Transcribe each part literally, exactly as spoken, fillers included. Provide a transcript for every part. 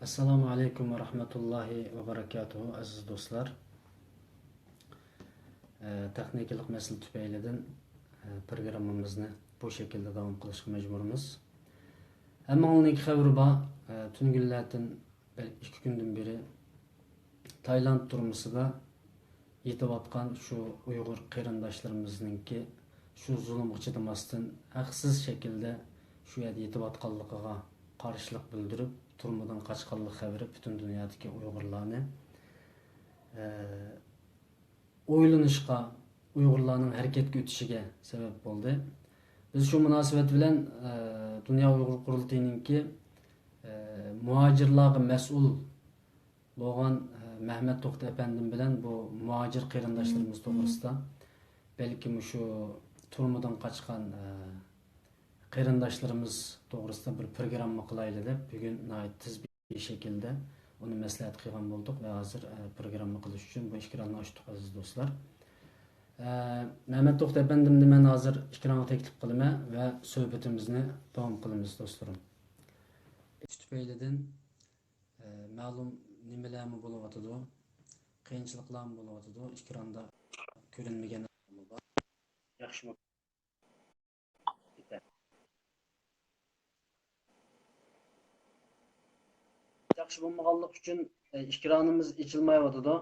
ئەسسالامۇ ئەلەيكۇم ۋە رەھمەتۇللاھى ۋە بەرەكاتۇھۇ، ئەزىز دوستلار. ئە، تېخنىكىلىق مەسىلە تۈپەيلىدىن، ئە، پروگراممىمىزنى بۇ شەكىلدە داۋام قىلىشقا مەجبۇرمىز. ھەممىڭلارنىڭكى خەۋىرى بار، ئە، تۈنۈگۈنلەردىن بەلكى ئىككى كۈندىن بېرى تايلاند تۈرمىسىدا يېتىۋاتقان شۇ ئۇيغۇر قېرىنداشلىرىمىزنىڭكى شۇ زۇلۇمغا چىدىماستىن، ھەقسىز شەكىلدە شۇ يەردە يېتىۋاتقانلىقىغا قارشىلىق بىلدۈرۈپ، تۈرمىدىن قاچقانلىق خەۋىرى پۈتۈن دۇنيادىكى ئۇيغۇرلارنى، ئە، ئويلىنىشقا، ئۇيغۇرلارنىڭ ھەرىكەتكە ئۆتۈشىگە سەۋەب بولدى. بىز شۇ مۇناسىۋەت بىلەن، ئە، دۇنيا ئۇيغۇر قۇرۇلتىيىنىڭكى، ئە، مۇھاجىرلارغا مەسئۇل بولغان، ئە، مەھمەت توختى ئەپەندىم بىلەن بۇ مۇھاجىر قېرىنداشلىرىمىز توغرىسىدا، بەلكى مۇشۇ تۈرمىدىن قاچقان، ئە، قېرىنداشلىرىمىز توغرىسىدا بىر پروگرامما قىلايلى دەپ، بۈگۈن ناھايىتى تېز بىر شەكىلدە ئۇنى مەسلىھەت قىلغان بولدۇق ۋە ھازىر، ئە، پروگرامما قىلىش ئۈچۈن بۇ ئېكراننى ئاچتۇق، ئەزىز دوستلار. ئە، مەمەت توختى ئەپەندىمنى مەن ھازىر ئېكرانغا تەكلىپ قىلىمەن ۋە سۆھبىتىمىزنى داۋام قىلىمىز، دوستلىرىم. تۈپەيلىدىن، ئە، مەلۇم نېمىلەرمۇ بولۇۋاتىدۇ، قىيىنچىلىقلارمۇ بولۇۋاتىدۇ، ئېكراندا كۆرۈنمىگەن بار. ياخشىمۇ؟ ياخشى بولمىغانلىقى ئۈچۈن، ئە، ئېكرانىمىز ئېچىلمايۋاتىدۇ.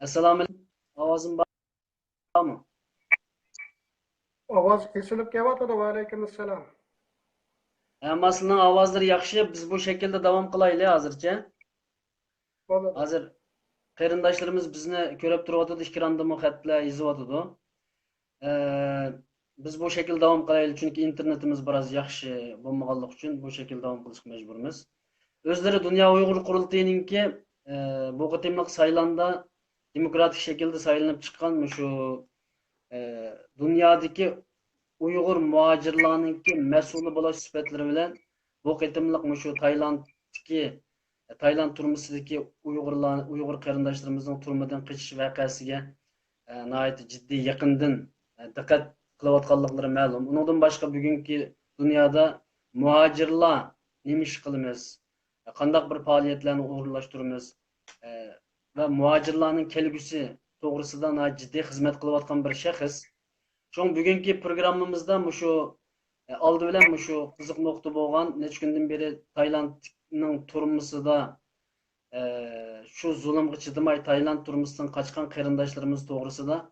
ئەسسالامۇئەلەيكۇم. ئاۋازىم بارمۇ؟ ئاۋاز كېسىلىپ كېلىۋاتىدۇ. ۋەئەلەيكۇم ئەسسالام. ھە، ماسىلىنىڭ ئاۋازلىرى ياخشى. بىز بۇ شەكىلدە داۋام قىلايلى ھازىرچە. بولىدۇ. ھازىر قېرىنداشلىرىمىز بىزنى كۆرۈپ تۇرۇۋاتىدۇ، ئېكراندىمۇ خەتلەر يېزىۋاتىدۇ. ئە، بىز بۇ شەكىلدە داۋام قىلايلى، چۈنكى ئىنتېرنېتىمىز بىراز ياخشى بولمىغانلىقى ئۈچۈن بۇ شەكىلدە داۋام قىلىشقا مەجبۇرمىز. ئۆزلىرى دۇنيا ئۇيغۇر قۇرۇلتىيىنىڭكى، ئە، بۇ قېتىملىق سايلامدا دېموكراتىك شەكىلدە سايلىنىپ چىققان مۇشۇ، ئە، دۇنيادىكى ئۇيغۇر مۇھاجىرلارنىڭكى مەسئۇلى بولۇش سۈپەتلىرى بىلەن بۇ قېتىملىق مۇشۇ تايلاندتىكى، تايلاند تۈرمىسىدىكى ئۇيغۇرلار، ئۇيغۇر قېرىنداشلىرىمىزنىڭ تۈرمىدىن قېچىش ۋەقەسىگە، ئە، ناھايىتى جىددىي يېقىندىن، ئە، دىققەت قىلىۋاتقانلىقلىرى مەلۇم. ئۇنىڭدىن باشقا بۈگۈنكى دۇنيادا مۇھاجىرلار نېمە ئىش قىلىمىز، قانداق بىر پائالىيەتلەرنى ئورۇنلاشتۇرىمىز، ئە، ۋە مۇھاجىرلارنىڭ كەلگۈسى توغرىسىدا ناھايىتى جىددىي خىزمەت قىلىۋاتقان بىر شەخس. شۇڭا بۈگۈنكى پروگراممىمىزدا مۇشۇ، ئالدى بىلەن مۇشۇ قىزىق نۇقتا بولغان، نەچچە كۈندىن بېرى تايلاندنىڭ تۈرمىسىدا، شۇ زۇلۇمغا چىدىماي تايلاند تۈرمىسىدىن قاچقان قېرىنداشلىرىمىز توغرىسىدا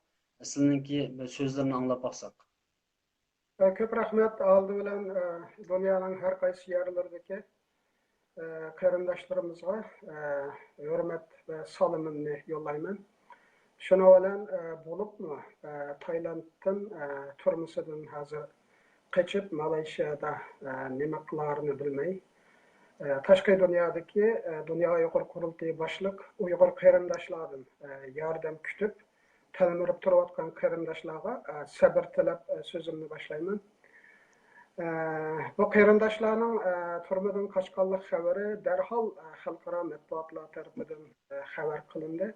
سىلىنىڭكى بىر سۆزلىرىنى ئاڭلاپ باقساق. كۆپ رەھمەت. ئالدى بىلەن، دۇنيانىڭ ھەر قايسى يەرلىرىدىكى، قېرىنداشلىرىمىزغا، ھۆرمەت ۋە سالىمىمنى يوللايمەن. شۇنىڭ بىلەن، بولۇپمۇ، تايلاندتىن، تۈرمىسىدىن ھازىر قېچىپ، مالايشىيادا، نېمە قىلارىنى بىلمەي، تاشقى دۇنيادىكى، دۇنيا ئۇيغۇر قۇرۇلتىيى باشلىق ئۇيغۇر قېرىنداشلاردىن، ياردەم كۈتۈپ، تەلمۈرۈپ تۇرۇۋاتقان قېرىنداشلارغا، ئە، سەبىر تىلەپ، ئە، سۆزۈمنى باشلايمەن. ئە، بۇ قېرىنداشلارنىڭ، ئە، تۈرمىدىن قاچقانلىق خەۋىرى دەرھال، ئە، خەلقئارا مەتبۇئاتلار تەرىپىدىن، ئە، خەۋەر قىلىندى.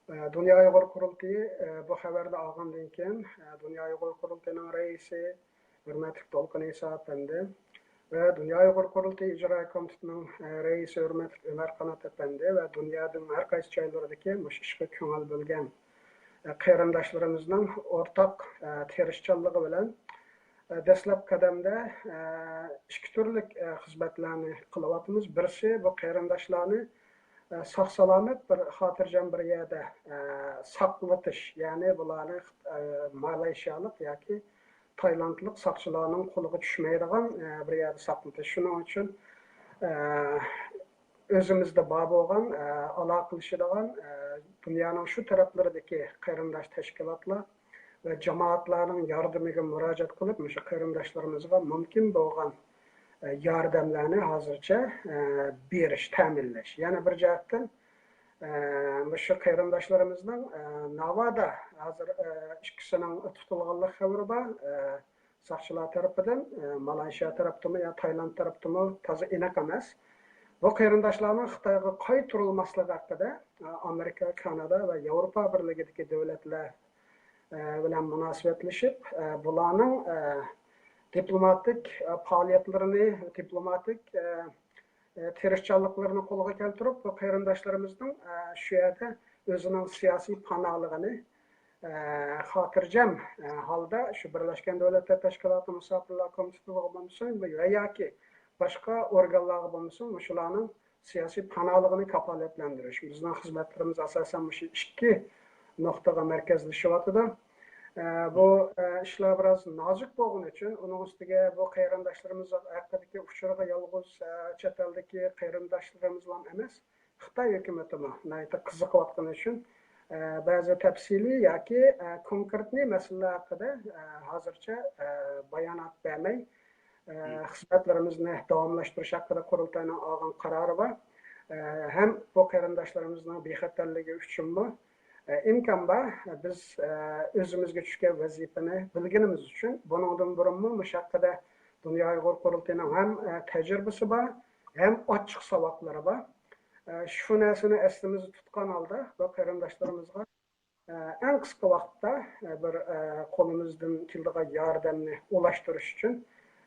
ئە، دۇنيا ئۇيغۇر قۇرۇلتىيى، ئە، بۇ خەۋەرنى ئالغاندىن كېيىن، ئە، دۇنيا ئۇيغۇر قۇرۇلتىيىنىڭ رەئىسى، ھۆرمەتلىك دولقۇن ئىسا ئەپەندى ۋە دۇنيا ئۇيغۇر قۇرۇلتىيى ئىجرائىي كومىتېتىنىڭ، ئە، رەئىسى ھۆرمەتلىك ئۆمەر قانات ئەپەندى ۋە دۇنيانىڭ ھەر قايسى جايلىرىدىكى مۇشۇ ئىشقا كۆڭۈل بۆلگەن، ئە، قېرىنداشلىرىمىزنىڭ ئورتاق، ئە، تىرىشچانلىقى بىلەن، ئە، دەسلەپ قەدەمدە، ئە، ئىككى تۈرلۈك، ئە، خىزمەتلەرنى قىلىۋاتىمىز. بىرسى بۇ قېرىنداشلارنى، ئە، ساق-سالامەت بىر خاتىرجەم بىر يەردە، ئە، ساقلىتىش، يەنى بۇلارنى، ئە، مالايشىيالىق ياكى تايلاندلىق ساقچىلارنىڭ قولىغا چۈشمەيدىغان، ئە، بىر يەردە ساقلىتىش. شۇنىڭ ئۈچۈن، ئە، ئۆزىمىزدە بار بولغان، ئە، ئالاقىلىشىدىغان، ئە، دۇنيانىڭ شۇ تەرەپلىرىدىكى قېرىنداش تەشكىلاتلار ۋە جامائەتلەرنىڭ ياردىمىگە مۇراجىئەت قىلىپ، مۇشۇ قېرىنداشلىرىمىزغا مۇمكىن بولغان، ئە، ياردەملەرنى ھازىرچە، ئە، بېرىش، تەمىنلەش. يەنە بىر جەھەتتىن، ئە، مۇشۇ قېرىنداشلىرىمىزنىڭ، ئە، ناۋادا ھازىر، ئە، ئىككىسىنىڭ تۇتۇلغانلىق خەۋىرى بار. ئە، ساقچىلار تەرىپىدىن، ئە، مالايشىيا تەرەپتىمۇ يا تايلاند تەرەپتىمۇ تازا ئېنىق ئەمەس. بۇ قېرىنداشلارنىڭ خىتايغا قايتۇرۇلماسلىقى ھەققىدە، ئە، ئامېرىكا، كانادا ۋە ياۋروپا بىرلىكىدىكى دۆلەتلەر، ئە، بىلەن مۇناسىۋەتلىشىپ، ئە، بۇلارنىڭ، ئە، دىپلوماتىك، ئە، پائالىيەتلىرىنى، دىپلوماتىك، ئە، ئە، تىرىشچانلىقلىرىنى قولغا كەلتۈرۈپ، بۇ قېرىنداشلىرىمىزنىڭ، ئە، شۇ يەردە ئۆزىنىڭ سىياسىي پاناھلىقىنى، ئە، خاتىرجەم، ئە، ھالدا شۇ بىرلەشكەن دۆلەتلەر تەشكىلاتى مۇساپىرلار كومىتېتىغا بولمىسۇن ۋە ياكى باشقا ئورگانلارغا بولمىسۇن، مۇشۇلارنىڭ سىياسىي پاناھلىقىنى كاپالەتلەندۈرۈش. بىزنىڭ خىزمەتلىرىمىز ئاساسەن مۇشۇ ئىككى نۇقتىغا مەركەزلىشىۋاتىدۇ. ئە، بۇ، ئە، ئىشلار بىراز نازۇك بولغىنى ئۈچۈن، ئۇنىڭ ئۈستىگە بۇ قېرىنداشلىرىمىز ھەققىدىكى ئۇچۇرغا يالغۇز، ئە، چەت ئەلدىكى قېرىنداشلىرىمىزلا ئەمەس، خىتاي ھۆكۈمىتىمۇ ناھايىتى قىزىقىۋاتقىنى ئۈچۈن، ئە، بەزى تەپسىلىي ياكى، ئە، كونكرېتنىي مەسىلىلەر ھەققىدە، ئە، ھازىرچە، ئە، بايانات بەرمەي، ئە، خىزمەتلىرىمىزنى داۋاملاشتۇرۇش ھەققىدە قۇرۇلتاينىڭ ئالغان قارارى بار. ئە، ھەم بۇ قېرىنداشلىرىمىزنىڭ بىخەتەرلىكى ئۈچۈنمۇ، ئە، ئىمكان بار، بىز، ئە، ئۆزىمىزگە چۈشكەن ۋەزىپىنى بىلگىنىمىز ئۈچۈن، بۇنىڭدىن بۇرۇنمۇ مۇشۇ ھەققىدە دۇنيا ئۇيغۇر قۇرۇلتىيىنىڭ ھەم، ئە، تەجرىبىسى بار، ھەم ئاچچىق ساۋاقلىرى بار. ئە، شۇ نەرسىنى ئەسلىمىزدە تۇتقان ھالدا بۇ قېرىنداشلىرىمىزغا ئە، ئەڭ قىسقا ۋاقىتتا، ئە، بىر، ئە، قولىمىزدىن كېلىدىغان ياردەمنى ئۇلاشتۇرۇش ئۈچۈن،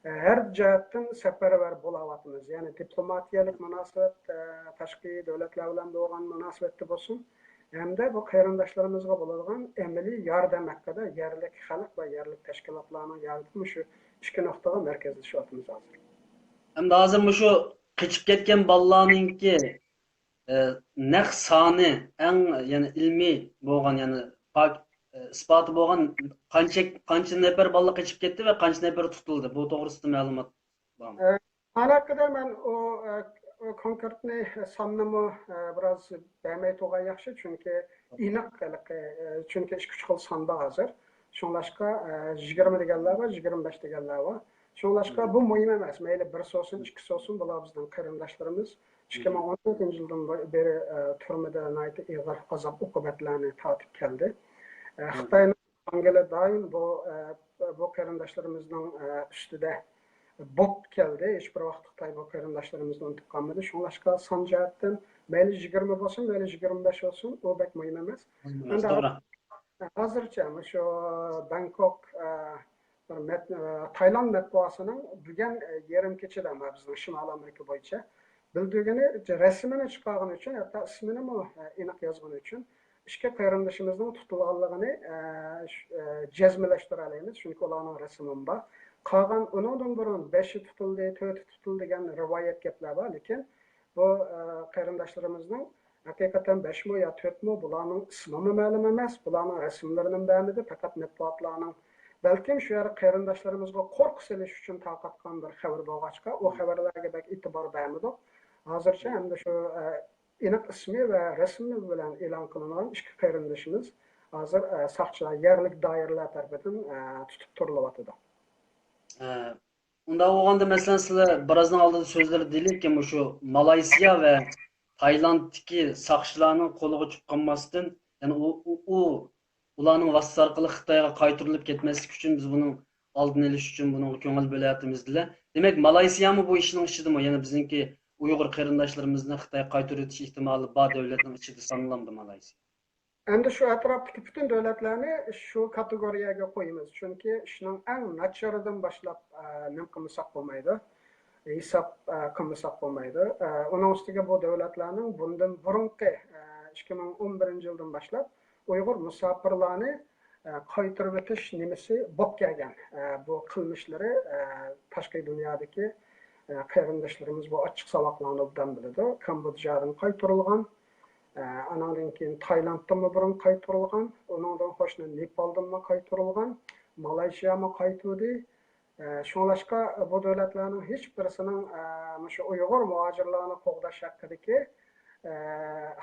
ئە، ھەر جەھەتتىن سەپەرۋەر بولاۋاتىمىز. يەنى دىپلوماتىيەلىك مۇناسىۋەت، ئە، تاشقى دۆلەتلەر بىلەن بولغان مۇناسىۋەتتە بولسۇن، ھەمدە بۇ قېرىنداشلىرىمىزغا بولىدىغان ئەمەلىي ياردەم ھەققىدە يەرلىك خەلق ۋە يەرلىك تەشكىلاتلارنىڭ ياردىمى مۇشۇ ئىككى نۇقتىغا مەركەزلىشىۋاتىمىز ھازىر. ھەمدە ھازىر مۇشۇ قېچىپ كەتكەن بالىلارنىڭكى ئە، نەق سانى ئەڭ، يەنى ئىلمىي بولغان، يەنى پاك-، ئە، ئىسپاتى بولغان قانچە، قانچە نەپەر بالا قېچىپ كەتتى ۋە قانچە نەپەر تۇتۇلدى؟ بۇ توغرىسىدا مەلۇمات بارمۇ؟ ئە، مانا ھەققىدە مەن ئۇ، ئە، ئۇ كونكرېتنى ساننىمۇ، ئە، بىراز بەرمەي تۇرغان ياخشى، چۈنكى ئېنىق ھېلىقى، ئە، چۈنكى ئىككى ئۈچ خىل سان بار ھازىر. شۇڭلاشقا، ئە، يىگىرمە دېگەنلەر بار، يىگىرمە بەش دېگەنلەر بار. شۇڭلاشقا بۇ مۇھىم ئەمەس. مەيلى بىرسى بولسۇن، ئىككىسى بولسۇن، بۇلار بىزنىڭ قېرىنداشلىرىمىز. ئىككى مىڭ ئون تۆتىنچى يىلدىن بېرى، ئە، تۈرمىدە ناھايىتى ئېغىر ئازاب-ئوقۇبەتلەرنى تارتىپ كەلدى. ئە، خىتاينىڭ ئاڭگىلى دائىم بۇ، ئە، بۇ قېرىنداشلىرىمىزنىڭ، ئە، ئۈستىدە بوپ كەلدى. ھېچ بىر ۋاقىت خىتاي بۇ قېرىنداشلىرىمىزنى ئۇنتۇپ قالمىدى. شۇڭلاشقا سان جەھەتتىن مەيلى يىگىرمە بولسۇن، مەيلى يىگىرمە بەش بولسۇن، ئۇ بەك مۇھىم ئەمەس. مۇھىم ئەمەس، ئەمدى توغرا. ھازىرچە مۇشۇ بەڭكوك، ئە، بىر مەت-، ئە، تايلاند مەتبۇئاتىنىڭ بۈگۈن، ئە، يېرىم كېچىدە، مانا بىزنىڭ شىمالىي ئامېرىكا بويىچە بىلدۈرگىنى، رەسىمىنى چىقارغىنى ئۈچۈن، ھەتتا ئىسمىنىمۇ، ئە، ئېنىق يازغىنى ئۈچۈن ئىككى قېرىندىشىمىزنىڭ تۇتۇلغانلىقىنى، ئە، ش-، ئە، جەزملەشتۈرەلەيمىز، چۈنكى ئۇلارنىڭ رەسىمىمۇ بار. قالغان ئۇنىڭدىن بۇرۇن بەشى تۇتۇلدى، تۆتى تۇتۇلدى دېگەن رىۋايەت گەپلەر بار، لېكىن بۇ، ئە، قېرىنداشلىرىمىزنىڭ ھەقىقەتەن بەشمۇ يا تۆتمۇ، بۇلارنىڭ ئىسمىمۇ مەلۇم ئەمەس، بۇلارنىڭ رەسىملىرىنىمۇ بەرمىدى، پەقەت مەتبۇئاتلارنىڭ، بەلكىم شۇ يەردە قېرىنداشلىرىمىزغا قورقۇ سېلىش ئۈچۈن تارقاتقان بىر خەۋىرى بولغاچقا، ئۇ خەۋەرلەرگە بەك ئېتىبار بەرمىدۇق. ھازىرچە ئەمدى شۇ، ئە، ئېنىق ئىسمى ۋە رەسىمى بىلەن ئېلان قىلىنغان ئىككى قېرىندىشىمىز ھازىر، ئە، ساقچىلار، يەرلىك دائىرىلەر تەرىپىدىن، ئە، تۇتۇپ تۇرۇلۇۋاتىدۇ. ئە، ئۇنداق بولغاندا، مەسىلەن، سىلەر بىرازنىڭ ئالدىدا سۆزلىرىدە دېدىلەركى، مۇشۇ مالايسىيا ۋە تايلاندتىكى ساقچىلارنىڭ قولىغا چۈشۈپ قالماستىن، يەنى ئۇ، ئۇ، ئۇ، ئۇلارنىڭ ۋاسىتىسى ئارقىلىق خىتايغا قايتۇرۇلۇپ كەتمەسلىكى ئۈچۈن بىز بۇنىڭ ئالدىنى ئېلىش ئۈچۈن بۇنىڭغا كۆڭۈل بۆلۈۋاتىمىز دېدىلەر. دېمەك، مالايسىيامۇ بۇ ئىشنىڭ ئىچىدىمۇ؟ يەنى بىزنىڭكى ئۇيغۇر قېرىنداشلىرىمىزنى خىتايغا قايتۇرۇۋېتىش ئېھتىمالى بار دۆلەتنىڭ ئىچىدە سانىلامدۇ مالايسىيا؟ ئەمدى شۇ ئەتراپتىكى پۈتۈن دۆلەتلەرنى شۇ كاتېگورىيەگە قويىمىز، چۈنكى ئىشنىڭ ئەڭ ناچىرىدىن باشلاپ، ئە، نېمە قىلمىساق بولمايدۇ، ھېساب، ئە، قىلمىساق بولمايدۇ. ئە، ئۇنىڭ ئۈستىگە بۇ دۆلەتلەرنىڭ بۇندىن بۇرۇنقى، ئە، ئىككى مىڭ ئون بىرىنچى يىلدىن باشلاپ ئۇيغۇر مۇساپىرلارنى، ئە، قايتۇرۇۋېتىش نېمىسى بولۇپ كەلگەن. ئە، بۇ قىلمىشلىرى، ئە، تاشقى دۇنيادىكى، ئە، قېرىنداشلىرىمىز بۇ ئاچچىق ساۋاقلارنى ئوبدان بىلىدۇ. كامبودژادىن قايتۇرۇلغان، ئە، ئاناندىن كېيىن تايلاندتىنمۇ بۇرۇن قايتۇرۇلغان، ئۇنىڭدىن قوشنا نېپالدىنمۇ قايتۇرۇلغان، مالايشىيامۇ قايتۇردى. ئە، شۇڭلاشقا بۇ دۆلەتلەرنىڭ ھېچ بىرسىنىڭ، ئە، مۇشۇ ئۇيغۇر مۇھاجىرلارنى قوغداش ھەققىدىكى، ئە،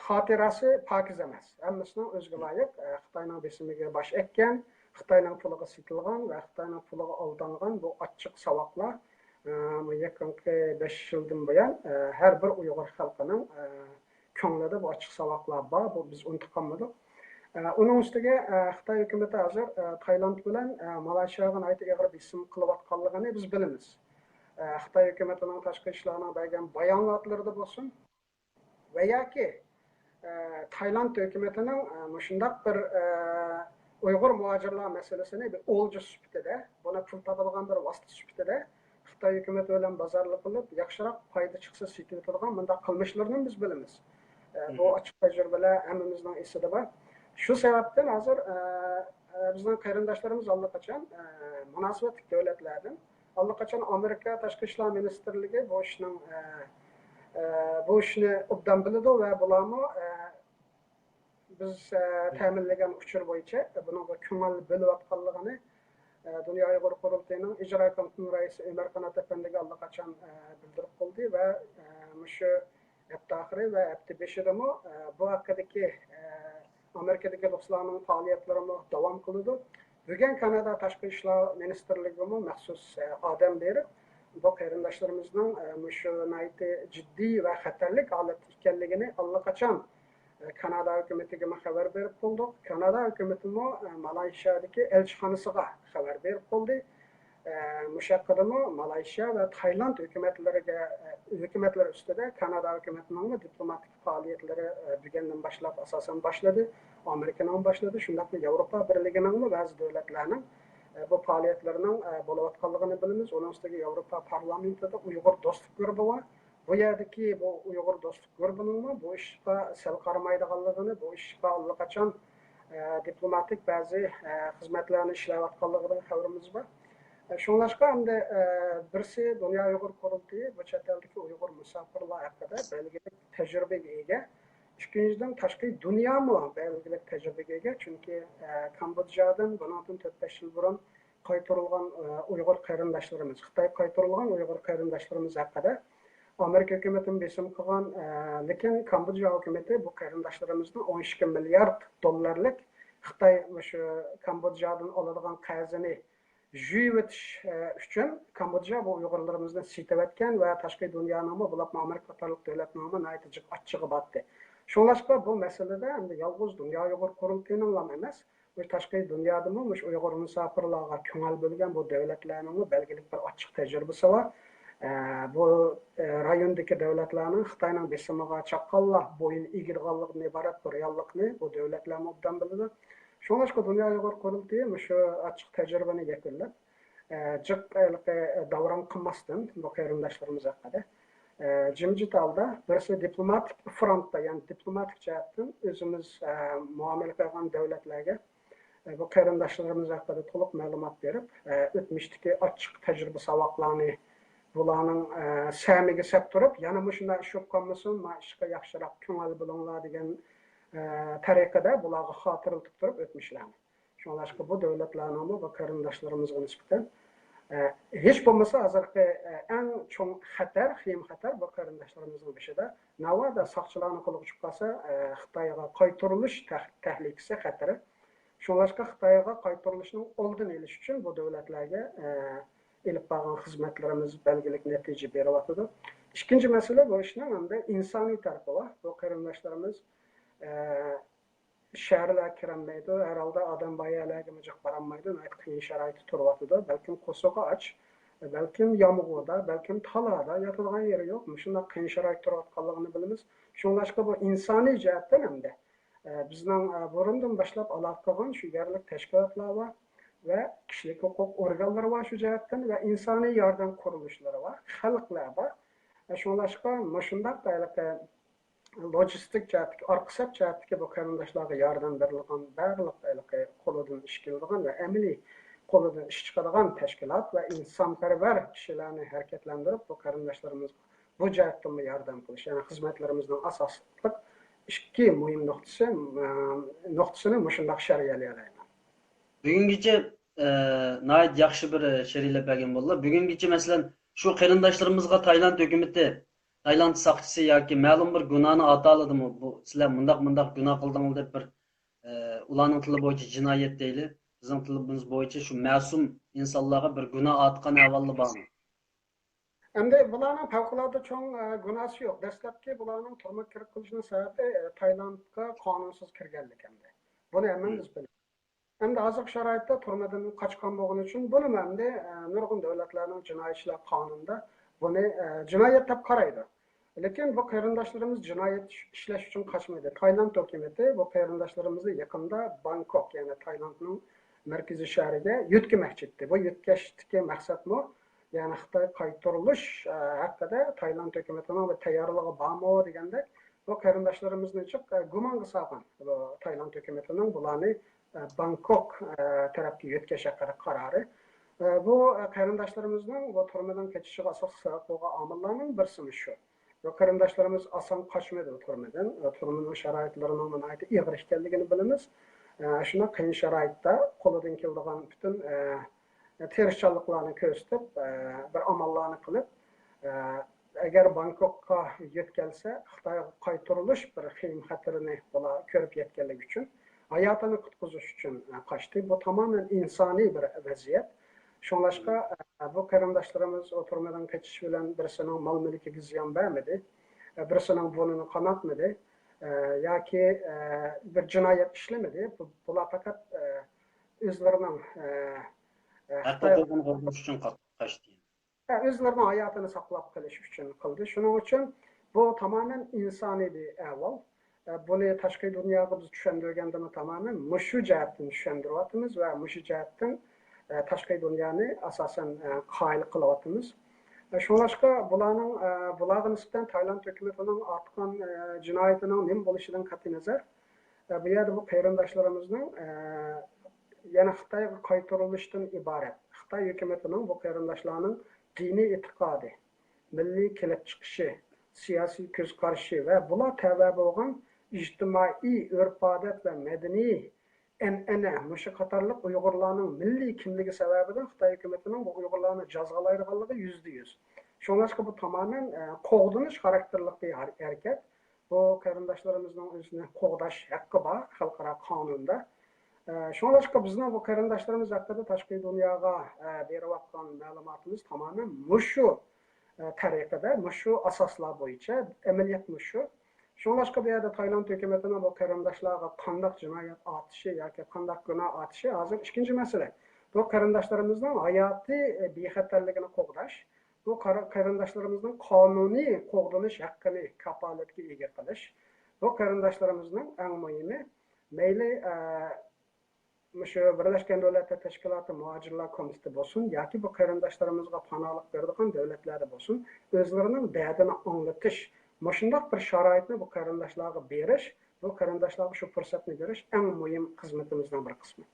خاتىرەسى پاكىز ئەمەس. ھەممىسىنىڭ ئۆزىگە لايىق، ئە، خىتاينىڭ بېسىمىگە باش ئەگكەن، خىتاينىڭ پۇلىغا سېتىلغان ۋە خىتاينىڭ پۇلىغا ئالدانغان بۇ ئاچچىق ساۋاقلار، ئە، بۇ يېقىنقى بەش يىلدىن بۇيان، ئە، ھەر بىر ئۇيغۇر خەلقىنىڭ، ئە، كۆڭلىدە بۇ ئاچچىق ساۋاقلار بار، بۇ بىز ئۇنتۇپ قالمىدۇق. ئە، ئۇنىڭ ئۈستىگە، ئە، خىتاي ھۆكۈمىتى ھازىر، ئە، تايلاند بىلەن، ئە، مالايشىياغا ناھايىتى ئېغىر بېسىم قىلىۋاتقانلىقىنى بىز بىلىمىز. ئە، خىتاي ھۆكۈمىتىنىڭ تاشقى ئىشلارنىڭ بەرگەن باياناتلىرىدا بولسۇن، ۋە ياكى، ئە، تايلاند ھۆكۈمىتىنىڭ، ئە، مۇشۇنداق بىر، ئە، ئۇيغۇر مۇھاجىرلار مەسىلىسىنى بىر ئولجا سۈپىتىدە، بۇنى پۇل تاپىدىغان بىر ۋاسىتە سۈپىتىدە خىتاي ھۆكۈمىتى بىلەن بازارلىق قىلىپ، ياخشىراق پايدا چىقسا سېتىۋېتىدىغان مۇنداق قىلمىشلىرىنى بىز بىلىمىز. ئە، بۇ ئاچچىق تەجرىبىلەر ھەممىمىزنىڭ ئېسىدە بار. شۇ سەۋەبتىن ھازىر، ئە، ئە، بىزنىڭ قېرىنداشلىرىمىز ئاللىقاچان، ئە، مۇناسىۋەتلىك دۆلەتلەردىن ئاللىقاچان ئامېرىكا تاشقى ئىشلار مىنىستىرلىكى بۇ ئىشنىڭ، ئە، ئە، بۇ ئىشنى ئوبدان بىلىدۇ ۋە بۇلارمۇ، ئە، بىز، ئە، تەمىنلىگەن ئۇچۇر بويىچە بۇنىڭغا كۆڭۈل بۆلۈۋاتقانلىقىنى، ئە، دۇنيا ئۇيغۇر قۇرۇلتىيىنىڭ ئىجرائىي كومىتېتىنىڭ رەئىسى ئۆمەر قانات ئەپەندىگە ئاللىقاچان، ئە، بىلدۈرۈپ بولدى ۋە، ئە، مۇشۇ ھەپتە ئاخىرى ۋە ھەپتە بېشىدىمۇ، ئە، بۇ ھەققىدىكى، ئە، ئامېرىكىدىكى دوستلارنىڭ پائالىيەتلىرىمۇ داۋام قىلىدۇ. بۈگۈن كانادا تاشقى ئىشلار مىنىستىرلىكىمۇ مەخسۇس، ئە، ئادەم بېرىپ، بۇ قېرىنداشلىرىمىزنىڭ، ئە، مۇشۇ ناھايىتى جىددىي ۋە خەتەرلىك ھالەتتە ئىكەنلىكىنى ئاللىقاچان، ئە، كانادا ھۆكۈمىتىگىمۇ خەۋەر بېرىپ بولدۇق. كانادا ھۆكۈمىتىمۇ، ئە، مالايشىيادىكى ئەلچىخانىسىغا خەۋەر بېرىپ بولدى. ئە، مۇشۇ ھەققىدىمۇ مالايشىيا ۋە تايلاند ھۆكۈمەتلىرىگە، ئە، ھۆكۈمەتلىرى ئۈستىدە كانادا ھۆكۈمىتىنىڭمۇ دىپلوماتىك پائالىيەتلىرى، ئە، بۈگۈندىن باشلاپ ئاساسەن باشلىدى. ئامېرىكىنىڭ باشلىدى. شۇنداقلا ياۋروپا بىرلىكىنىڭمۇ بەزى دۆلەتلەرنىڭ، ئە، بۇ پائالىيەتلىرىنىڭ، ئە، بولۇۋاتقانلىقىنى بىلىمىز. ئۇنىڭ ئۈستىگە ياۋروپا پارلامېنتىدا ئۇيغۇر دوستلۇق گۇرۇپپا بار. بۇ يەردىكى بۇ ئۇيغۇر دوستلۇق گۇرۇپپىنىڭمۇ بۇ ئىشقا سەل قارىمايدىغانلىقىنى، بۇ ئىشقا ئاللىقاچان، ئە، دىپلوماتىك بەزى، ئە، خىزمەتلەرنى ئىشلەۋاتقانلىقىدىن خەۋىرىمىز بار. ئە، شۇڭلاشقا ئەمدى، ئە، بىرسى دۇنيا ئۇيغۇر قۇرۇلتىيى بۇ چەت ئەلدىكى ئۇيغۇر مۇساپىرلار ھەققىدە بەلگىلىك تەجرىبىگە ئىگە. ئىككىنچىدىن، تاشقى دۇنيامۇ بەلگىلىك تەجرىبىگە ئىگە. چۈنكى، ئە، كامبودژادىن بۇنىڭدىن تۆت-بەش يىل بۇرۇن قايتۇرۇلغان، ئە، ئۇيغۇر قېرىنداشلىرىمىز، خىتايغا قايتۇرۇلغان ئۇيغۇر قېرىنداشلىرىمىز ھەققىدە ئامېرىكا ھۆكۈمىتىمۇ بېسىم قىلغان، ئە، لېكىن كامبودژا ھۆكۈمىتى بۇ قېرىنداشلىرىمىزنىڭ ئون ئىككى مىليارد دوللارلىق خىتاي مۇشۇ كامبودژادىن ئالىدىغان قەرزىنى يۇيۇۋېتىش، ئە، ئۈچۈن كامبودژا بۇ ئۇيغۇرلىرىمىزنى سېتىۋەتكەن ۋە تاشقى دۇنيانىڭمۇ، بولۇپمۇ ئامېرىكا قاتارلىق دۆلەتنىڭمۇ ناھايىتى جىق ئاچچىقى بارتتى. شۇڭلاشقا بۇ مەسىلىدە ئەمدى يالغۇز دۇنيا ئۇيغۇر قۇرۇلتىيىنىڭلام ئەمەس، بۇ تاشقى دۇنيادىمۇ مۇشۇ ئۇيغۇر مۇساپىرلارغا كۆڭۈل بۆلگەن بۇ دۆلەتلەرنىڭمۇ بەلگىلىك بىر ئاچچىق تەجرىبىسى بار. ئە، بۇ، ئە، رايوندىكى دۆلەتلەرنىڭ خىتاينىڭ بېسىمىغا چاققانلا بويۇن ئېگىدىغانلىقىدىن ئىبارەت بۇ رېئاللىقنى بۇ دۆلەتلەرمۇ ئوبدان بىلىدۇ. شۇڭلاشقا دۇنيا ئۇيغۇر قۇرۇلتىيى مۇشۇ ئاچچىق تەجرىبىنى يەكۈنلەپ، ئە، جىق ھېلىقى داۋراڭ قىلماستىن بۇ قېرىنداشلىرىمىز ھەققىدە، ئە، جىمجىت ھالدا بىرسى دىپلوماتىك فرونتتا، يەنى دىپلوماتىك جەھەتتىن ئۆزىمىز، ئە، مۇئامىلە قىلغان دۆلەتلەرگە، ئە، بۇ قېرىنداشلىرىمىز ھەققىدە تولۇق مەلۇمات بېرىپ، ئە، ئۆتمۈشتىكى ئاچچىق تەجرىبە ساۋاقلارنى بۇلارنىڭ، ئە، سەمىگە سەپ تۇرۇپ، يەنە مۇشۇنداق ئىش بولۇپ قالمىسۇن، ما ئىشقا ياخشىراق كۆڭۈل بۆلۈڭلار دېگەن، ئە، تەرىقىدە بۇلارغا خاتىرىلىتىپ تۇرۇپ ئۆتمۈشلەرنى. شۇڭلاشقا بۇ دۆلەتلەرنىڭمۇ بۇ قېرىنداشلىرىمىزغا نىسبەتەن، ئە، ھېچ بولمىسا ھازىرقى، ئە، ئەڭ چوڭ خەتەر، خېيىم خەتەر بۇ قېرىنداشلىرىمىزنىڭ بېشىدا. ناۋادا ساقچىلارنىڭ قولىغا چۈشۈپ قالسا، ئە، خىتايغا قايتۇرۇلۇش تەھ-، تەھلىكىسى، خەتىرى. شۇڭلاشقا خىتايغا قايتۇرۇلۇشنىڭ ئالدىنى ئېلىش ئۈچۈن بۇ دۆلەتلەرگە، ئە، ئېلىپ بارغان خىزمەتلىرىمىز بەلگىلىك نەتىجە بېرىۋاتىدۇ. ئىككىنچى مەسىلە، بۇ ئىشنىڭ ئەمدى ئىنسانىي تەرىپى بار. بۇ قېرىنداشلىرىمىز، ئە، شەھەرلەرگە كىرەلمەيدۇ، ھەر ھالدا ئادەم بار يەرلەرگىمۇ جىق بارالمايدۇ، ناھايىتى قىيىن شارائىتتا تۇرۇۋاتىدۇ. بەلكىم قورسىقى ئاچ، بەلكىم يامغۇردا، بەلكىم تالادا، ياتىدىغان يېرى يوق. مۇشۇنداق قىيىن شارائىتتا تۇرۇۋاتقانلىقىنى بىلىمىز. شۇڭلاشقا بۇ ئىنسانىي جەھەتتىن ئەمدى، ئە، بىزنىڭ، ئە، بۇرۇندىن باشلاپ ئالاقە قىلغان شۇ يەرلىك تەشكىلاتلار بار ۋە كىشىلىك ھوقۇق ئورگانلىرى بار شۇ جەھەتتىن ۋە ئىنسانىي ياردەم قۇرۇلۇشلىرى بار، خەلقلەر بار. ئە، شۇڭلاشقا مۇشۇنداق ھېلىقى لوجىستىك جەھەتتىكى، ئارقا سەپ جەھەتتىكى بۇ قېرىنداشلارغا ياردەم بېرىدىغان بارلىق ھېلىقى قولىدىن ئىش كېلىدىغان ۋە ئەمەلىي قولىدىن ئىش چىقىدىغان تەشكىلات ۋە ئىنسانپەرۋەر كىشىلەرنى ھەرىكەتلەندۈرۈپ، بۇ قېرىنداشلىرىمىزغا بۇ جەھەتتىنمۇ ياردەم قىلىش، يەنى خىزمەتلىرىمىزنىڭ ئاساسلىق ئىككى مۇھىم نۇقتىسى، ئە، نۇقتىسىنى مۇشۇنداق شەرھلىيەلەيمەن. بۈگۈنگىچە، ئە، ناھايىتى ياخشى بىر شەرھلەپ بەرگەن بولدىلا. بۈگۈنگىچە، مەسىلەن، شۇ قېرىنداشلىرىمىزغا تايلاند ھۆكۈمىتى، تايلاند ساقچىسى ياكى مەلۇم بىر گۇناھنى ئاتالىدىمۇ؟ بۇ، سىلەر مۇنداق، مۇنداق گۇناھ قىلدىڭلار دەپ بىر، ئە، ئۇلارنىڭ تىلى بويىچە جىنايەت دەيلى. بىزنىڭ تىلىمىز بويىچە شۇ مەسۇم ئىنسانلارغا بىر گۇناھ ئاتقان ئەھۋاللار بارمۇ؟ ئەمدى بۇلارنىڭ پەۋقۇلئاددە چوڭ، ئە، گۇناھسى يوق. دەسلەپكى بۇلارنىڭ تۈرمىگە كىرىپ قېلىشىنىڭ سەۋەبى، ئە، تايلاندقا قانۇنسىز كىرگەنلىك ئەمدى. بۇنى ھەممىمىز بىلىمىز. ئەمدى ھازىرقى شارائىتتا تۈرمىدىن قاچقان بولغىنى ئۈچۈن بۇنىمۇ ئەمدى، ئە، نۇرغۇن دۆلەتلەرنىڭ جىنايى ئىشلار قانۇنىدا بۇنى، ئە، جىنايەت دەپ قارايدۇ. لېكىن بۇ قېرىنداشلىرىمىز جىنايەت ئىشلەش ئۈچۈن قاچمىدى. تايلاند ھۆكۈمىتى بۇ قېرىنداشلىرىمىزنى يېقىندا بانكوك، يەنى تايلاندنىڭ مەركىزىي شەھىرىگە يۆتكىمەكچى ئىدى. بۇ يۆتكەشتىكى مەقسەتمۇ يەنى خىتاي قايتۇرۇلۇش، ئە، ھەققىدە تايلاند ھۆكۈمىتىنىڭ بىر تەييارلىقى بارمۇ دېگەندەك، بۇ قېرىنداشلىرىمىزنى جىق، ئە، گۇمانغا سالغان بۇ تايلاند ھۆكۈمىتىنىڭ بۇلارنى، ئە، بانكوك، ئە، تەرەپكە يۆتكەش ھەققىدە قارارى. ئە، بۇ، ئە، قېرىنداشلىرىمىزنىڭ بۇ تۈرمىدىن قېچىشىغا ئاساس بولغان ئامىللارنىڭ بىرسىمۇ شۇ. بۇ قېرىنداشلىرىمىز ئاسان قاچمىدى بۇ تۈرمىدىن. ئە، تۈرمىنىڭ شارائىتلىرىنىڭ ناھايىتى ئېغىر ئىكەنلىكىنى بىلىمىز. ئە، شۇنداق قىيىن شارائىتتا قولىدىن كېلىدىغان پۈتۈن، ئە، تىرىشچانلىقلارنى كۆرسىتىپ، ئە، بىر ئاماللارنى قىلىپ، ئە، ئەگەر بانكوكقا يۆتكەلسە، خىتايغا قايتۇرۇلۇش بىر خېيىم خەتىرىنى بۇلار كۆرۈپ يەتكەنلىكى ئۈچۈن، ھاياتىنى قۇتقۇزۇش ئۈچۈن، ئە، قاچتى. بۇ تامامەن ئىنسانىي بىر ۋەزىيەت. شۇڭلاشقا، ئە، بۇ قېرىنداشلىرىمىز ئۇ تۈرمىدىن قېچىش بىلەن بىرسىنىڭ مال-مۈلكىگە زىيان بەرمىدى، ئە، بىرسىنىڭ بۇرنىنى قاناتمىدى، ئە، ياكى، ئە، بىر جىنايەت ئىشلىمىدى. بۇ، بۇلار پەقەت، ئە، ئۆزلىرىنىڭ، ئە، ئە، ھەق خىتاي ھوقۇقىنى قوغداش ئۈچۈن قا-، قاچتى. ئۆزلىرىنىڭ ھاياتىنى ساقلاپ قېلىش ئۈچۈن قىلدى. شۇنىڭ ئۈچۈن بۇ تامامەن ئىنسانىي بىر ئەھۋال. بۇنى تاشقى دۇنياغا بىز چۈشەندۈرگەندىمۇ تامامەن مۇشۇ جەھەتتىن چۈشەندۈرۈۋاتىمىز ۋە مۇشۇ جەھەتتىن تاشقى دۇنيانى ئاساسەن قايىل قىلىۋاتىمىز. شۇڭلاشقا بۇلارنىڭ، بۇلارغا نىسبەتەن تايلاند ھۆكۈمىتىنىڭ ئارتقان جىنايىتىنىڭ نېمە بولۇشىدىن قەتئىينەزەر، بۇ يەردە بۇ قېرىنداشلىرىمىزنىڭ يەنە خىتايغا قايتۇرۇلۇشتىن ئىبارەت. خىتاي ھۆكۈمىتىنىڭ بۇ قېرىنداشلارنىڭ دىنىي ئېتىقادى، مىللىي كېلىپ چىقىشى، سىياسىي كۆز قارىشى ۋە بۇلار تەۋە بولغان ئىجتىمائىي ئۆرپ-ئادەت ۋە مەدەنىي ئەنئەنە، مۇشۇ قاتارلىق ئۇيغۇرلارنىڭ مىللىي كىملىكى سەۋەبىدىن خىتاي ھۆكۈمىتىنىڭ بۇ ئۇيغۇرلارنى جازالايدىغانلىقى يۈزدە يۈز. شۇڭلاشقا بۇ تامامەن، ئە، قوغدىنىش خاراكتېرلىق بىر ھەر-، ھەرىكەت. بۇ قېرىنداشلىرىمىزنىڭ ئۆزىنى قوغداش ھەققى بار خەلقئارا قانۇندا. ئە، شۇڭلاشقا بىزنىڭ بۇ قېرىنداشلىرىمىز ھەققىدە تاشقى دۇنياغا، ئە، بېرىۋاتقان مەلۇماتىمىز تامامەن مۇشۇ، ئە، تەرىقىدە، مۇشۇ ئاساسلار بويىچە، ئەمەلىيەت مۇشۇ. شۇڭلاشقا بۇ يەردە تايلاند ھۆكۈمىتىنىڭ بۇ قېرىنداشلارغا قانداق جىنايەت ئارتىشى ياكى قانداق گۇناھ ئارتىشى ھازىر ئىككىنچى مەسىلە. بۇ قېرىنداشلىرىمىزنىڭ ھاياتىي، ئە، بىخەتەرلىكىنى قوغداش، بۇ قارا-، قېرىنداشلىرىمىزنىڭ قانۇنىي قوغدىنىش ھەققىنى كاپالەتكە ئىگە قىلىش، بۇ قېرىنداشلىرىمىزنىڭ ئەڭ مۇھىمى، مەيلى، ئە، مۇشۇ بىرلەشكەن دۆلەتلەر تەشكىلاتى مۇھاجىرلار كومىتېتى بولسۇن ياكى بۇ قېرىنداشلىرىمىزغا پاناھلىق بېرىدىغان دۆلەتلەردە بولسۇن، ئۆزلىرىنىڭ دەردىنى ئاڭلىتىش، مۇشۇنداق بىر شارائىتنى بۇ قېرىنداشلارغا بېرىش، بۇ قېرىنداشلارغا شۇ پۇرسەتنى بېرىش ئەڭ مۇھىم خىزمىتىمىزنىڭ بىر قىسمى.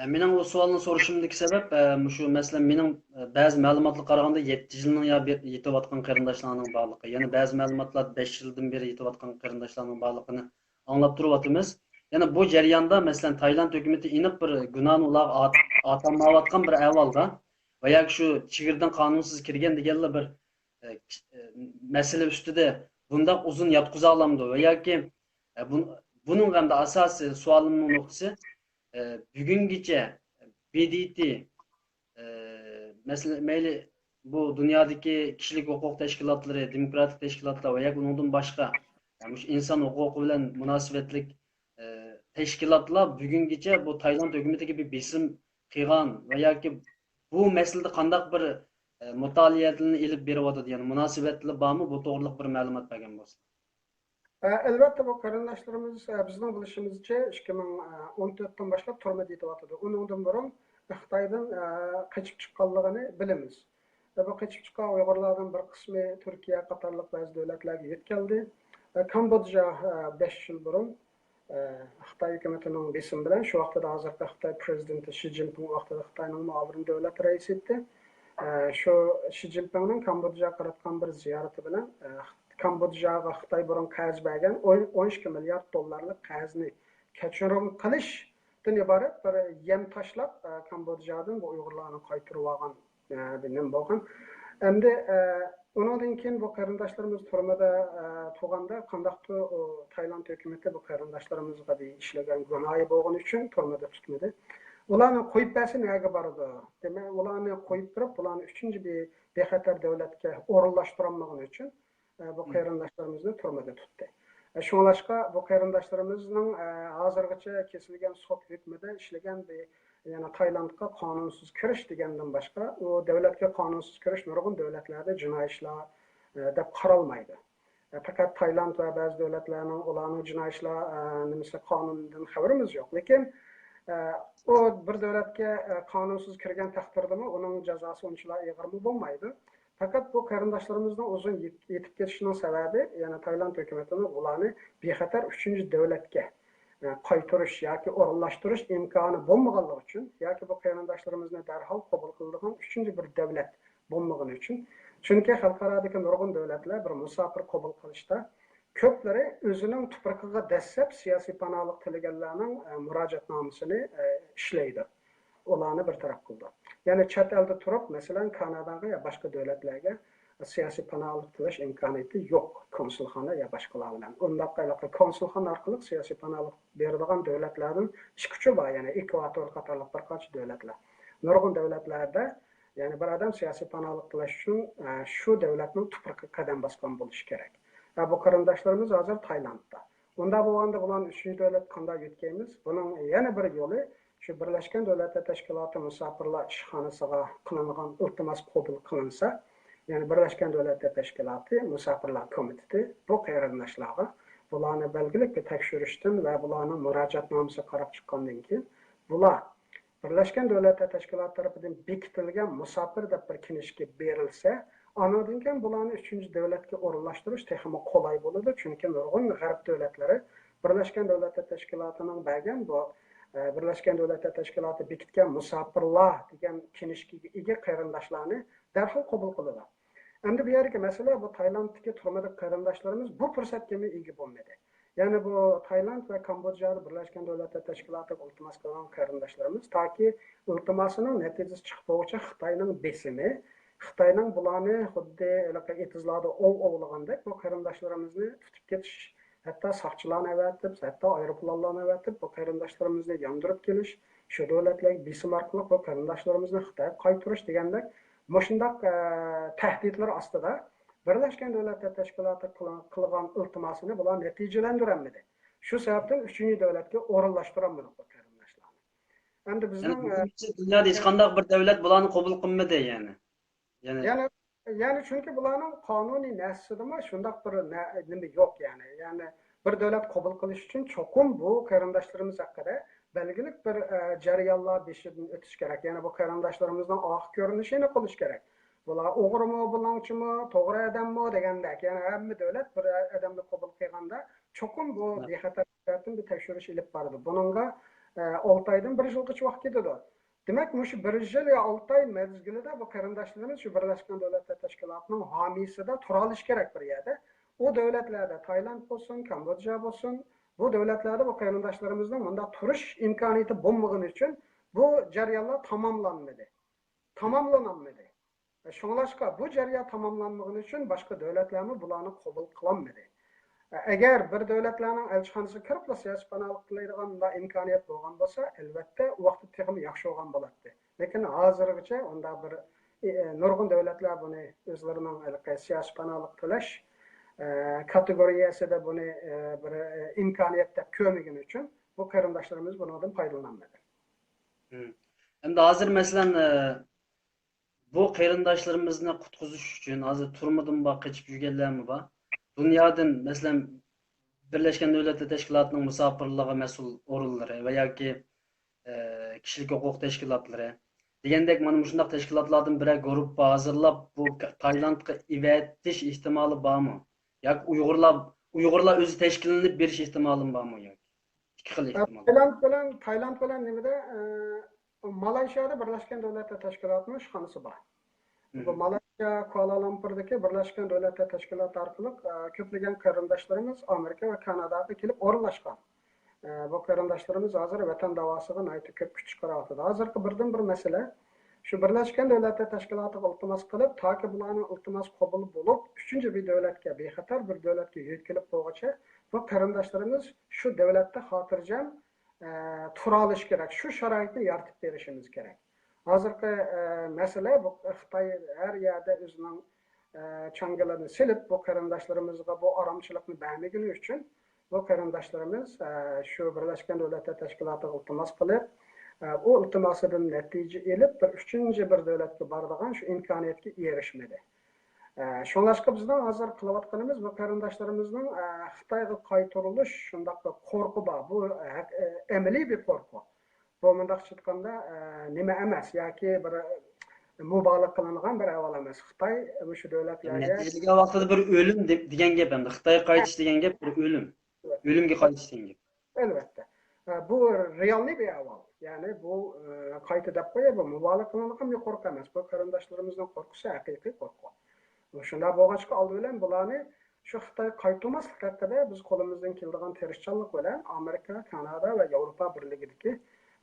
ئە، مېنىڭ ئۇ سوئالنى سورىشىمدىكى سەۋەب، ئە، مۇشۇ مەسىلەن، مېنىڭ، ئە، بەزى مەلۇماتلارغا قارىغاندا يەتتە يىلنىڭ يا بىر يېتىۋاتقان قېرىنداشلارنىڭ بارلىقى، يەنە بەزى مەلۇماتلار بەش يىلدىن بېرى يېتىۋاتقان قېرىنداشلارنىڭ بارلىقىنى ئاڭلاپ تۇرۇۋاتىمىز. يەنە بۇ جەرياندا، مەسىلەن، تايلاند ھۆكۈمىتى ئېنىق بىر گۇناھنى ئۇلارغا ئات-، ئاتالمايۋاتقان بىر ئەھۋالدا ۋە ياكى شۇ چېگرىدىن قانۇنسىز كىرگەن دېگەنلا بىر، ئە، كىش-، ئە، مەسىلە ئۈستىدە بۇنداق ئۇزۇن ياتقۇزالامدۇ ۋە ياكى، ئە، بۇن-، بۇنىڭ ھەمدە ئاساسىي سوئالىمنىڭ نۇقتىسى، ئە، بۈگۈنگىچە ب د ت، ئە، مەسىلەن، مەيلى بۇ دۇنيادىكى كىشىلىك ھوقۇق تەشكىلاتلىرى، دېموكراتىك تەشكىلاتلار ۋە ياكى ئۇنىڭدىن باشقا، ئە، مۇشۇ ئىنسان ھوقۇقى بىلەن مۇناسىۋەتلىك، ئە، تەشكىلاتلار بۈگۈنگىچە بۇ تايلاند ھۆكۈمىتىگە بىر بېسىم قىلغان ۋە ياكى بۇ مەسىلىدە قانداق بىر، ئە، مۇتالىئەلەرنى ئېلىپ بېرىۋاتىدۇ؟ يەنى مۇناسىۋەتلىرى بارمۇ؟ بۇ توغرىلىق بىر مەلۇمات بەرگەن بولسا. ئە، ئەلۋەتتە، بۇ قېرىنداشلىرىمىز، ئە، بىزنىڭ بىلىشىمىزچە، ئىككى مىڭ ئون تۆتتىن باشلاپ تۈرمىدە يېتىۋاتىدۇ. ئۇنىڭدىن بۇرۇن خىتايدىن، ئە، قېچىپ چىققانلىقىنى بىلىمىز. ۋە بۇ قېچىپ چىققان ئۇيغۇرلاردىن بىر قىسمى تۈركىيە قاتارلىق بەزى دۆلەتلەرگە يۆتكەلدى. ئە، كامبودژا، ئە، بەش يىل بۇرۇن، ئە، خىتاي ھۆكۈمىتىنىڭ بېسىمى بىلەن، شۇ ۋاقىتتا ھازىرقى خىتاي پرېزىدېنتى شى جىنپىڭ ۋاقتىدا خىتاينىڭ مۇئاۋىن دۆلەت رەئىسى ئىدى. ئە، شۇ شى جىنپىڭنىڭ كامبودژاغا قاراتقان بىر زىيارىتى بىلەن، ئە، كامبودژاغا خىتاي بۇرۇن قەرز بەرگەن ئون، ئون ئىككى مىليارد دوللارلىق قەرزنى كەچۈرۈم قىلىشتىن ئىبارەت بىر يەم تاشلاپ، ئە، كامبودژادىن بۇ ئۇيغۇرلارنى قايتۇرۇۋالغان، ئە، بىر نېمە بولغان. ئەمدى، ئە، ئۇنىڭدىن كېيىن بۇ قېرىنداشلىرىمىز تۈرمىدە، ئە، تۇرغاندا قانداقتۇر ئۇ تايلاند ھۆكۈمىتى بۇ قېرىنداشلىرىمىزغا بىر ئىشلىگەن گۇناھى بولغىنى ئۈچۈن تۈرمىدە تۇتمىدى. ئۇلارنى قويۇپ بەرسە نەگە بارىدۇ؟ دېمەك، ئۇلارنى قويۇپ بېرىپ، بۇلارنى ئۈچىنچى بىر بىخەتەر دۆلەتكە ئورۇنلاشتۇرالمىغىنى ئۈچۈن، ئە، بۇ قېرىنداشلىرىمىزنى تۈرمىدە تۇتتى. ئە، شۇڭلاشقا بۇ قېرىنداشلىرىمىزنىڭ، ئە، ھازىرغىچە كېسىلگەن سوت ھۆكمىدە ئىشلىگەن بىر، يەنە تايلاندقا قانۇنسىز كىرىش دېگەندىن باشقا، ئۇ دۆلەتكە قانۇنسىز كىرىش نۇرغۇن دۆلەتلەردە جىنايى ئىشلار، ئە، دەپ قارالمايدۇ. ئە، پەقەت تايلاند ۋە بەزى دۆلەتلەرنىڭ، ئۇلارنىڭ جىنايى ئىشلار، ئە، نېمىسى، قانۇنىدىن خەۋىرىمىز يوق. لېكىن، ئە، ئۇ بىر دۆلەتكە، ئە، قانۇنسىز كىرگەن تەقدىردىمۇ ئۇنىڭ جازاسى ئۇنچىلا ئېغىرمۇ بولمايدۇ. پەقەت بۇ قېرىنداشلىرىمىزنىڭ ئۇزۇن يىت-، يېتىپ كېتىشىنىڭ سەۋەبى، يەنى تايلاند ھۆكۈمىتىنىڭ بۇلارنى بىخەتەر ئۈچىنچى دۆلەتكە، ئە، قايتۇرۇش ياكى ئورۇنلاشتۇرۇش ئىمكانى بولمىغانلىقى ئۈچۈن ياكى بۇ قېرىنداشلىرىمىزنى دەرھال قوبۇل قىلىدىغان ئۈچىنچى بىر دۆلەت بولمىغىنى ئۈچۈن. چۈنكى خەلقئارادىكى نۇرغۇن دۆلەتلەر بىر مۇساپىر قوبۇل قىلىشتا كۆپلىرى ئۆزىنىڭ تۇپرىقىغا دەسسەپ سىياسىي پاناھلىق تىلىگەنلەرنىڭ، ئە، مۇراجىئەتنامىسىنى، ئە، ئىشلەيدۇ. ئۇلارنى بىر تەرەپ قىلىدۇ. يەنى چەت ئەلدە تۇرۇپ، مەسىلەن، كاناداغا يا باشقا دۆلەتلەرگە سىياسىي پاناھلىق تىلەش ئىمكانىيىتى يوق، كونسۇلخانا يا باشقىلار بىلەن. ئۇنداق ھېلىقى كونسۇلخانا ئارقىلىق سىياسىي پاناھلىق بېرىدىغان دۆلەتلەرنىڭ ئىككى ئۇچى بار، يەنى ئېكۋاتور قاتارلىق بىر قانچە دۆلەتلەر. نۇرغۇن دۆلەتلەردە، يەنى بىر ئادەم سىياسىي پاناھلىق تىلەش ئۈچۈن، ئە، شۇ دۆلەتنىڭ تۇپرىقىغا قەدەم باسقان بولۇشى كېرەك. ئە، بۇ قېرىنداشلىرىمىز ھازىر تايلاندتا. ئۇنداق بولغاندا بۇلارنى ئۈچىنچى دۆلەتكە قانداق يۆتكەيمىز؟ بۇنىڭ يەنە بىر يولى، شۇ بىرلەشكەن دۆلەتلەر تەشكىلاتى مۇساپىرلار ئىشخانىسىغا قىلىنغان ئىلتىماس قوبۇل قىلىنسا، يەنى بىرلەشكەن دۆلەتلەر تەشكىلاتى مۇساپىرلار كومىتېتى بۇ قېرىنداشلارغا بۇلارنى بەلگىلىك بىر تەكشۈرۈشتىن ۋە بۇلارنىڭ مۇراجىئەتنامىسىغا قاراپ چىققاندىن كېيىن، بۇلار بىرلەشكەن دۆلەتلەر تەشكىلاتى تەرىپىدىن بېكىتىلگەن مۇساپىر دەپ بىر كىنىشكا بېرىلسە، ئانىڭدىن كېيىن بۇلارنى ئۈچىنچى دۆلەتكە ئورۇنلاشتۇرۇش تېخىمۇ قولاي بولىدۇ. چۈنكى نۇرغۇن غەرب دۆلەتلىرى بىرلەشكەن دۆلەتلەر تەشكىلاتىنىڭ بەرگەن بۇ، ئە، بىرلەشكەن دۆلەتلەر تەشكىلاتى بېكىتكەن مۇساپىرلار دېگەن كىنىشكىگە ئىگە قېرىنداشلارنى دەرھال قوبۇل قىلىدۇ. ئەمدى بۇ يەردىكى مەسىلە، بۇ تايلاندتىكى تۈرمىدىكى قېرىنداشلىرىمىز بۇ پۇرسەتكىمۇ ئىگە بولمىدى. يەنى بۇ تايلاند ۋە كامبودژادا بىرلەشكەن دۆلەتلەر تەشكىلاتىغا ئىلتىماس قىلغان قېرىنداشلىرىمىز تاكى ئىلتىماسىنىڭ نەتىجىسى چىقىپ بولغۇچە خىتاينىڭ بېسىمى، خىتاينىڭ بۇلارنى خۇددى ھېلىقى ئېتىزلاردا ئوۋ ئوۋلىغاندەك بۇ قېرىنداشلىرىمىزنى تۇتۇپ كېتىش، ھەتتا ساقچىلارنى ئەۋەتىپ، ھەتتا ئايروپىلانلارنى ئەۋەتىپ، بۇ قېرىنداشلىرىمىزنى ياندۇرۇپ كېلىش، شۇ دۆلەتلەرگە بېسىم ئارقىلىق بۇ قېرىنداشلىرىمىزنى خىتايغا قايتۇرۇش دېگەندەك مۇشۇنداق، ئە، تەھدىتلەر ئاستىدا بىرلەشكەن دۆلەتلەر تەشكىلاتى قىل-، قىلغان ئىلتىماسىنى بۇلار نەتىجىلەندۈرەلمىدى. شۇ سەۋەبتىن ئۈچىنچى دۆلەتكە ئورۇنلاشتۇرالمىدۇق بۇ قېرىنداشلارنى. ئەمدى يەنى بىزنىڭ، ئە، بۈگۈنگىچە دۇنيادا ھېچقانداق بىر دۆلەت بۇلارنى قوبۇل قىلمىدى، يەنى. يەنى يەنى، يەنى چۈنكى بۇلارنىڭ قانۇنىي نەرسىدىمۇ شۇنداق بىر نە-، نېمە يوق، يەنى. يەنى بىر دۆلەت قوبۇل قىلىش ئۈچۈن چوقۇم بۇ قېرىنداشلىرىمىز ھەققىدە بەلگىلىك بىر، ئە، جەريانلار بېشىدىن ئۆتۈش كېرەك. يەنى بۇ قېرىنداشلىرىمىزنىڭ ئارقا كۆرۈنۈشىنى قىلىش كېرەك. بۇلار ئوغرىمۇ، بۇلاڭچىمۇ، توغرا ئادەممۇ دېگەندەك. يەنى ھەممە دۆلەت بىر ئادەمنى قوبۇل قىلغاندا چوقۇم بۇ بىخەتەر تەرەپتىن بىر تەكشۈرۈش ئېلىپ بارىدۇ. بۇنىڭغا، ئە، ئالتە ئايدىن بىر يىلغىچە ۋاقىت كېتىدۇ. دېمەك، مۇشۇ بىر يىل يا ئالتە ئاي مەزگىلىدە بۇ قېرىنداشلىرىمىز شۇ بىرلەشكەن دۆلەتلەر تەشكىلاتىنىڭ ھامىيسىدا تۇرالىشى كېرەك بىر يەردە. ئۇ دۆلەتلەردە، تايلاند بولسۇن، كامبودژا بولسۇن، بۇ دۆلەتلەردە بۇ قېرىنداشلىرىمىزنىڭ مۇنداق تۇرۇش ئىمكانىيىتى بولمىغىنى ئۈچۈن بۇ جەريانلار تاماملانمىدى. تاماملانالمىدى. شۇڭلاشقا بۇ جەريان تاماملانمىغىنى ئۈچۈن باشقا دۆلەتلەرمۇ بۇلارنى قوبۇل قىلالمىدى. ئەگەر بىر دۆلەتلەرنىڭ ئەلچىخانىسىغا كىرىپلا سىياسىي پاناھلىق تىلەيدىغان مۇنداق ئىمكانىيەت بولغان بولسا، ئەلۋەتتە، ئۇ ۋاقىتتا تېخىمۇ ياخشى بولغان بولاتتى. لېكىن ھازىرغىچە ئۇنداق بىر، ئى، نۇرغۇن دۆلەتلەر بۇنى ئۆزلىرىنىڭ ھېلىقى سىياسىي پاناھلىق تىلەش، ئە، كاتېگورىيەسىدە بۇنى، ئە، بىر، ئە، ئىمكانىيەت دەپ كۆرمىگىنى ئۈچۈن بۇ قېرىنداشلىرىمىز بۇنىڭدىن پايدىلىنالمىدى. مم. ئەمدى ھازىر، مەسىلەن، ئە، بۇ قېرىنداشلىرىمىزنى قۇتقۇزۇش ئۈچۈن ھازىر تۈرمىدىمۇ بار، قېچىپ يۈرگەنلەرمۇ بار. دۇنيادىن، مەسىلەن، بىرلەشكەن دۆلەتلەر تەشكىلاتىنىڭ مۇساپىرلىرىغا مەسئۇل ئورۇنلىرى ۋە ياكى، ئە، كىشىلىك ھوقۇق تەشكىلاتلىرى دېگەندەك، مانا مۇشۇنداق تەشكىلاتلاردىن بىرەر گۇرۇپپا ھازىرلاپ، بۇ تايلاندقا ئېۋەتىش ئېھتىمالى بارمۇ؟ ياكى ئۇيغۇرلار، ئۇيغۇرلار ئۆزى تەشكىللىنىپ بېرىش ئېھتىمالىمۇ بارمۇ ياكى؟ ئىككى خىل ئېھتىمال. تايلاند بىلەن، تايلاند بىلەن نېمىدە، ئە، مالايشىيادا بىرلەشكەن دۆلەتلەر تەشكىلاتىنىڭ ئىشخانىسى بار. بۇ مالايشىيا كۇالا-لۇمپۇردىكى بىرلەشكەن دۆلەتلەر تەشكىلاتى ئارقىلىق، ئە، كۆپلىگەن قېرىنداشلىرىمىز ئامېرىكا ۋە كاناداغا كېلىپ ئورۇنلاشقان. ئە، بۇ قېرىنداشلىرىمىز ھازىر ۋەتەن داۋاسىغا ناھايىتى كۆپ كۈچ چىقىرىۋاتىدۇ. ھازىرقى بىردىنبىر مەسىلە، شۇ بىرلەشكەن دۆلەتلەر تەشكىلاتىغا ئىلتىماس قىلىپ، تاكى بۇلارنىڭ ئىلتىماسى قوبۇل بولۇپ، ئۈچىنچى بىر دۆلەتكە، بىخەتەر بىر دۆلەتكە يۆتكىلىپ بولغۇچە، بۇ قېرىنداشلىرىمىز شۇ دۆلەتتە خاتىرجەم، ئە، تۇرالىشى كېرەك. شۇ شارائىتنى يارىتىپ بېرىشىمىز كېرەك. ھازىرقى، ئە، مەسىلە، بۇ خىتاي ھەر يەردە ئۆزىنىڭ، ئە، چاڭگىلىنى سېلىپ، بۇ قېرىنداشلىرىمىزغا بۇ ئارامچىلىقنى بەرمىگىنى ئۈچۈن، بۇ قېرىنداشلىرىمىز، ئە، شۇ بىرلەشكەن دۆلەتلەر تەشكىلاتىغا ئىلتىماس قىلىپ، ئە، ئۇ ئىلتىماسىدىن نەتىجە ئېلىپ، بىر ئۈچىنچى بىر دۆلەتكە بارىدىغان شۇ ئىمكانىيەتكە ئېرىشمىدى. ئە، شۇڭلاشقا بىزنىڭ ھازىر قىلىۋاتقىنىمىز بۇ قېرىنداشلىرىمىزنىڭ، ئە، خىتايغا قايتۇرۇلۇش شۇنداق بىر قورقۇ بار. بۇ ھەق-، ئە، ئەمەلىي بىر قورقۇ. بۇ مۇنداقچە ئېيتقاندا، ئە، نېمە ئەمەس ياكى بىر مۇبالىغە قىلىنغان بىر ئەھۋال ئەمەس. خىتاي مۇشۇ دۆلەتلەرگە نەتىجە دېگەن ۋاقتىدا بىر ئۆلۈم دەپ، دېگەن گەپ ئەمدى. خىتايغا قايتىش دېگەن گەپ بىر ئۆلۈم. ئۆلۈمگە قايتىش دېگەن گەپ. ئەلۋەتتە. ئە، بۇ رېئالنىي بىر ئەھۋال. يەنى بۇ، ئە، قايتا دەپ قوياي، بۇ مۇبالىغە قىلىنغان بىر قورقۇ ئەمەس. بۇ قېرىنداشلىرىمىزنىڭ قورقۇسى ھەقىقىي قورقۇ. شۇنداق بولغاچقا، ئالدى بىلەن بۇلارنى شۇ خىتايغا قايتۇرماسلىق ھەققىدە بىز قولىمىزدىن كېلىدىغان تىرىشچانلىق بىلەن ئامېرىكا، كانادا ۋە ياۋروپا بىرلىكىدىكى،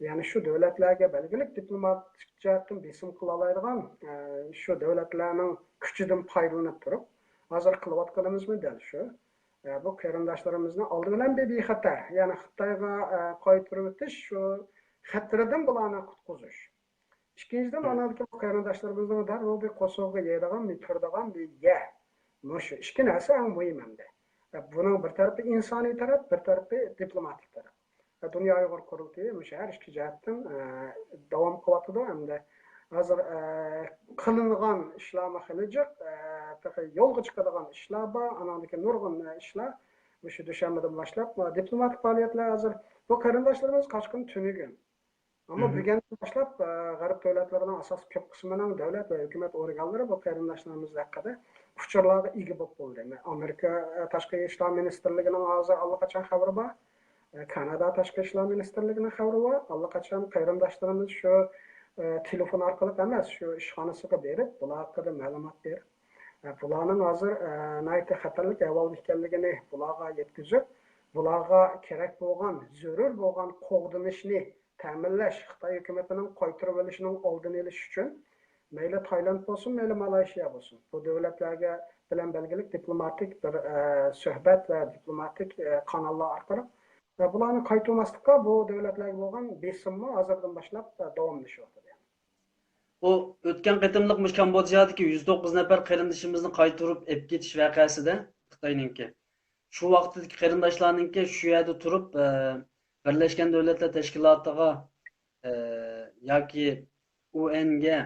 يەنى شۇ دۆلەتلەرگە بەلگىلىك دىپلوماتىك جەھەتتىن بېسىم قىلالايدىغان، ئە، شۇ دۆلەتلەرنىڭ كۈچىدىن پايدىلىنىپ تۇرۇپ، ھازىر قىلىۋاتقىنىمىزمۇ دەل شۇ. ئە، بۇ قېرىنداشلىرىمىزنى ئالدى بىلەن بىر بىخەتەر، يەنى خىتايغا، ئە، قايتۇرۇۋېتىش شۇ خەتىرىدىن بۇلارنى قۇتقۇزۇش. ئىككىنچىدىن، ئانىڭدىكى بۇ قېرىنداشلىرىمىزنىڭ دەررۇ بىر قورسىقىغا يەيدىغان، بىر تۇرىدىغان بىر يەر. مۇشۇ ئىككى نەرسە ئەڭ مۇھىم ئەمدى. بۇنىڭ بىر تەرىپى ئىنسانىي تەرەپ، بىر تەرىپى دىپلوماتىك تەرەپ. دۇنيا ئۇيغۇر قۇرۇلتىيى مۇشۇ ھەر ئىككى جەھەتتىن، ئە، داۋام قىلىۋاتىدۇ. ئەمدى ھازىر، ئە، قىلىنغان ئىشلارمۇ خېلى جىق، ئە، تېخى يولغا چىقىدىغان ئىشلار بار، ئانىڭدىكى نۇرغۇن، ئە، ئىشلار مۇشۇ دۈشەنبىدىن باشلاپ، ئە، دىپلوماتىك پائالىيەتلەر ھازىر بۇ قېرىنداشلىرىمىز قاچقىنى تۈنۈگۈن. ئەمما بۈگۈندىن باشلاپ، ئە، غەرب دۆلەتلىرىنىڭ ئاساسلىق كۆپ قىسمىنىڭ دۆلەت ۋە ھۆكۈمەت ئورگانلىرى بۇ قېرىنداشلىرىمىز ھەققىدە ئۇچۇرلارغا ئىگە بولۇپ بولدى. ئامېرىكا، ئە، تاشقى ئىشلار مىنىستىرلىكىنىڭ ھازىر ئاللىقاچان خەۋىرى بار. ئە، كانادا تاشقى ئىشلار مىنىستىرلىكىنىڭ خەۋىرى بار. ئاللىقاچان قېرىنداشلىرىمىز شۇ، ئە، تېلېفون ئارقىلىق ئەمەس، شۇ ئىشخانىسىغا بېرىپ، بۇلار ھەققىدە مەلۇمات بېرىپ، ئە، بۇلارنىڭ ھازىر، ئە، ناھايىتى خەتەرلىك ئەھۋالدا ئىكەنلىكىنى، بۇلارغا يەتكۈزۈپ، بۇلارغا كېرەك بولغان، زۆرۈر بولغان قوغدىنىشنى تەمىنلەش، خىتاي ھۆكۈمىتىنىڭ قايتۇرۇۋېلىشىنىڭ ئالدىنى ئېلىش ئۈچۈن مەيلى تايلاند بولسۇن، مەيلى مالايشىيا بولسۇن، بۇ دۆلەتلەرگە بىلەن بەلگىلىك دىپلوماتىك بىر، ئە، سۆھبەت ۋە دىپلوماتىك، ئە، قاناللار ئارقىلىق، ئە، بۇلارنى قايتۇرماسلىققا، بۇ دۆلەتلەرگە بولغان بېسىممۇ ھازىردىن باشلاپ، ئە، داۋاملىشىۋاتىدۇ. ئۇ ئۆتكەن قېتىملىق مۇشۇ كامبودژادىكى يۈز توققۇز نەپەر قېرىندىشىمىزنى قايتۇرۇپ ئېلىپ كېتىش ۋەقەسىدە خىتاينىڭكى، شۇ ۋاقىتتىكى قېرىنداشلارنىڭكى شۇ يەردە تۇرۇپ، ئە، بىرلەشكەن دۆلەتلەر تەشكىلاتىغا، ئە، ياكى ئۇ ئېنگە،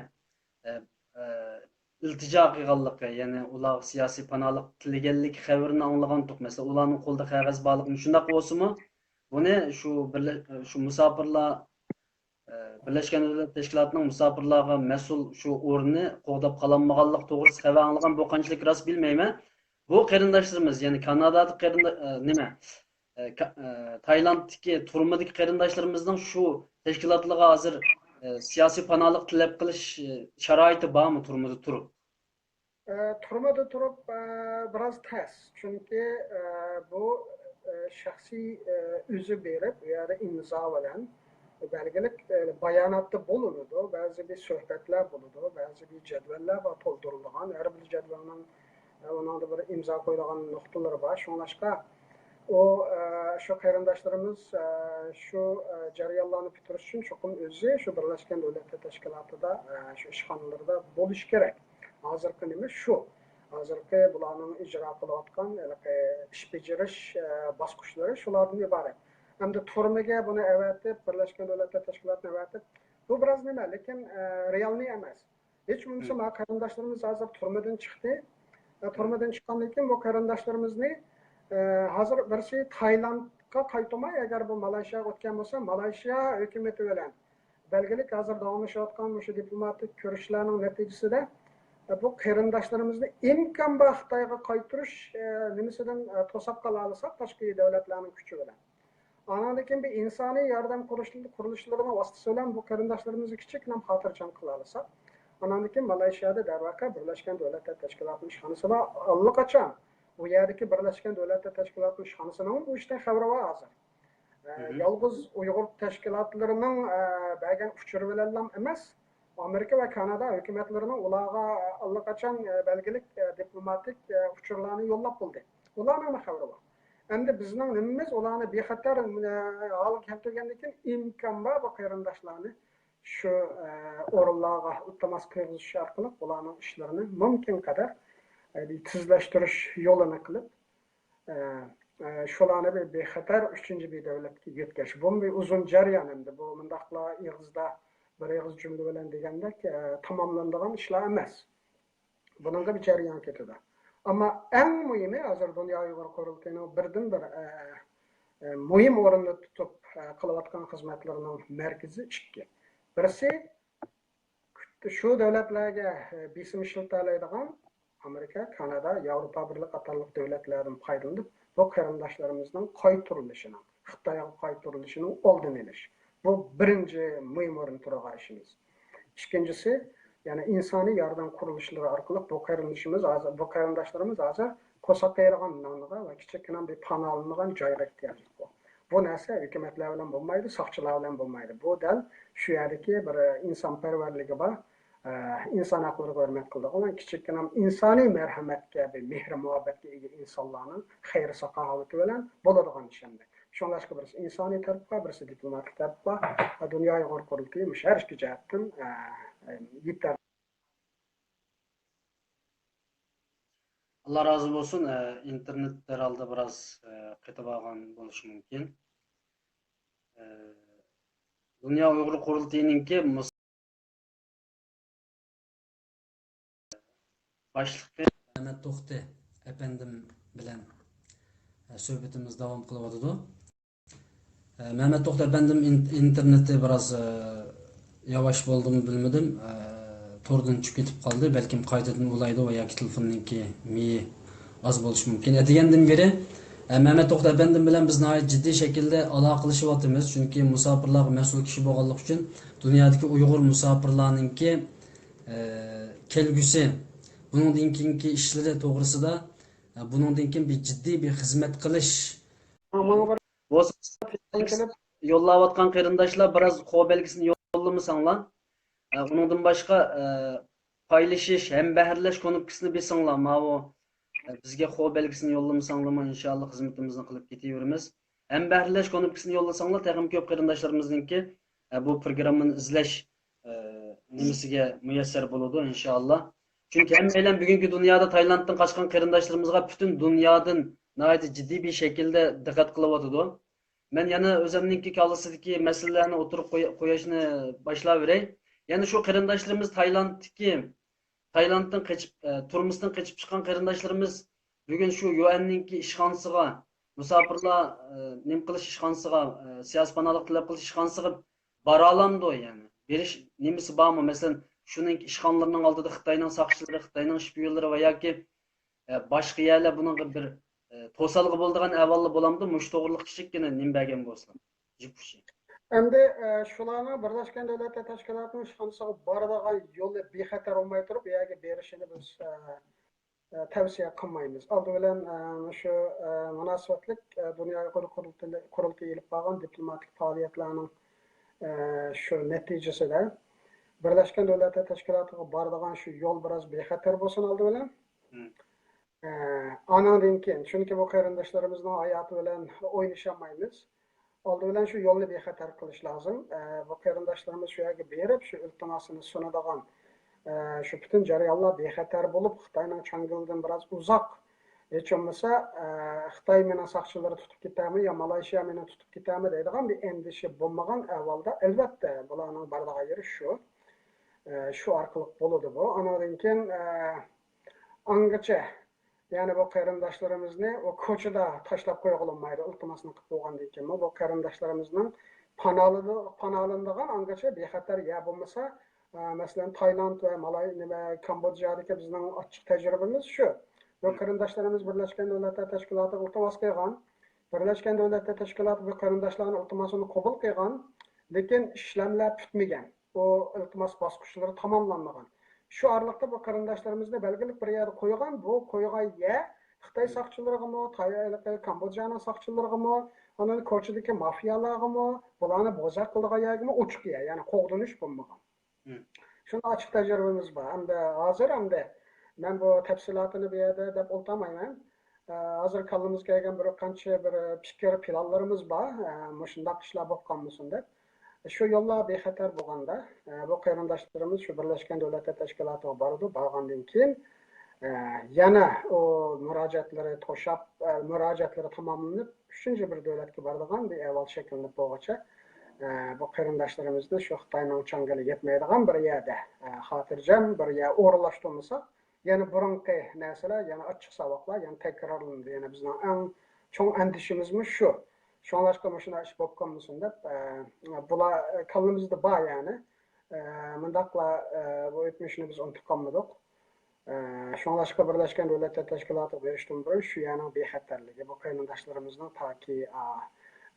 ئە، ئە، ئىلتىجا قىلغانلىقى، يەنى ئۇلارغا سىياسىي پاناھلىق تىلىگەنلىك خەۋىرىنى ئاڭلىغانتۇق. مەسىلەن، ئۇلارنىڭ قولىدا قەغەز بارلىقىنى، شۇنداق بولسىمۇ، بۇنى شۇ بىرلە-، شۇ مۇساپىرلار، ئە، بىرلەشكەن دۆلەتلەر تەشكىلاتىنىڭ مۇساپىرلارغا مەسئۇل شۇ ئورنىنى قوغداپ قالالمىغانلىقى توغرىسىدا خەۋەر ئاڭلىغان، بۇ قانچىلىك راست بىلمەيمەن. بۇ قېرىنداشلىرىمىز، يەنى كانادادىكى قېرىندا-، ئە، نېمە، ئە، كا-، ئە، تايلاندتىكى تۈرمىدىكى قېرىنداشلىرىمىزنىڭ شۇ تەشكىلاتلارغا ھازىر، ئە، سىياسىي پاناھلىق تەلەپ قىلىش، ئە، شارائىتى بارمۇ تۈرمىدە تۇرۇپ؟ ئە، تۈرمىدە تۇرۇپ، ئە، بىراز تەس. چۈنكى، ئە، بۇ، ئە، شەخسىي، ئە، ئۆزى بېرىپ، ئۇ يەردە ئىمزا بىلەن بەلگىلىك، ئە، باياناتتا بولۇنىدۇ. بەزى بىر سۆھبەتلەر بولىدۇ، بەزى بىر جەدۋەللەر بار تولدۇرۇلىدىغان. ھەر بىر جەدۋەلنىڭ، ئە، ئۇنىڭدا بىر ئىمزا قويىدىغان نۇقتىلىرى بار. شۇڭلاشقا ئۇ، ئە، شۇ قېرىنداشلىرىمىز، ئە، شۇ، ئە، جەريانلارنى پۈتتۈرۈش ئۈچۈن چوقۇم ئۆزى شۇ بىرلەشكەن دۆلەتلەر تەشكىلاتىدا، ئە، شۇ ئىشخانىلىرىدا بولۇشى كېرەك. ھازىرقى نېمە شۇ. ھازىرقى بۇلارنىڭ ئىجرا قىلىۋاتقان ھېلىقى ئىش بېجىرىش، ئە، باسقۇچلىرى شۇلاردىن ئىبارەت. ئەمدى تۈرمىگە بۇنى ئەۋەتىپ، بىرلەشكەن دۆلەتلەر تەشكىلاتىنى ئەۋەتىپ، بۇ بىراز نېمە، لېكىن، ئە، رېئالنىي ئەمەس. ھېچ بولمىسا، مانا قېرىنداشلىرىمىز ھازىر تۈرمىدىن چىقتى. ئە، تۈرمىدىن چىققاندىن كېيىن بۇ قېرىنداشلىرىمىزنى، ئە، ھازىر بىرسى تايلاندقا قايتۇرماي، ئەگەر بۇ مالايشىياغا ئۆتكەن بولسا، مالايشىيا ھۆكۈمىتى بىلەن بەلگىلىك ھازىر داۋاملىشىۋاتقان مۇشۇ دىپلوماتىك كۆرۈشلەرنىڭ نەتىجىسىدە، ئە، بۇ قېرىنداشلىرىمىزنى ئىمكان بار خىتايغا قايتۇرۇش، ئە، نېمىسىدىن، ئە، توساپ قالالىساق تاشقى دۆلەتلەرنىڭ كۈچى بىلەن. ئانىڭدىن كېيىن بىر ئىنسانىي ياردەم قۇرۇش-، قۇرۇلۇشلىرىنىڭ ۋاسىتىسى بىلەن بۇ قېرىنداشلىرىمىزنى كىچىككىنە خاتىرجەم قىلالىساق، ئاناندىن كېيىن مالايشىيادا دەرۋەقە بىرلەشكەن دۆلەتلەر تەشكىلاتىنىڭ ئىشخانىسى بار. ئاللىقاچان بۇ يەردىكى بىرلەشكەن دۆلەتلەر تەشكىلاتىنىڭ ئىشخانىسىنىڭ بۇ ئىشتىن خەۋىرى بار ھازىر. ئە، يالغۇز ئۇيغۇر تەشكىلاتلىرىنىڭ، ئە، بەرگەن ئۇچۇرى بىلەنلا ئەمەس، ئامېرىكا ۋە كانادا ھۆكۈمەتلىرىنىڭ ئۇلارغا ئاللىقاچان، ئە، بەلگىلىك، ئە، دىپلوماتىك، ئە، ئۇچۇرلارنى يوللاپ بولدى. ئۇلارنىڭمۇ خەۋىرى بار. ئەمدى بىزنىڭ نېمىمىز ئۇلارنى بىخەتەر، ئە، ھالغا كەلتۈرگەندىن كېيىن ئىمكان بار بۇ قېرىنداشلارنى شۇ، ئە، ئورۇنلارغا ئىلتىماس قىلغۇزۇش ئارقىلىق ئۇلارنىڭ ئىشلىرىنى مۇمكىن قەدەر، ئە، تېزلەشتۈرۈش يولىنى قىلىپ، ئە، ئە، شۇلارنى بىر بىخەتەر ئۈچىنچى بىر دۆلەتكە يۆتكەش. بۇمۇ بىر ئۇزۇن جەريان ئەمدى. بۇ مۇنداقلا ئېغىزدا بىر ئېغىز جۈملە بىلەن دېگەندەك، ئە، تاماملىنىدىغان ئىشلار ئەمەس. بۇنىڭغا بىر جەريان كېتىدۇ. ئەمما ئەڭ مۇھىمى ھازىر دۇنيا ئۇيغۇر قۇرۇلتىيىنىڭ بىردىنبىر، ئە، مۇھىم ئورۇندا تۇتۇپ، ئە، قىلىۋاتقان خىزمەتلىرىنىڭ مەركىزى ئىككى. بىرسى، شۇ دۆلەتلەرگە، ئە، بېسىم ئىشلىتەلەيدىغان ئامېرىكا، كانادا، ياۋروپا بىرلىكى قاتارلىق دۆلەتلەردىن پايدىلىنىپ، بۇ قېرىنداشلىرىمىزنىڭ قايتۇرۇلۇشىنىڭ، خىتايغا قايتۇرۇلۇشىنىڭ ئالدىنى ئېلىش. بۇ بىرىنچى مۇھىم ئورۇندا تۇرىدىغان ئىشىمىز. ئىككىنچىسى، يەنى ئىنسانىي ياردەم قۇرۇلۇشلىرى ئارقىلىق بۇ قېرىندىشىمىز ھازىر، بۇ قېرىنداشلىرىمىز ھازىر قورساق يەيدىغان نانغا ۋە كىچىككىنە بىر پاناھلىنىدىغان جايغا ئېھتىياجلىق بۇ. بۇ نەرسە ھۆكۈمەتلەر بىلەن بولمايدۇ، ساقچىلار بىلەن بولمايدۇ. بۇ دەل شۇ يەردىكى بىر ئىنسانپەرۋەرلىكى بار، ئە، ئىنسان ھەقلىرىگە ھۆرمەت قىلىدىغان ۋە كىچىككىنە ئىنسانىي مەرھەمەتكە، بىر مېھرى مۇھەببەتكە ئىگە ئىنسانلارنىڭ خەير ساخاۋىتى بىلەن بولىدىغان ئىش ئەمدى. شۇڭلاشقا بىرسى ئىنسانىي تەرەپ بار، بىرسى دىپلوماتىك تەرەپ بار. دۇنيا ئۇيغۇر قۇرۇلتىيى مۇشۇ ھەر ئىككى جەھەتتىن، ئە، يېتەرلىك. ئاللا رازى بولسۇن. ئە، ئىنتېرنېت دەرھالدا بىراز، ئە، قېتىپ ئالغان بولۇشى مۇمكىن. ئە، دۇنيا ئۇيغۇر قۇرۇلتىيىنىڭكى مۇس-، باشلىقى مەمەت توختى ئەپەندىم بىلەن، ئە، سۆھبىتىمىز داۋام قىلىۋاتىدۇ. ئە، مەمەت توختى ئەپەندىم، ئىن-، ئىنتېرنېتى بىراز، ئە، ياۋاش بولدىمۇ بىلمىدىم. ئە، توردىن چۈشۈپ كېتىپ قالدى. بەلكىم قايتىدىن ئۇلايدۇ ۋە ياكى تېلېفوننىڭكى مېيى ئاز بولۇشى مۇمكىن. ئەتىگەندىن بېرى، ئە، مەمەت توختى ئەپەندىم بىلەن بىز ناھايىتى جىددىي شەكىلدە ئالاقىلىشىۋاتىمىز. چۈنكى مۇساپىرلارغا مەسئۇل كىشى بولغانلىقى ئۈچۈن دۇنيادىكى ئۇيغۇر مۇساپىرلارنىڭكى، ئە، كەلگۈسى، بۇنىڭدىن كېيىنكى ئىشلىرى توغرىسىدا، ئە، بۇنىڭدىن كېيىن بىر جىددىي بىر خىزمەت قىلىش، ماڭا بىر بولسا كېلىپ يوللاۋاتقان قېرىنداشلار بىراز قول بەلگىسىنى يوللىمىساڭلار. ئە، ئۇنىڭدىن باشقا، ئە، پايلىشىش، ھەمبەھىرلەش كۇنۇپكىسىنى بېسىڭلار. ماۋۇ، ئە، بىزگە قول بەلگىسىنى يوللىمىساڭلارمۇ، ئىنشائاللا، خىزمىتىمىزنى قىلىپ كېتىۋېرىمىز. ھەمبەھىرلەش كۇنۇپكىسىنى يوللىساڭلار، تېخىمۇ كۆپ قېرىنداشلىرىمىزنىڭكى، ئە، بۇ پروگراممىنى ئىزلەش، ئە، نېمىسىگە مۇيەسسەر بولىدۇ، ئىنشائاللا. چۈنكى ھەممەيلەن بۈگۈنكى دۇنيادا تايلاندتىن قاچقان قېرىنداشلىرىمىزغا پۈتۈن دۇنيادىن ناھايىتى جىددىي بىر شەكىلدە دىققەت قىلىۋاتىدۇ. مەن يەنە ئۆزۈمنىڭكى كاللىسىدىكى مەسىلىلەرنى ئوتتۇرىغا قوي-، قويۇشنى باشلاۋېرەي. يەنە شۇ قېرىنداشلىرىمىز تايلاندتىكى، تايلاندتىن قېچىپ، ئە، تۈرمىسىدىن قېچىپ چىققان قېرىنداشلىرىمىز بۈگۈن شۇ يۇ ئېننىڭكى ئىشخانىسىغا، مۇساپىرلار، ئە، نېمە قىلىش ئىشخانىسىغا، ئە، سىياسىي پاناھلىق تەلەپ قىلىش ئىشخانىسىغا بارالامدۇ، يەنى؟ بېرىش نېمىسى بارمۇ؟ مەسىلەن، شۇنىڭ ئىشخانىلىرىنىڭ ئالدىدا خىتاينىڭ ساقچىلىرى، خىتاينىڭ شپىيونلىرى ۋە ياكى، ئە، باشقا يەرلەر بۇنىڭغا بىر، ئە، توسالغۇ بولىدىغان ئەھۋاللار بولامدۇ؟ مۇشۇ توغرىلىق كىچىككىنە نېمە بەرگەن بولسىلا، جىپ ئۇچى. ئەمدى، ئە، شۇلارنىڭ بىرلەشكەن دۆلەتلەر تەشكىلاتىنىڭ ئىشخانىسىغا بارىدىغان يولى بىخەتەر بولماي تۇرۇپ، ئۇ يەرگە بېرىشىنى بىز، ئە، ئە، تەۋسىيە قىلمايمىز. ئالدى بىلەن، ئە، مۇشۇ، ئە، مۇناسىۋەتلىك، ئە، دۇنيا ئۇيغۇر قۇرۇلتىيى، قۇرۇلتىيى ئېلىپ بارغان دىپلوماتىك پائالىيەتلەرنىڭ، ئە، شۇ نەتىجىسىدە بىرلەشكەن دۆلەتلەر تەشكىلاتىغا بارىدىغان شۇ يول بىراز بىخەتەر بولسۇن ئالدى بىلەن. ئە، ئانىڭدىن كېيىن، چۈنكى بۇ قېرىنداشلىرىمىزنىڭ ھاياتى بىلەن ئوينىشالمايمىز. ئالدى بىلەن شۇ يولنى بىخەتەر قىلىش لازىم. ئە، بۇ قېرىنداشلىرىمىز شۇ يەرگە بېرىپ، شۇ ئىلتىماسىنى سۇنىدىغان، ئە، شۇ پۈتۈن جەريانلار بىخەتەر بولۇپ، خىتاينىڭ چاڭگىلىدىن بىراز ئۇزاق، ھېچ بولمىسا، ئە، خىتاي مېنىڭ ساقچىلىرى تۇتۇپ كېتەرمۇ يا مالايشىيا مېنى تۇتۇپ كېتەرمۇ دەيدىغان بىر ئەندىشە بولمىغان ئەھۋالدا، ئەلۋەتتە، بۇلارنىڭ بارىدىغان يېرى شۇ. ئە، شۇ ئارقىلىق بولىدۇ بۇ. ئانىڭدىن كېيىن، ئە، ئاڭغىچە، يەنى بۇ قېرىنداشلىرىمىزنى ئۇ كوچىدا تاشلاپ قويغىلى بولمايدۇ، ئىلتىماسنى قىلىپ بولغاندىن كېيىنمۇ. بۇ قېرىنداشلىرىمىزنىڭ پاناھلىنىدىغان ئاڭغىچە بىخەتەر يەر بولمىسا، ئە، مەسىلەن، تايلاند ۋە مالاي-، نېمە، كامبودژادىكى بىزنىڭ ئاچچىق تەجرىبىمىز شۇ. بۇ قېرىنداشلىرىمىز بىرلەشكەن دۆلەتلەر تەشكىلاتىغا ئىلتىماس قىلغان. بىرلەشكەن دۆلەتلەر تەشكىلاتى بۇ قېرىنداشلارنىڭ ئىلتىماسىنى قوبۇل قىلغان، لېكىن ئىشلەملەر پۈتمىگەن. ئۇ ئىلتىماس باسقۇچلىرى تاماملانمىغان. شۇ ئارىلىقتا بۇ قېرىنداشلىرىمىزنى بەلگىلىك بىر يەردە قويغان. بۇ قويغان يەر خىتاي ساقچىلىرىغىمۇ، تاي-، ھېلىقى كامبودژانىڭ ساقچىلىرىغىمۇ، ئاندىن كوچىدىكى مافىيالارغىمۇ، بۇلارنى بوزەك قىلىدىغان يەرگىمۇ ئوچۇق يەر، يەنى قوغدىنىش بولمىغان. شۇنداق ئاچچىق تەجرىبىمىز بار. ئەمدى ھازىر ئەمدى مەن بۇ تەپسىلاتىنى بۇ يەردە دەپ ئولتۇرمايمەن. ئە، ھازىر كاللىمىزغا كەلگەن بىر قانچە بىر پىكىر، پىلانلىرىمىز بار. ئە، مۇشۇنداق ئىشلار بولۇپ قالمىسۇن دەپ. شۇ يوللار بىخەتەر بولغاندا، ئە، بۇ قېرىنداشلىرىمىز شۇ بىرلەشكەن دۆلەتلەر تەشكىلاتىغا بارىدۇ. بارغاندىن كېيىن، ئە، يەنە ئۇ مۇراجىئەتلىرى توشاپ، ئە، مۇراجىئەتلىرى تاماملىنىپ، ئۈچىنچى بىر دۆلەتكە بارىدىغان بىر ئەھۋال شەكىللىنىپ بولغۇچە، ئە، بۇ قېرىنداشلىرىمىزنى شۇ خىتاينىڭ چاڭگىلى يەتمەيدىغان بىر يەردە، ئە، خاتىرجەم بىر يەر ئورۇنلاشتۇرمىساق، يەنە بۇرۇنقى نەرسىلەر، يەنە ئاچچىق ساۋاقلار يەنە تەكرارلىنىدۇ. يەنە بىزنىڭ ئەڭ چوڭ ئەندىشىمىزمۇ شۇ. شۇڭلاشقا مۇشۇنداق ئىش بولۇپ قالمىسۇن دەپ، ئە، بۇلار كاللىمىزدا بار يەنى. ئە، مۇنداقلا، ئە، بۇ ئۆتمۈشنى بىز ئۇنتۇپ قالمىدۇق. ئە، شۇڭلاشقا بىرلەشكەن دۆلەتلەر تەشكىلاتىغا بېرىشتىن بۇرۇن شۇ يەرنىڭ بىخەتەرلىكى، بۇ قېرىنداشلىرىمىزنىڭ تاكى، ئا،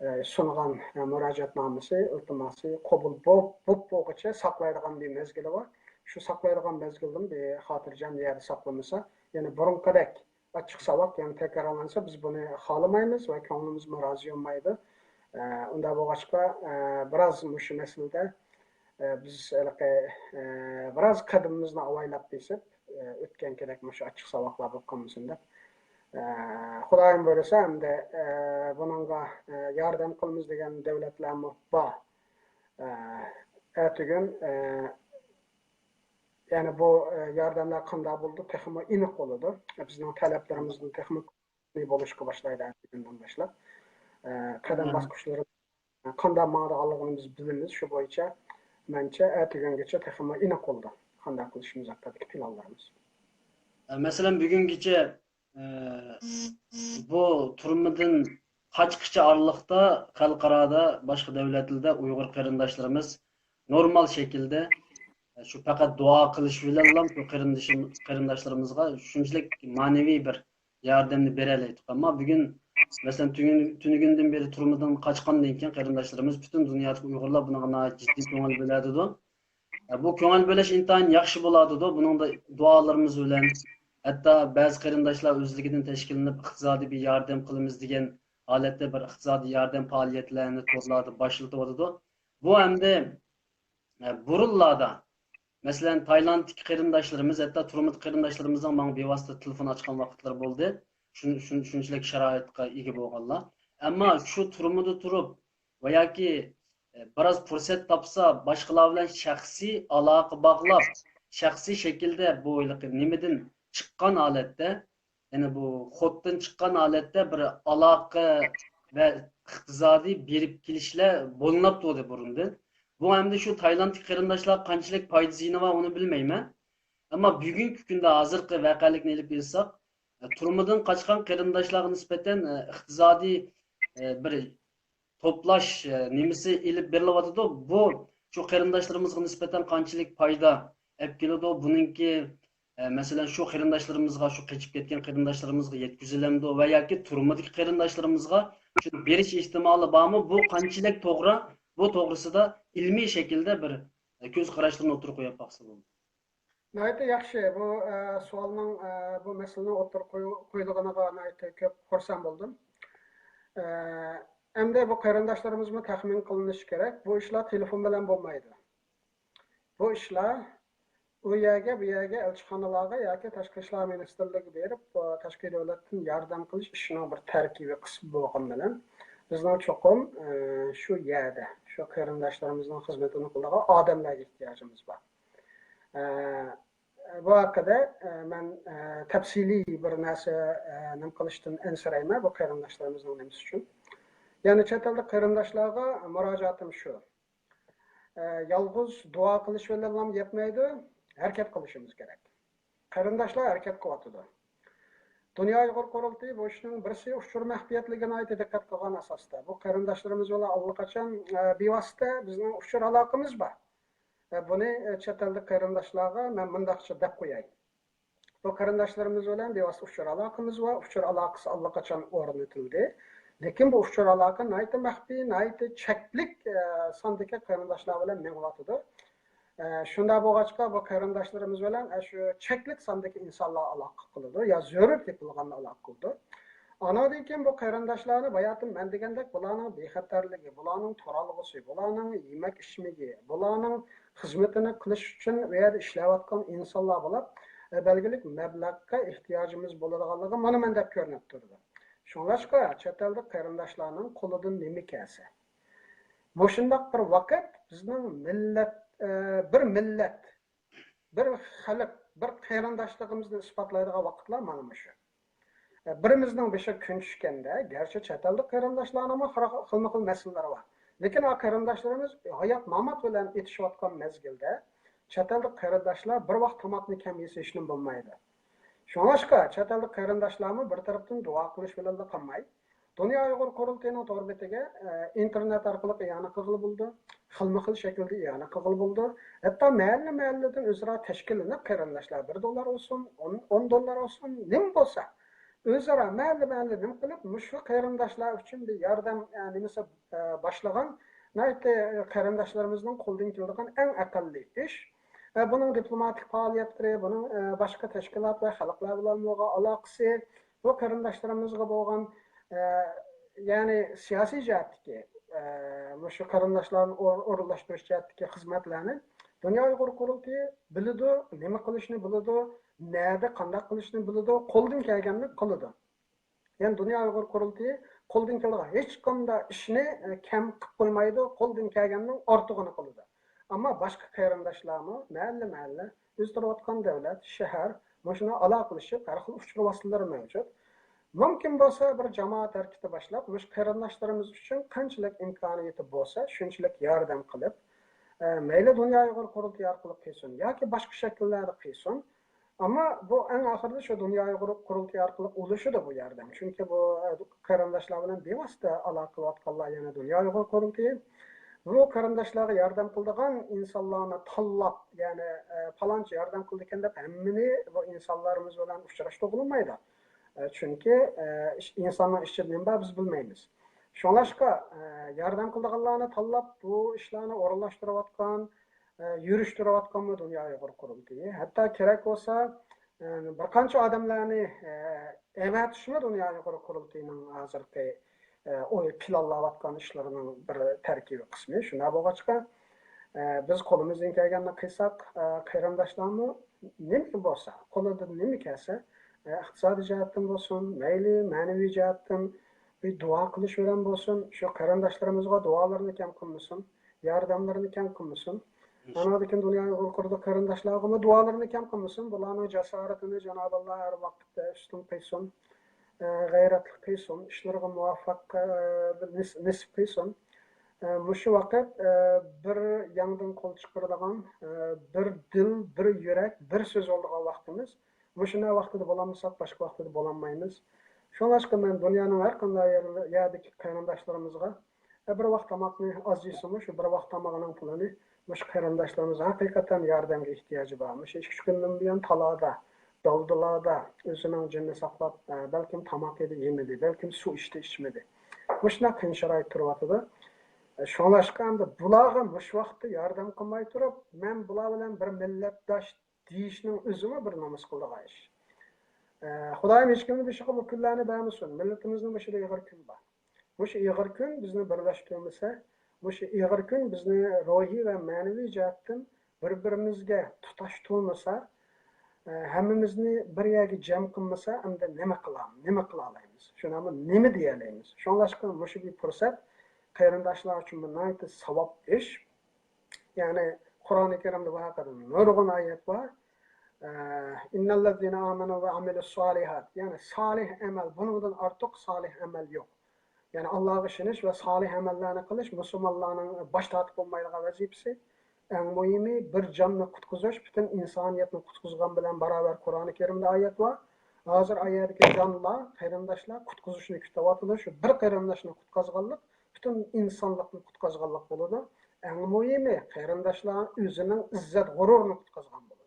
ئە، سۇنغان، ئە، مۇراجىئەتنامىسى، ئىلتىماسى قوبۇل بوپ، بوپ بولغۇچە ساقلايدىغان بىر مەزگىلى بار. شۇ ساقلايدىغان مەزگىلدىن بىر خاتىرجەم يەردە ساقلىمىسا، يەنە بۇرۇنقىدەك ئاچچىق ساۋاق يەنە تەكرارلانسا، بىز بۇنى خالىمايمىز ۋە كۆڭلىمىزمۇ رازى بولمايدۇ. ئە، ئۇنداق بولغاچقا، ئە، بىراز مۇشۇ مەسىلىدە، ئە، بىز ھېلىقى، ئە، بىراز قەدىمىمىزنى ئاۋايلاپ بېسىپ، ئە، ئۆتكەنكىدەك مۇشۇ ئاچچىق ساۋاقلار بولۇپ قالمىسۇن دەپ، ئە، خۇدايىم بۇيرۇسا، ئەمدى، ئە، بۇنىڭغا، ئە، ياردەم قىلىمىز دېگەن دۆلەتلەرمۇ بار. ئە، ئەتىگۈن، ئە، يەنى بۇ، ئە، ياردەملەر قانداق بولىدۇ، تېخىمۇ ئېنىق بولىدۇ. بىزنىڭ تەلەپلىرىمىزدىن تېخىمۇ بولۇشقا باشلايدۇ ئەتىگۈندىن باشلاپ. ئە، قەدەم باسقۇچلىرى قانداق ماڭىدىغانلىقىنى بىز بىلىمىز. شۇ بويىچە، مەنچە، ئەتىگۈنگىچە تېخىمۇ ئېنىق بولىدۇ، قانداق قىلىشىمىز ھەققىدىكى پىلانلىرىمىز. ئە، مەسىلەن، بۈگۈنگىچە، ئە، بۇ تۈرمىدىن قاچقىچە ئارىلىقتا خەلقئارادا، باشقا دۆلەتلەردە ئۇيغۇر قېرىنداشلىرىمىز نورمال شەكىلدە، ئە، شۇ پەقەت دۇئا قىلىش بىلەنلا شۇ قېرىندىشىم-، قېرىنداشلىرىمىزغا شۇنچىلىك مەنىۋى بىر ياردەمنى بېرەلەيتتۇق. ئەمما بۈگۈن، مەسىلەن، تۈنۈگۈن-، تۈنۈگۈندىن بېرى تۈرمىدىن قاچقاندىن كېيىن قېرىنداشلىرىمىز، پۈتۈن دۇنيادىكى ئۇيغۇرلار بۇنىڭغا ناھايىتى جىددىي كۆڭۈل بۆلەدىدۇ. بۇ كۆڭۈل بۆلۈش ئىنتايىن ياخشى بولادىدۇ. بۇنىڭدا دۇئالىرىمىز بىلەن، ھەتتا بەزى قېرىنداشلار ئۆزلۈكىدىن تەشكىللىنىپ، ئىقتىسادىي بىر ياردەم قىلىمىز دېگەن ھالەتتە بىر ئىقتىسادىي ياردەم پائالىيەتلەرنى تورلاردا باشلىتىۋاتىدۇ. بۇ ئەمدى، ئە، بۇرۇنلاردا، مەسىلەن، تايلاندتىكى قېرىنداشلىرىمىز، ھەتتا تۈرمىدىكى قېرىنداشلىرىمىزنىڭ ماڭا بىۋاسىتە تېلېفون ئاچقان ۋاقىتلىرى بولدى. شۇن-، شۇن-، شۇنچىلىك شارائىتقا ئىگە بولغانلار. ئەمما شۇ تۈرمىدە تۇرۇپ ۋە ياكى، ئە، بىراز پۇرسەت تاپسا، باشقىلار بىلەن شەخسىي ئالاقە باغلاپ، شەخسىي شەكىلدە بۇ ھېلىقى نېمىدىن چىققان ھالەتتە، يەنى بۇ خوتتىن چىققان ھالەتتە بىر ئالاقە ۋە ئىقتىسادىي بېرىپ كېلىشلەر بولۇنۇپ تۇردى بۇرۇندىن. بۇ ئەمدى شۇ تايلاندتىكى قېرىنداشلارغا قانچىلىك پايدا زىيىنى بار، ئۇنى بىلمەيمەن. ئەمما بۈگۈنكى كۈندە ھازىرقى ۋەقەلىكنى ئېلىپ ئېيتساق، تۈرمىدىن قاچقان قېرىنداشلارغا نىسبەتەن، ئىقتىسادىي، بىر توپلاش، نېمىسى ئېلىپ بېرىلىۋاتىدۇ. بۇ شۇ قېرىنداشلىرىمىزغا نىسبەتەن قانچىلىك پايدا ئەپ كېلىدۇ؟ بۇنىڭكى، مەسىلەن، شۇ قېرىنداشلىرىمىزغا، شۇ قېچىپ كەتكەن قېرىنداشلىرىمىزغا يەتكۈزۈلەمدۇ ۋە ياكى تۈرمىدىكى قېرىنداشلىرىمىزغا شۇ بېرىش ئېھتىمالى بارمۇ؟ بۇ قانچىلىك توغرا؟ بۇ توغرىسىدا ئىلمىي شەكىلدە بىر كۆز قاراشلىرىنى ئوتتۇرىغا قويۇپ باقسا بولىدۇ. ناھايىتى ياخشى. بۇ، ئە، سوئالنىڭ، ئە، بۇ مەسىلىنىڭ ئوتتۇرىغا قوي-، قويۇلغىنىغا ناھايىتى كۆپ خۇرسەن بولدۇم. ئە، ئەمدى بۇ قېرىنداشلىرىمىزمۇ تەخمىن قىلىنىشى كېرەك. بۇ ئىشلار تېلېفون بىلەن بولمايدۇ. بۇ ئىشلار ئۇ يەرگە، بۇ يەرگە، ئەلچىخانىلارغا ياكى تاشقى ئىشلار مىنىستىرلىقىگە بېرىپ، ئە، تاشقى دۆلەتتىن ياردەم قىلىش ئىشىنىڭ بىر تەركىبىي قىسمى بولغان بىلەن، بىزنىڭ چوقۇم، ئە، شۇ يەردە، شۇ قېرىنداشلىرىمىزنىڭ خىزمىتىنى قىلىدىغان ئادەملەرگە ئېھتىياجىمىز بار. ئە، بۇ ھەققىدە، ئە، مەن، ئە، تەپسىلىي بىر نەرسە، ئە، نېمە قىلىشتىن ئەنسىرەيمەن، بۇ قېرىنداشلىرىمىزنىڭ نېمىسى ئۈچۈن. يەنى چەت ئەلدە قېرىنداشلارغا مۇراجىئەتىم شۇ. ئە، يالغۇز دۇئا قىلىش بىلەنلا يەتمەيدۇ، ھەرىكەت قىلىشىمىز كېرەك. قېرىنداشلار ھەرىكەت قىلىۋاتىدۇ. دۇنيا ئۇيغۇر قۇرۇلتىيى بۇ ئىشنىڭ بىرسى ئۇچۇر مەخپىيەتلىكىگە ناھايىتى دىققەت قىلغان ئاساستا. بۇ قېرىنداشلىرىمىز بىلەن ئاللىقاچان، ئە، بىۋاسىتە بىزنىڭ ئۇچۇر ئالاقىمىز بار. ۋە بۇنى، ئە، چەت ئەلدىكى قېرىنداشلارغا مەن مۇنداقچە دەپ قوياي. بۇ قېرىنداشلىرىمىز بىلەن بىۋاسىتە ئۇچۇر ئالاقىمىز بار. ئۇچۇر ئالاقىسى ئاللىقاچان ئورنىتىلدى. لېكىن بۇ ئۇچۇر ئالاقە ناھايىتى مەخپىي، ناھايىتى چەكلىك، ئە، ساندىكى قېرىنداشلار بىلەن مېڭىۋاتىدۇ. ئە، شۇنداق بولغاچقا، بۇ قېرىنداشلىرىمىز بىلەن، ئە، شۇ چەكلىك ساندىكى ئىنسانلار ئالاقە قىلىدۇ يا زۆرۈر تېپىلغاندا ئالاقە قىلىدۇ. ئانىڭدىن كېيىن بۇ قېرىنداشلارنى باياتىن مەن دېگەندەك بۇلارنىڭ بىخەتەرلىكى، بۇلارنىڭ تۇرالغۇسى، بۇلارنىڭ يېمەك ئىچمىكى، بۇلارنىڭ خىزمىتىنى قىلىش ئۈچۈن ئۇ يەردە ئىشلەۋاتقان ئىنسانلار بولۇپ، ئە، بەلگىلىك مەبلەغكە ئېھتىياجىمىز بولىدىغانلىقى مانا مەندەك كۆرۈنۈپ تۇرىدۇ. شۇڭلاشقا چەت ئەلدىكى قېرىنداشلارنىڭ قولىدىن نېمە كەلسە، مۇشۇنداق بىر ۋاقىت بىزنىڭ مىللەت، ئە، بىر مىللەت، بىر خەلق، بىر قېرىنداشلىقىمىزنى ئىسپاتلايدىغان ۋاقىتلار مانا مۇشۇ. ئە، بىرىمىزنىڭ بېشىغا كۈن چۈشكەندە، گەرچە چەت ئەلدىكى قېرىنداشلارنىڭمۇ خىرا-، خىلمۇ خىل مەسىلىلىرى بار. لېكىن ئا قېرىنداشلىرىمىز ھايات مامات بىلەن ئېتىشىۋاتقان مەزگىلدە، چەت ئەلدىكى قېرىنداشلار بىر ۋاق تاماقنى كەم يېسە ھېچنېمە بولمايدۇ. شۇڭلاشقا، چەت ئەلدىكى قېرىنداشلارمۇ بىر تەرەپتىن دۇئا قىلىش بىلەنلا قالماي، دۇنيا ئۇيغۇر قۇرۇلتىيىنىڭ تور بېتىگە، ئە، ئىنتېرنېت ئارقىلىق ئىئانە قىلغىلى بولىدۇ. خىلمۇ خىل شەكىلدە ئىئانە قىلغىلى بولىدۇ. ھەتتا مەھەللە مەھەللىدىن ئۆزئارا تەشكىللىنىپ، قېرىنداشلار بىر دوللار بولسۇن، ئون، ئون دوللار بولسۇن، نېمە بولسا، ئۆزئارا مەھەللە مەھەللە نېمە قىلىپ، مۇشۇ قېرىنداشلار ئۈچۈن بىر ياردەم، ئە، نېمىسى، ئە، باشلىغان ناھايىتى قېرىنداشلىرىمىزنىڭ قولىدىن كېلىدىغان ئەڭ ئەقەللىي ئىش. ئە، بۇنىڭ دىپلوماتىك پائالىيەتلىرى، بۇنىڭ، ئە، باشقا تەشكىلات ۋە خەلقلەر بىلەن بولغان ئالاقىسى، بۇ قېرىنداشلىرىمىزغا بولغان، ئە، يەنى سىياسىي جەھەتتىكى، ئە، مۇشۇ قېرىنداشلارنى ئور-، ئورۇنلاشتۇرۇش جەھەتتىكى خىزمەتلەرنى دۇنيا ئۇيغۇر قۇرۇلتىيى بىلىدۇ، نېمە قىلىشنى بىلىدۇ، نەدە قانداق قىلىشنى بىلىدۇ، قولىدىن كەلگەننى قىلىدۇ. يەنى دۇنيا ئۇيغۇر قۇرۇلتىيى قولىدىن كېلىدىغان ھېچقانداق ئىشنى، ئە، كەم قىلىپ قويمايدۇ، قولىدىن كەلگەننىڭ ئارتۇقىنى قىلىدۇ. ئەمما باشقا قېرىنداشلارمۇ مەھەللە-مەھەللە، ئۆزى تۇرۇۋاتقان دۆلەت، شەھەر، مۇشۇنى ئالاقىلىشىپ، ھەر خىل ئۇچۇر ۋاسىتىلىرى مەۋجۇت. مۇمكىن بولسا، بىر جامائەت ھەرىكىتى باشلاپ، مۇشۇ قېرىنداشلىرىمىز ئۈچۈن قانچىلىك ئىمكانىيىتى بولسا، شۇنچىلىك ياردەم قىلىپ، ئە، مەيلى دۇنيا ئۇيغۇر قۇرۇلتىيى ئارقىلىق قىلسۇن ياكى باشقا شەكىللەردە قىلسۇن، ئەمما بۇ ئەڭ ئاخىرىدا شۇ دۇنيا ئۇيغۇر قۇرۇلتىيى ئارقىلىق ئۇلىشىدۇ بۇ ياردەم. چۈنكى بۇ، ئە، قېرىنداشلار بىلەن بىۋاسىتە ئالاقە قىلىۋاتقانلار يەنە دۇنيا ئۇيغۇر قۇرۇلتىيى. بۇ قېرىنداشلارغا ياردەم قىلىدىغان ئىنسانلارنى تاللاپ، يەنى، ئە، پالانچى ياردەم قىلىدىكەن دەپ ھەممىنى بۇ ئىنسانلىرىمىز بىلەن ئۇچراشتۇرغىلى بولمايدۇ. ئە، چۈنكى، ئە، ئىش-، ئىنساننىڭ ئىچىدە نېمە بار، بىز بىلمەيمىز. شۇڭلاشقا، ئە، ياردەم قىلىدىغانلارنى تاللاپ، بۇ ئىشلارنى ئورۇنلاشتۇرۇۋاتقان، ئە، يۈرۈشتۈرۈۋاتقانمۇ دۇنيا ئۇيغۇر قۇرۇلتىيى. ھەتتا كېرەك بولسا، ئە، بىر قانچە ئادەملەرنى، ئە، ئەۋەتىشمۇ دۇنيا ئۇيغۇر قۇرۇلتىيىنىڭ ھازىرقى، ئە، ئوي پىلانلاۋاتقان ئىشلىرىنىڭ بىر تەركىبىي قىسمى. شۇنداق بولغاچقا، ئە، بىز قولىمىزدىن كەلگەننى قىلساق، ئە، قېرىنداشلارمۇ نېمە بولسا، قولىدىن نېمە كەلسە، ئە، ئىقتىسادىي جەھەتتىن بولسۇن، مەيلى مەنىۋى جەھەتتىن، بىر دۇئا قىلىش بىلەن بولسۇن، شۇ قېرىنداشلىرىمىزغا دۇئالىرىنى كەم قىلمىسۇن، ياردەملىرىنى كەم قىلمىسۇن. ئانىڭدىن كېيىن دۇنيا ئۇيغۇر قۇرۇلتىيى قېرىنداشلارغىمۇ دۇئالىرىنى كەم قىلمىسۇن. بۇلارنىڭ جاسارىتىنى جانابى ئاللا ھەر ۋاقىتتا ئۈستۈن قىلسۇن، ئە، غەيرەتلىك قىلسۇن، ئىشلىرىغا مۇۋەپپەق، ئە، نېس-، نېسىپ قىلسۇن. ئە، مۇشۇ ۋاقىت، ئە، بىر ياڭدىن قول چىقىرىدىغان، ئە، بىر دىل، بىر يۈرەك، بىر سۆز بولىدىغان ۋاقتىمىز. مۇشۇنداق ۋاقتىدا بولالمىساق، باشقا ۋاقتىدا بولالمايمىز. شۇڭلاشقا مەن دۇنيانىڭ ھەر قانداق يەر-، يەردىكى قېرىنداشلىرىمىزغا، ئە، بىر ۋاق تاماقنى ئاز يېسىمۇ، شۇ بىر ۋاق تامىقىنىڭ پۇلىنى مۇشۇ قېرىنداشلىرىمىز ھەقىقەتەن ياردەمگە ئېھتىياجى بار. مۇشۇ ئىككى، ئۈچ كۈندىن بۇيان تالادا، دالدىلاردا ئۆزىنىڭ جېنىنى ساقلاپ، ئە، بەلكىم تاماق يېدى، يېمىدى، بەلكىم سۇ ئىچتى، ئىچمىدى. مۇشۇنداق قىيىن شارائىتتا تۇرۇۋاتىدۇ. ئە، شۇڭلاشقا ئەمدى بۇلارغا مۇشۇ ۋاقىتتا ياردەم قىلماي تۇرۇپ، مەن بۇلار بىلەن بىر مىللەتداش دېيىشنىڭ ئۆزىمۇ بىر نومۇس قىلىدىغان ئىش. ئە، خۇدايىم ھېچكىمنىڭ بېشىغا بۇ كۈنلەرنى بەرمىسۇن. مىللىتىمىزنىڭ بېشىدا ئېغىر كۈن بار. مۇشۇ ئېغىر كۈن بىزنى بىرلەشتۈرمىسە، مۇشۇ ئېغىر كۈن بىزنى روھىي ۋە مەنىۋى جەھەتتىن بىر-بىرىمىزگە تۇتاشتۇرمىسا، ئە، ھەممىمىزنى بىر يەرگە جەم قىلمىسا، ئەمدى نېمە قىلام-، نېمە قىلالايمىز؟ شۇنداقمۇ نېمە دېيەلەيمىز؟ شۇڭلاشقا مۇشۇ بىر پۇرسەت قېرىنداشلار ئۈچۈن بىر ناھايىتى ساۋاب ئىش. يەنى قۇرئانى كەرىمدە بۇ ھەققىدە نۇرغۇن ئايەت بار. ئە، «إن الذين آمنوا وعملوا الصالحات»، يەنى سالىھ ئەمەل، بۇنىڭدىن ئارتۇق سالىھ ئەمەل يوق. يەنى ئاللاغا ئىشىنىش ۋە سالىھ ئەمەللەرنى قىلىش مۇسۇلمانلارنىڭ باش تارتىپ بولمايدىغان ۋەزىپىسى. ئەڭ مۇھىمى، بىر جاننى قۇتقۇزۇش پۈتۈن ئىنسانىيەتنى قۇتقۇزغان بىلەن باراۋەر. قۇرئانى كەرىمدە ئايەت بار. ھازىر ئايەتتىكى جانلار، قېرىنداشلار قۇتقۇزۇشنى كۈتۈۋاتىدۇ. شۇ بىر قېرىنداشنى قۇتقۇزغانلىق پۈتۈن ئىنسانلىقنى قۇتقۇزغانلىق بولىدۇ. ئەڭ مۇھىمى، قېرىنداشلار ئۆزىنىڭ ئىززەت غۇرۇرىنى قۇتقۇزغان بولىدۇ.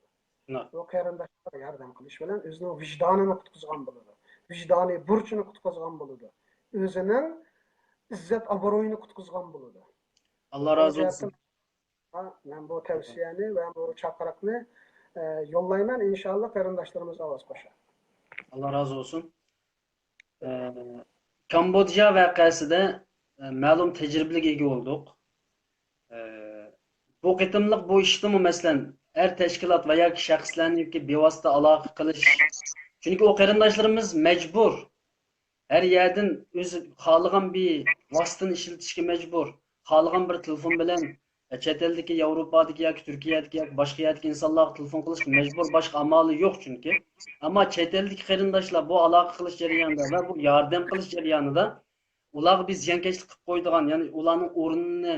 بۇ قېرىنداشلارغا ياردەم قىلىش بىلەن ئۆزىنىڭ ۋىجدانىنى قۇتقۇزغان بولىدۇ. ۋىجدانىي بۇرچىنى قۇتقۇزغان بولىدۇ. ئۆزىنىڭ ئىززەت ئابرۇيىنى قۇتقۇزغان بولىدۇ. ئاللا رازى بولسۇن. مەن بۇ تەۋسىيەنى ۋە بۇ چاقىرىقنى، ئە، يوللايمەن. ئىنشاللا قېرىنداشلىرىمىز ئاۋاز قوشار. ئاللا رازى بولسۇن. ئە، كامبودژا ۋەقەسىدە، ئە، مەلۇم تەجرىبىلىك ئىگە بولدۇق. ئە، بۇ قېتىملىق بۇ ئىشتىمۇ، مەسىلەن، ئەر تەشكىلات ۋە ياكى شەخسلەرنى ياكى بىۋاسىتە ئالاقە قىلىش. چۈنكى ئۇ قېرىنداشلىرىمىز مەجبۇر. ھەر يەردىن ئۆزى خالىغان بىر ۋاسىتىنى ئىشلىتىشكە مەجبۇر. خالىغان بىر تېلېفون بىلەن، ئە، چەت ئەلدىكى، ياۋروپادىكى ياكى تۈركىيەدىكى ياكى باشقا يەردىكى ئىنسانلارغا تېلېفون قىلىشقا مەجبۇر، باشقا ئامالى يوق چۈنكى. ئەمما چەت ئەلدىكى قېرىنداشلار بۇ ئالاقە قىلىش جەريانىدا ۋە بۇ ياردەم قىلىش جەريانىدا ئۇلارغا بىز زىيانكەشلىك قىلىپ قويىدىغان، يەنى ئۇلارنىڭ ئورنىنى،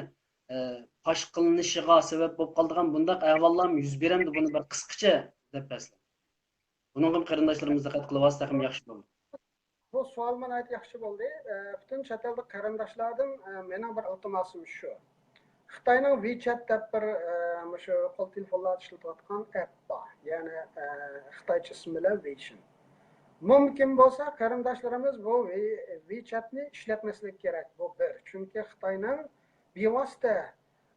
ئە، پاش قىلىنىشىغا سەۋەب بولۇپ قالىدىغان بۇنداق ئەھۋاللارمۇ يۈز بېرەمدۇ؟ بۇنى بىر قىسقىچە دەپ بەرسىلەر. بۇنىڭغا قېرىنداشلىرىمىز دىققەت قىلىۋالسا تېخىمۇ ياخشى بولىدۇ. بۇ سوئالىڭىز ناھايىتى ياخشى بولدى. ئە، پۈتۈن چەت ئەلدىكى قېرىنداشلاردىن، ئە، مېنىڭ بىر ئىلتىماسىم شۇ. خىتاينىڭ ۋىچەت دەپ بىر، ئە، مۇشۇ قول تېلېفونلاردا ئىشلىتىۋاتقان ئەپ بار. يەنى، ئە، خىتايچە ئىسمى بىلەن ۋېيشىن. مۇمكىن بولسا قېرىنداشلىرىمىز بۇ ۋى-، ۋىچەتنى ئىشلەتمەسلىكى كېرەك. بۇ بىر. چۈنكى خىتاينىڭ بىۋاسىتە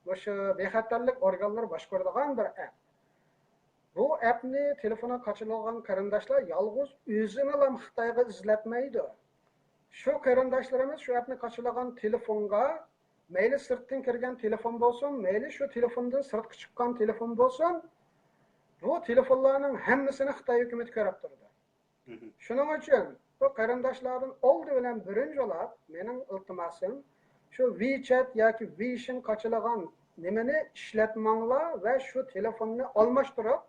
مۇشۇ بىخەتەرلىك ئورگانلىرى باشقۇرىدىغان بىر ئەپ. بۇ ئەپنى تېلېفونغا قاچىلىغان قېرىنداشلار يالغۇز ئۆزىنىلا خىتايغا ئىزدەتمەيدۇ. شۇ قېرىنداشلىرىمىز شۇ ئەپنى قاچىلىغان تېلېفونغا، مەيلى سىرتتىن كىرگەن تېلېفون بولسۇن، مەيلى شۇ تېلېفوندىن سىرتقا چىققان تېلېفون بولسۇن، بۇ تېلېفونلارنىڭ ھەممىسىنى خىتاي ھۆكۈمىتى كۆرۈپ تۇرىدۇ. شۇنىڭ ئۈچۈن بۇ قېرىنداشلاردىن ئالدى بىلەن بىرىنچى بولاپ مېنىڭ ئىلتىماسىم، شۇ ۋىچەت ياكى ۋېيشىن قاچىلىغان نېمىنى ئىشلەتمەڭلار ۋە شۇ تېلېفوننى ئالماشتۇرۇپ،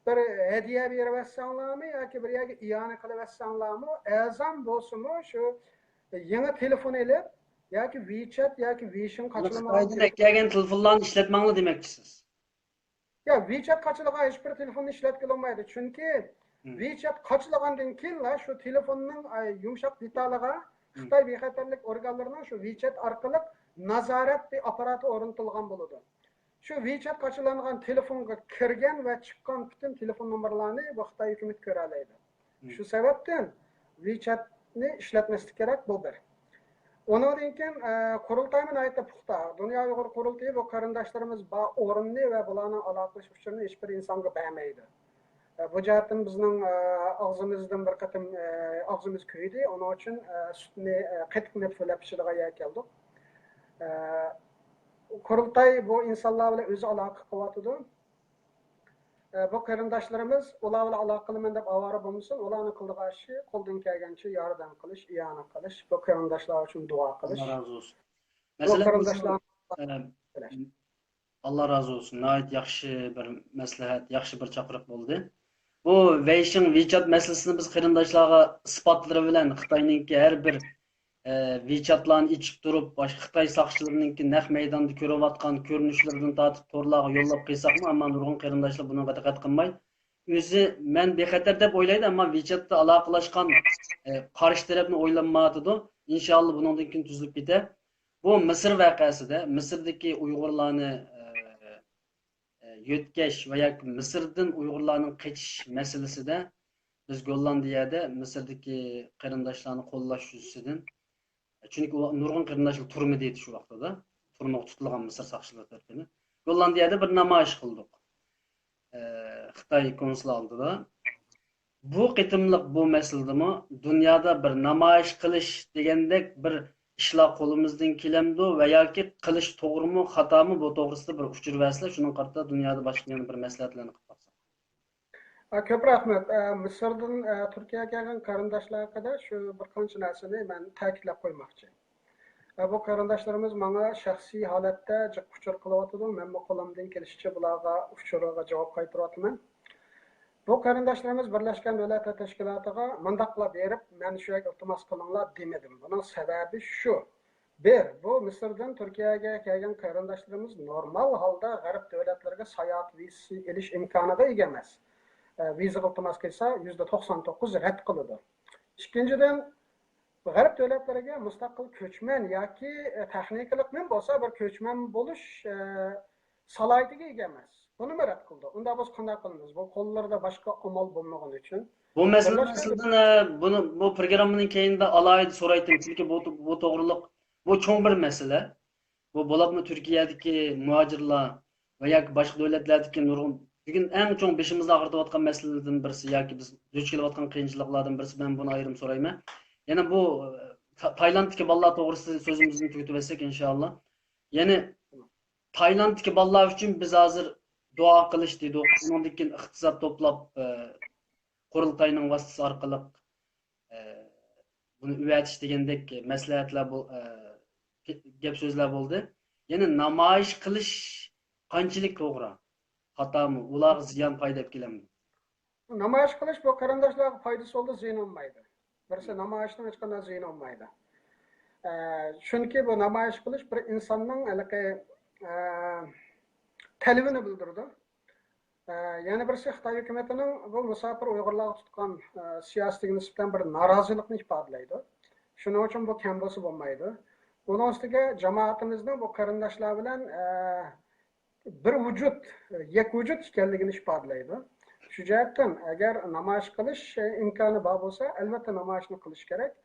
بىر ھەدىيە بېرىۋەتسەڭلارمۇ ياكى بىر يەرگە ئىئانە قىلىۋەتسەڭلارمۇ، ئەرزان بولسىمۇ شۇ يېڭى تېلېفون ئېلىپ ياكى ۋىچەت ياكى ۋېيشىن قاچىلىماڭلار. خىتايدىن ئەكەلگەن تېلېفونلارنى ئىشلەتمەڭلار دېمەكچىسىز؟ يا، ۋىچەت قاچىلىغان ھېچ بىر تېلېفوننى ئىشلەتكىلى بولمايدۇ. چۈنكى ۋىچەت قاچىلىغاندىن كېيىنلا شۇ تېلېفوننىڭ، ئاي، يۇمشاق دېتالىغا خىتاي بىخەتەرلىك ئورگانلىرىنىڭ شۇ ۋىچەت ئارقىلىق نازارەت بىر ئاپپاراتى ئورنىتىلغان بولىدۇ. شۇ ۋىچەت قاچىلانغان تېلېفونغا كىرگەن ۋە چىققان پۈتۈن تېلېفون نومۇرلارنى بۇ خىتاي ھۆكۈمىتى كۆرەلەيدۇ. شۇ سەۋەبتىن ۋىچەتنى ئىشلەتمەسلىك كېرەك، بۇ بىر. ئۇنىڭدىن كېيىن، ئە، قۇرۇلتايمۇ ناھايىتى پۇختا. دۇنيا ئۇيغۇر قۇرۇلتىيى بۇ قېرىنداشلىرىمىز بار ئورۇننى ۋە بۇلارنىڭ ئالاقىلىشىش ئۇچۇرىنى ھېچ بىر ئىنسانغا بەرمەيدۇ. ئە، بۇ جەھەتتىن بىزنىڭ، ئە، ئاغزىمىزدىن بىر قېتىم، ئە، ئاغزىمىز كۆيدى. ئۇنىڭ ئۈچۈن، ئە، سۈتنى، ئە، قېتىق نېپىزى بىلەن پىشىدىغان يەرگە كەلدۇق. ئە، قۇرۇلتاي بۇ ئىنسانلار بىلەن ئۆزى ئالاقە قىلىۋاتىدۇ. ئە، بۇ قېرىنداشلىرىمىز ئۇلار بىلەن ئالاقە قىلىمەن دەپ ئاۋارە بولمىسۇن، ئۇلارنىڭ قىلىدىغان ئىشى قولدىن كەلگەنچە ياردەم قىلىش، ئىئانە قىلىش، بۇ قېرىنداشلار ئۈچۈن دۇئا قىلىش. ئاللا رازى بولسۇن. بۇ مەسىلەن، قېرىنداشلار ئە، ئاللا رازى بولسۇن. ناھايىتى ياخشى بىر مەسلىھەت، ياخشى بىر چاقىرىق بولدى. بۇ ۋېيشىڭ، ۋىچات مەسىلىسىنى بىز قېرىنداشلارغا ئىسپاتلىرى بىلەن خىتاينىڭكى ھەر بىر ئە، ۋىچاتلارنى ئېچىپ تۇرۇپ، باشقا خىتاي ساقچىلىرىنىڭكى نەق مەيداندا كۆرۈۋاتقان كۆرۈنۈشلىرىدىن تارتىپ تورلارغا يوللاپ قىلساقمۇ، ئەمما نۇرغۇن قېرىنداشلار بۇنىڭغا دىققەت قىلماي، ئۆزى مەن بىخەتەر دەپ ئويلايدۇ، ئەمما ۋىچاتتا ئالاقىلاشقان، ئە، قارشى تەرەپنى ئويلانمايۋاتىدۇ. ئىنشاللا بۇنىڭدىن كېيىن تۈزۈلۈپ كېتەر. بۇ مىسىر ۋەقەسىدە، مىسىردىكى ئۇيغۇرلارنى، ئە، ئە، يۆتكەش ۋە ياكى مىسىردىن ئۇيغۇرلارنىڭ قېچىش مەسىلىسىدە بىز گوللاندىيەدە مىسىردىكى قېرىنداشلارنى قوللاش يۈزىسىدىن، چۈنكى ئۇ نۇرغۇن قېرىنداشلار تۈرمىدە ئىدى شۇ ۋاقتىدا، تۈرمىگە تۇتۇلغان مىسىر ساقچىلىرى تەرىپىدىن. گوللاندىيەدە بىر نامايىش قىلدۇق، ئە، خىتاي كونسۇلى ئالدىدا. بۇ قېتىملىق بۇ مەسىلىدىمۇ دۇنيادا بىر نامايىش قىلىش دېگەندەك بىر ئىشلار قولىمىزدىن كېلەمدۇ ۋە ياكى قىلىش توغرىمۇ، خاتامۇ، بۇ توغرىسىدا بىر ئۇچۇر بەرسىلەر، شۇنىڭغا قارىتا دۇنيادا باشقا يەنە بىر مەسلىھەتلەرنى قىلىپ باقساق. ئە، كۆپ رەھمەت. ئە، مىسىردىن، ئە، تۈركىيەگە كەلگەن قېرىنداشلار ھەققىدە شۇ بىر قانچە نەرسىنى مەن تەكىتلەپ قويماقچى. ئە، بۇ قېرىنداشلىرىمىز ماڭا شەخسىي ھالەتتە جىق ئۇچۇر قىلىۋاتىدۇ. مەنمۇ قولۇمدىن كېلىشىچە بۇلارغا ئۇچۇرىغا جاۋاب قايتۇرۇۋاتىمەن. بۇ قېرىنداشلىرىمىز بىرلەشكەن دۆلەتلەر تەشكىلاتىغا مۇنداقلا بېرىپ، مەن شۇ يەرگە ئىلتىماس قىلىڭلار دېمىدىم. بۇنىڭ سەۋەبى شۇ. بىر، بۇ مىسىردىن تۈركىيەگە كەلگەن قېرىنداشلىرىمىز نورمال ھالدا غەرب دۆلەتلىرىگە ساياھەت ۋىزىسى ئېلىش ئىمكانىغا ئىگە ئەمەس. ئە، ۋىزىغا ئىلتىماس قىلسا، يۈزدە توقسان توققۇز رەت قىلىدۇ. ئىككىنچىدىن، غەرب دۆلەتلىرىگە مۇستەقىل كۆچمەن ياكى، ئە، تېخنىكىلىقمۇ بولسا بىر كۆچمەن بولۇش، ئە، سالاھىيىتىگە ئىگە ئەمەس. بۇنىمۇ رەت قىلدى. ئۇنداق بولسا قانداق قىلىمىز؟ بۇ قوللىرىدا باشقا ئامال بولمىغىنى ئۈچۈن. بۇ مەسىلىنى بىرلەشمە ئەسلىدىن، ئە، بۇنى، بۇ پروگراممىنىڭ كەينىدە ئالاھىدە سورايتتىم. چۈنكى بۇ، بۇ توغرىلىق، بۇ چوڭ بىر مەسىلە. بۇ بولۇپمۇ تۈركىيەدىكى مۇھاجىرلار ۋە ياكى باشقا دۆلەتلەردىكى نۇرغۇن، بۈگۈن ئەڭ چوڭ بېشىمىزنى ئاغرىتىۋاتقان مەسىلىلەردىن بىرسى ياكى بىز دۇچ كېلىۋاتقان قىيىنچىلىقلاردىن بىرسى، مەن بۇنى ئايرىم سورايمەن. يەنە بۇ، تا-، تايلاندتىكى بالىلار توغرىسىدا سۆزىمىزنى تۈگىتىۋەتسەك، ئىنشائاللا. يەنى تايلاندتىكى بالىلار ئۈچۈن بىز ھازىر دۇئا قىلىش دېدۇق، ئۇنىڭدىن كېيىن ئىقتىساد توپلاپ، ئە، قۇرۇلتاينىڭ ۋاسىتىسى ئارقىلىق، ئە، بۇنى ئۆۋەتىش دېگەندەك مەسلىھەتلەر بول-، ئە، گەپ سۆزلەر بولدى. يەنى نامايىش قىلىش قانچىلىك توغرا؟ خاتامۇ؟ ئۇلارغا زىيان، پايدا ئەپ كېلەمدۇ؟ نامايىش قىلىش بۇ قېرىنداشلارغا پايدىسى بولىدۇ، زىيىنى بولمايدۇ. بىرسى، نامايىشنىڭ ھېچقانداق زىيىنى بولمايدۇ. ئە، چۈنكى بۇ نامايىش قىلىش بىر ئىنساننىڭ ھېلىقى، ئە، تەلىپىنى بىلدۈرىدۇ. ئە، يەنە بىرسى خىتاي ھۆكۈمىتىنىڭ بۇ مۇساپىر ئۇيغۇرلارغا تۇتقان، ئە، سىياسىتىگە نىسبەتەن بىر نارازىلىقنى ئىپادىلەيدۇ. شۇنىڭ ئۈچۈن بۇ كەم بولسا بولمايدۇ. ئۇنىڭ ئۈستىگە جامائىتىمىزنىڭ بۇ قېرىنداشلار بىلەن، ئە، بىر ۋۇجۇد، يەك ۋۇجۇد ئىكەنلىكىنى ئىپادىلەيدۇ. شۇ جەھەتتىن ئەگەر نامايىش قىلىش ئىمكانى بار بولسا، ئەلۋەتتە نامايىشنى قىلىش كېرەك.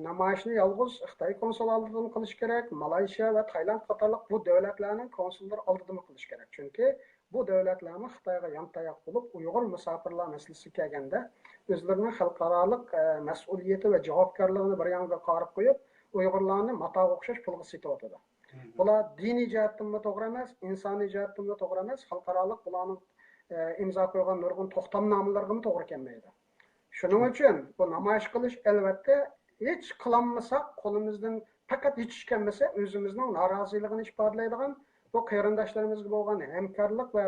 نامايىشنى يالغۇز خىتاي كونسۇل ئالدىدىمۇ قىلىش كېرەك، مالايشىيا ۋە تايلاند قاتارلىق بۇ دۆلەتلەرنىڭ كونسۇللىرى ئالدىدىمۇ قىلىش كېرەك. چۈنكى بۇ دۆلەتلەرمۇ خىتايغا يانتاياق بولۇپ، ئۇيغۇر مۇساپىرلار مەسىلىسىگە كەلگەندە، ئۆزلىرىنىڭ خەلقئارالىق، ئە، مەسئۇلىيىتى ۋە جاۋابكارلىقىنى بىر يانغا قايرىپ قويۇپ، ئۇيغۇرلارنى ماتاغا ئوخشاش پۇلغا سېتىۋاتىدۇ. بۇلار دىنىي جەھەتتىنمۇ توغرا ئەمەس، ئىنسانىي جەھەتتىنمۇ توغرا ئەمەس، خەلقئارالىق بۇلارنىڭ، ئە، ئىمزا قويغان نۇرغۇن توختامنامىلىرىغىمۇ توغرا كەلمەيدۇ. شۇنىڭ ئۈچۈن بۇ نامايىش قىلىش، ئەلۋەتتە، ھېچ قىلالمىساق، قولىمىزدىن پەقەت ھېچ ئىش كەلمىسە، ئۆزىمىزنىڭ نارازىلىقىنى ئىپادىلەيدىغان، بۇ قېرىنداشلىرىمىزغا بولغان ھەمكارلىق ۋە،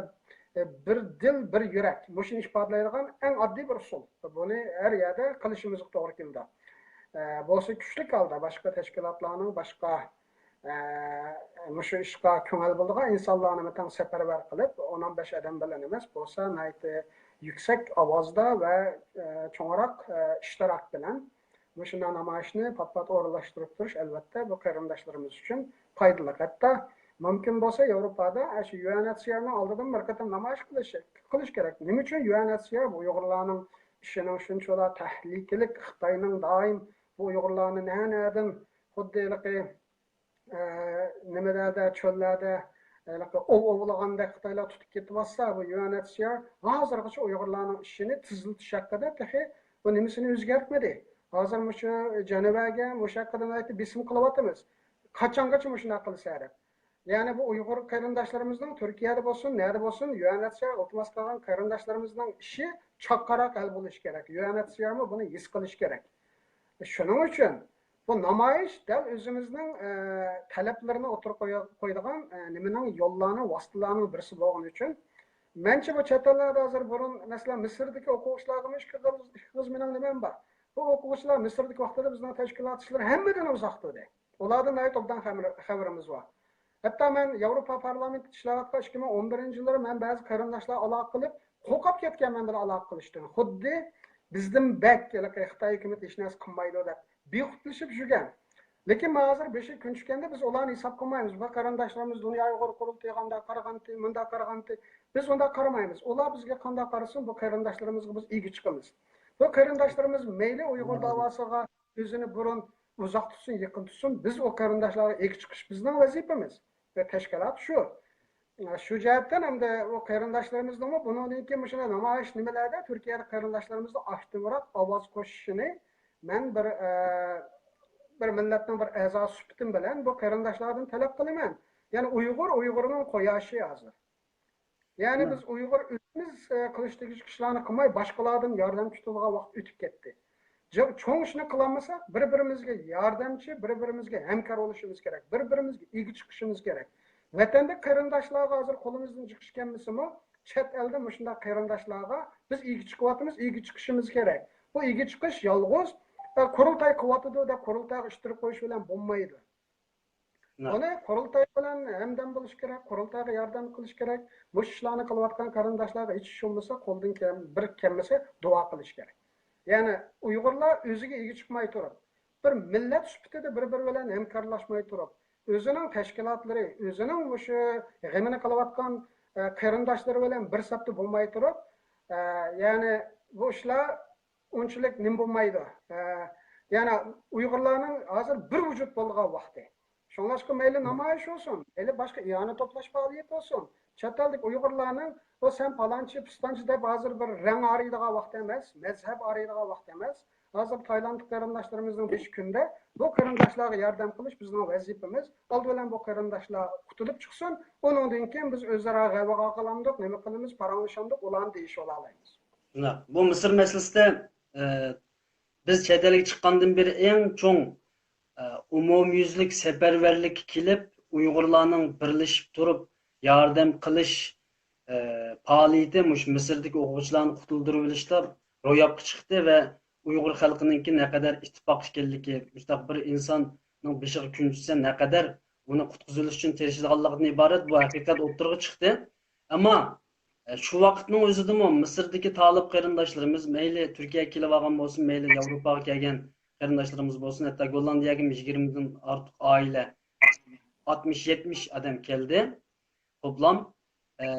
ئە، بىر دىل، بىر يۈرەك، مۇشۇنى ئىپادىلەيدىغان ئەڭ ئاددىي بىر ئۇسۇل. بۇنى ھەر يەردە قىلىشىمىزغا توغرا كېلىدۇ. ئە، بولسا كۈچلۈك ھالدا باشقا تەشكىلاتلارنىڭ، باشقا ئە، مۇشۇ ئىشقا كۆڭۈل بۆلىدىغان ئىنسانلارنى تەڭ سەپەرۋەر قىلىپ، ئون بەش ئادەم بىلەن ئەمەس بولسا، ناھايىتى يۈكسەك ئاۋازدا ۋە، ئە، چوڭراق، ئە، ئىشتىراك بىلەن مۇشۇنداق نامايىشنى پات-پات ئورۇنلاشتۇرۇپ تۇرۇش، ئەلۋەتتە، بۇ قېرىنداشلىرىمىز ئۈچۈن پايدىلىق. ھەتتا مۇمكىن بولسا، ياۋروپادا، ئە، شۇ يۇ ئېن ئېچ سى ئارنىڭ ئالدىدىمۇ بىر قېتىم نامايىش قىلىش، قىلىش كېرەك. نېمە ئۈچۈن يۇ ئېن ئېچ سى ئار بۇ ئۇيغۇرلارنىڭ ئىشىنىڭ شۇنچىۋالا تەھلىكىلىك، خىتاينىڭ دائىم بۇ ئۇيغۇرلارنى نە-نەدىن خۇددى ھېلىقى ئە، نېمىلەردە، چۆللەردە، ھېلىقى ئوۋ ئوۋلىغاندەك خىتايلار تۇتۇپ كېتىۋاتسا، بۇ يۇ ئېن ئېچ سى ئار ھازىرغىچە ئۇيغۇرلارنىڭ ئىشىنى تېزلىتىش ھەققىدە تېخى بۇ نېمىسىنى ئۆزگەرتمىدى. ھازىر مۇشۇ جەنۋەگە مۇشۇ ھەققىدە ناھايىتى بېسىم قىلىۋاتىمىز. قاچانغىچە مۇشۇنداق قىلسا دەپ. يەنى بۇ ئۇيغۇر قېرىنداشلىرىمىزنىڭ تۈركىيەدە بولسۇن، نەدە بولسۇن، يۇ ئېن ئېچ سى ئار ئىلتىماس قىلغان قېرىنداشلىرىمىزنىڭ ئىشى چاققانراق ھەل بولۇشى كېرەك. يۇ ئېن ئېچ سى ئارمۇ بۇنى ھېس قىلىشى كېرەك. شۇنىڭ ئۈچۈن بۇ نامايىش دەل ئۆزىمىزنىڭ، ئە، تەلەپلىرىنى ئوتتۇرىغا قويا-، قويىدىغان، ئە، نېمىنىڭ، يوللارنىڭ، ۋاسىتىلەرنىڭ بىرسى بولغىنى ئۈچۈن، مەنچە بۇ چەت ئەللەردە ھازىر بۇرۇن، مەسىلەن، مىسىردىكى ئوقۇغۇچىلارغىمۇ ئىككى خىل، ئىككى خىل مېنىڭ نېمەم بار. بۇ ئوقۇغۇچىلار مىسىردىكى ۋاقتىدا بىزنىڭ تەشكىلات ئىشلىرى ھەممىدىن ئۇزاقتا ئىدى. ئۇلاردىن ناھايىتى ئوبدان خەۋىرىمىز بار. ھەتتا مەن ياۋروپا پارلامېنتىدا ئىشلەۋاتقان ئىككى مىڭ ئون بىرىنچى يىللىرى مەن بەزى قېرىنداشلار ئالاقە قىلىپ، قورقۇپ كەتكەنمەن بىلەن ئالاقە قىلىشتىن. خۇددى بىزدىن بەك، ھېلىقى خىتاي ھۆكۈمىتى ھېچ نەرسە قىلمايدۇ دەپ بىخۇدلىشىپ يۈرگەن. لېكىن مانا ھازىر بېشى كۈن چۈشكەندە بىز ئۇلارنى ھېساب قىلمايمىز. بۇ قېرىنداشلىرىمىز دۇنيا ئۇيغۇر قۇرۇلتىيىغا ئانداق قارىغانتى، مۇنداق قارىغانتى. بىز ئۇنداق قارىمايمىز. ئۇلار بىزگە قانداق قارىسۇن، بۇ قېرىنداشلىرىمىزغا بىز ئىگە چىقىمىز. بۇ قېرىنداشلىرىمىز مەيلى ئۇيغۇر داۋاسىغا ئۆزىنى بۇرۇن ئۇزاق تۇتسۇن، يېقىن تۇتسۇن، بىز ئۇ قېرىنداشلارغا ئىگە چىقىش بىزنىڭ ۋەزىپىمىز ۋە تەشكىلات شۇ. شۇ جەھەتتىن ئەمدى ئۇ قېرىنداشلىرىمىزنىڭمۇ بۇنىڭدىن كېيىن مۇشۇنداق نامايىش نېمىلەردە تۈركىيەدە قېرىنداشلىرىمىزنىڭ ئاكتىپراق ئاۋاز قوشۇشىنى مەن بىر، ئە، بىر مىللەتنىڭ بىر ئەزاسى سۈپىتىم بىلەن بۇ قېرىنداشلاردىن تەلەپ قىلىمەن. يەنى ئۇيغۇر ئۇيغۇرنىڭ قوياشى ھازىر. يەنى بىز ئۇيغۇر ئۆزىمىز، ئە، قىلىش تېگىشلىك ئىشلارنى قىلماي، باشقىلاردىن ياردەم كۈتىدىغان ۋاقىت ئۆتۈپ كەتتى. چوڭ ئىشنى قىلالمىساق، بىر-بىرىمىزگە ياردەمچى، بىر-بىرىمىزگە ھەمكار بولۇشىمىز كېرەك، بىر-بىرىمىزگە ئىگە چىقىشىمىز كېرەك. ۋەتەندە قېرىنداشلارغا ھازىر قولىمىزدىن چىقىش كەلمىسىمۇ، چەت ئەلدە مۇشۇنداق قېرىنداشلارغا بىز ئىگە چىقىۋاتىمىز، ئىگە چىقىشىمىز كېرەك. بۇ ئىگە چىقىش يالغۇز، ئە، قۇرۇلتاي قىلىۋاتىدۇ دەپ قۇرۇلتايغا ئىتتىرىپ قويۇش بىلەن بولمايدۇ. بۇنى قۇرۇلتاي بىلەن ھەمدەم بولۇش كېرەك، قۇرۇلتايغا ياردەم قىلىش كېرەك. مۇشۇ ئىشلارنى قىلىۋاتقان قېرىنداشلارغا ھېچ ئىش بولمىسا، قولدىن كەم-، بىر كەلمىسە دۇئا قىلىش كېرەك. يەنى ئۇيغۇرلار ئۆزىگە ئىگە چىقماي تۇرۇپ، بىر مىللەت سۈپىتىدە بىر-بىرى بىلەن ھەمكارلاشماي تۇرۇپ، ئۆزىنىڭ تەشكىلاتلىرى، ئۆزىنىڭ مۇشۇ غېمىنى قىلىۋاتقان، ئە، قېرىنداشلىرى بىلەن بىر سەپتە بولماي تۇرۇپ، ئە، يەنى بۇ ئىشلار ئۇنچىلىك نېمە بولمايدۇ. ئە، يەنى ئۇيغۇرلارنىڭ ھازىر بىر ۋۇجۇد بولىدىغان ۋاقتى. شۇڭلاشقا مەيلى نامايىش بولسۇن، مەيلى باشقا ئىئانە توپلاش پائالىيىتى بولسۇن، چەت ئەلدىكى ئۇيغۇرلارنىڭ بۇ سەن پالانچى، پىستانچى دەپ ھازىر بىر رەڭ ئايرىيدىغان ۋاقتى ئەمەس، مەزھەپ ئايرىيدىغان ۋاقتى ئەمەس. ھازىر تايلاندلىق قېرىنداشلىرىمىزنىڭ بېشى كۈندە، بۇ قېرىنداشلارغا ياردەم قىلىش بىزنىڭ ۋەزىپىمىز. ئالدى بىلەن بۇ قېرىنداشلار قۇتۇلۇپ چىقسۇن، ئۇنىڭدىن كېيىن بىز ئۆزئارا غەۋغا قىلامدۇق، نېمە قىلىمىز، پاراڭلىشامدۇق، ئۇلارنى دېيىشىۋالالايمىز. شۇنداق. بۇ مىسىر مەسىلىسىدە، ئە، بىز چەت ئەلگە چىققاندىن بېرى ئەڭ چوڭ، ئە، ئومۇميۈزلۈك سەپەرۋەرلىككە كېلىپ، ئۇيغۇرلارنىڭ بىرلىشىپ تۇرۇپ ياردەم قىلىش، ئە، پائالىيىتى مۇشۇ مىسىردىكى ئوقۇغۇچىلارنى قۇتۇلدۇرۇۋېلىشتا روياپقا چىقتى ۋە ئۇيغۇر خەلقىنىڭكى نەقەدەر ئىتتىپاق ئىكەنلىكى، مۇشۇنداق بىر ئىنساننىڭ بېشىغا كۈن چۈشسە نەقەدەر ئۇنى قۇتقۇزۇۋېلىش ئۈچۈن تىرىشىدىغانلىقىدىن ئىبارەت بۇ ھەقىقەت ئوتتۇرىغا چىقتى. ئەمما ئە، شۇ ۋاقىتنىڭ ئۆزىدىمۇ مىسىردىكى تالىپ قېرىنداشلىرىمىز، مەيلى تۈركىيەگە كېلىۋالغان بولسۇن، مەيلى ياۋروپاغا كەلگەن قېرىنداشلىرىمىز بولسۇن، ھەتتا گوللاندىيەگىمۇ يىگىرمىدىن ئارتۇق ئائىلە، ئاتمىش، يەتمىش ئادەم كەلدى. توپلام، ئە،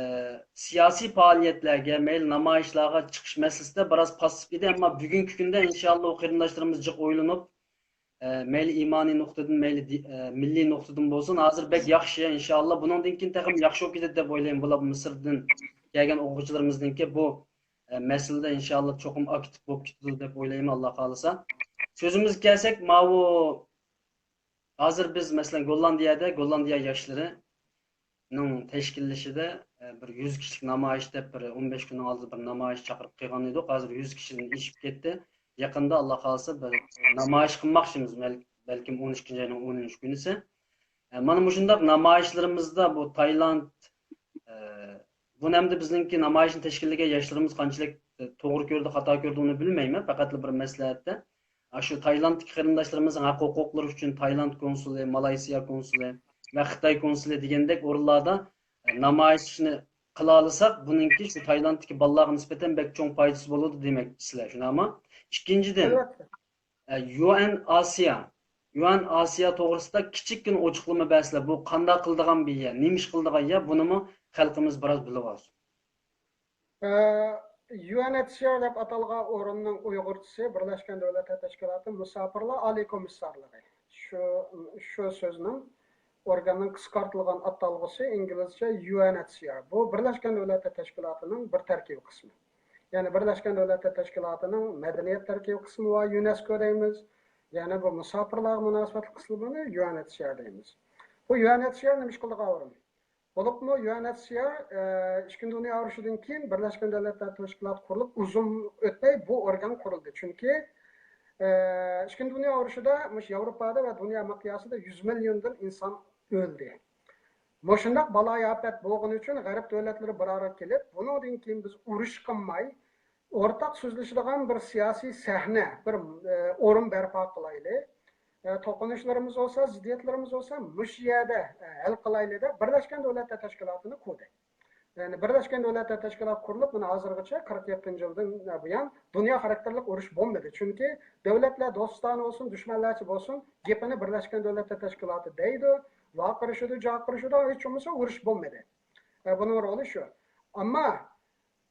سىياسىي پائالىيەتلەرگە، مەيلى نامايىشلارغا چىقىش مەسىلىسىدە بىراز پاسسىپ ئىدى، ئەمما بۈگۈنكى كۈندە ئىنشاللا ئۇ قېرىنداشلىرىمىز جىق ئويلىنىپ، ئە، مەيلى ئىمانىي نۇقتىدىن، مەيلى دى-، ئە، مىللىي نۇقتىدىن بولسۇن، ھازىر بەك ياخشى، ئىنشاللا بۇنىڭدىن كېيىن تېخىمۇ ياخشى بولۇپ كېتىدۇ دەپ ئويلايمەن. بۇلار مىسىردىن كەلگەن ئوقۇغۇچىلىرىمىزنىڭكى بۇ، ئە، مەسىلىدە ئىنشاللا چوقۇم ئاكتىپ بولۇپ كېتىدۇ دەپ ئويلايمەن، ئاللا خالىسا. سۆزىمىزگە كەلسەك، ماۋۇ ھازىر بىز، مەسىلەن، گوللاندىيەدە، گوللاندىيە ياشلىرىنىڭ تەشكىللىشىدە، ئە، بىر يۈز كىشىلىك نامايىش دەپ، بىر ئون بەش كۈننىڭ ئالدىدا بىر نامايىش چاقىرىپ قىلغان ئىدۇق. ھازىر يۈز كىشىدىن ئېشىپ كەتتى. يېقىندا، ئاللا خالىسا، بىر نامايىش قىلماقچىمىز. بەل-، بەلكىم ئون ئىككىنچى ئاينىڭ ئونىنچى كۈنىسى. ئە، مانا مۇشۇنداق نامايىشلىرىمىزدا بۇ تايلاند، ئە، بۇنى ئەمدى بىزنىڭكى نامايىشنى تەشكىللىگەن ياشلىرىمىز قانچىلىك، ئە، توغرا كۆردى، خاتا كۆردى، ئۇنى بىلمەيمەن. پەقەتلا بىر مەسلىھەتتە. ئاشۇ تايلاندتىكى قېرىنداشلىرىمىزنىڭ ھەق ھوقۇقلىرى ئۈچۈن تايلاند كونسۇلى، مالايسىيا كونسۇلى ۋە خىتاي كونسۇلى دېگەندەك ئورۇنلاردا، ئە، نامايىشنى قىلالىساق، بۇنىڭكى شۇ تايلاندتىكى بالىلارغا نىسبەتەن بەك چوڭ پايدىسى بولىدۇ دېمەكچىسىلەر، شۇنداقمۇ؟ ئىككىنچىدىن، ئەلۋەتتە. ئە، يۇ ئېن ئاسىيا، يۇ ئېن ئاسىيا توغرىسىدا كىچىككىنە ئوچۇقلىما بەرسىلەر، بۇ قانداق قىلىدىغان بىر يەر، نېمە ئىش قىلىدىغان يەر، بۇنىمۇ خەلقىمىز بىراز بىلىۋالسۇن. ئە، يۇ ئېن ئېچ سى ئار دەپ ئاتالغان ئورۇننىڭ ئۇيغۇرچىسى بىرلەشكەن دۆلەتلەر تەشكىلاتى مۇساپىرلار ئالىي كومىسسارلىقى. شۇ، شۇ سۆزنىڭ ئورگاننىڭ قىسقارتىلغان ئاتالغۇسى ئىنگلىزچە يۇ ئېن ئېچ سى ئار. بۇ بىرلەشكەن دۆلەتلەر تەشكىلاتىنىڭ بىر تەركىبىي قىسمى. يەنى بىرلەشكەن دۆلەتلەر تەشكىلاتىنىڭ مەدەنىيەت تەركىبىي قىسمى ۋە يۇنېسكو دەيمىز. يەنى بۇ مۇساپىرلارغا مۇناسىۋەتلىك قىسمىنى يۇ ئېن ئېچ سى ئار دەيمىز. بۇ يۇ ئېن ئېچ سى ئار نېمە ئىش قىلىدىغان ئورۇن؟ بولۇپمۇ يۇ ئېن ئېچ سى ئار، ئە، ئىككىنچى دۇنيا ئۇرۇشىدىن كېيىن بىرلەشكەن دۆلەتلەر تەشكىلاتى قۇرۇلۇپ ئۇزۇن ئۆتمەي بۇ ئورگان قۇرۇلدى. چۈنكى، ئە، ئىككىنچى دۇنيا ئۇرۇشىدا مۇشۇ ياۋروپادا ۋە دۇنيا مىقياسىدا يۈز مىليوندىن ئىنسان ئۆلدى. مۇشۇنداق بالايىئاپەت بولغىنى ئۈچۈن غەرب دۆلەتلىرى بىر ئارىغا كېلىپ، بۇنىڭدىن كېيىن بىز ئۇرۇش قىلماي، ئورتاق سۆزلىشىدىغان بىر سىياسىي سەھنە، بىر، ئە، ئورۇن بەرپا قىلايلى. ئە، توقۇنۇشلىرىمىز بولسا، زىددىيەتلىرىمىز بولسا، مۇشۇ يەردە، ئە، ھەل قىلايلى دەپ بىرلەشكەن دۆلەتلەر تەشكىلاتىنى قۇردى. يەنى بىرلەشكەن دۆلەتلەر تەشكىلاتى قۇرۇلۇپ، مانا ھازىرغىچە قىرىق يەتتىنچى يىلدىن بۇيان دۇنيا خاراكتېرلىك ئۇرۇش بولمىدى. چۈنكى دۆلەتلەر دوستانە بولسۇن، دۈشمەنلەرچە بولسۇن، گېپىنى بىرلەشكەن دۆلەتلەر تەشكىلاتى دەيدۇ، ۋارقىرىشىدۇ، جارقىرىشىدۇ، ھېچ بولمىسا ئۇرۇش بولمىدى. ئە، بۇنىڭ رولى شۇ. ئەمما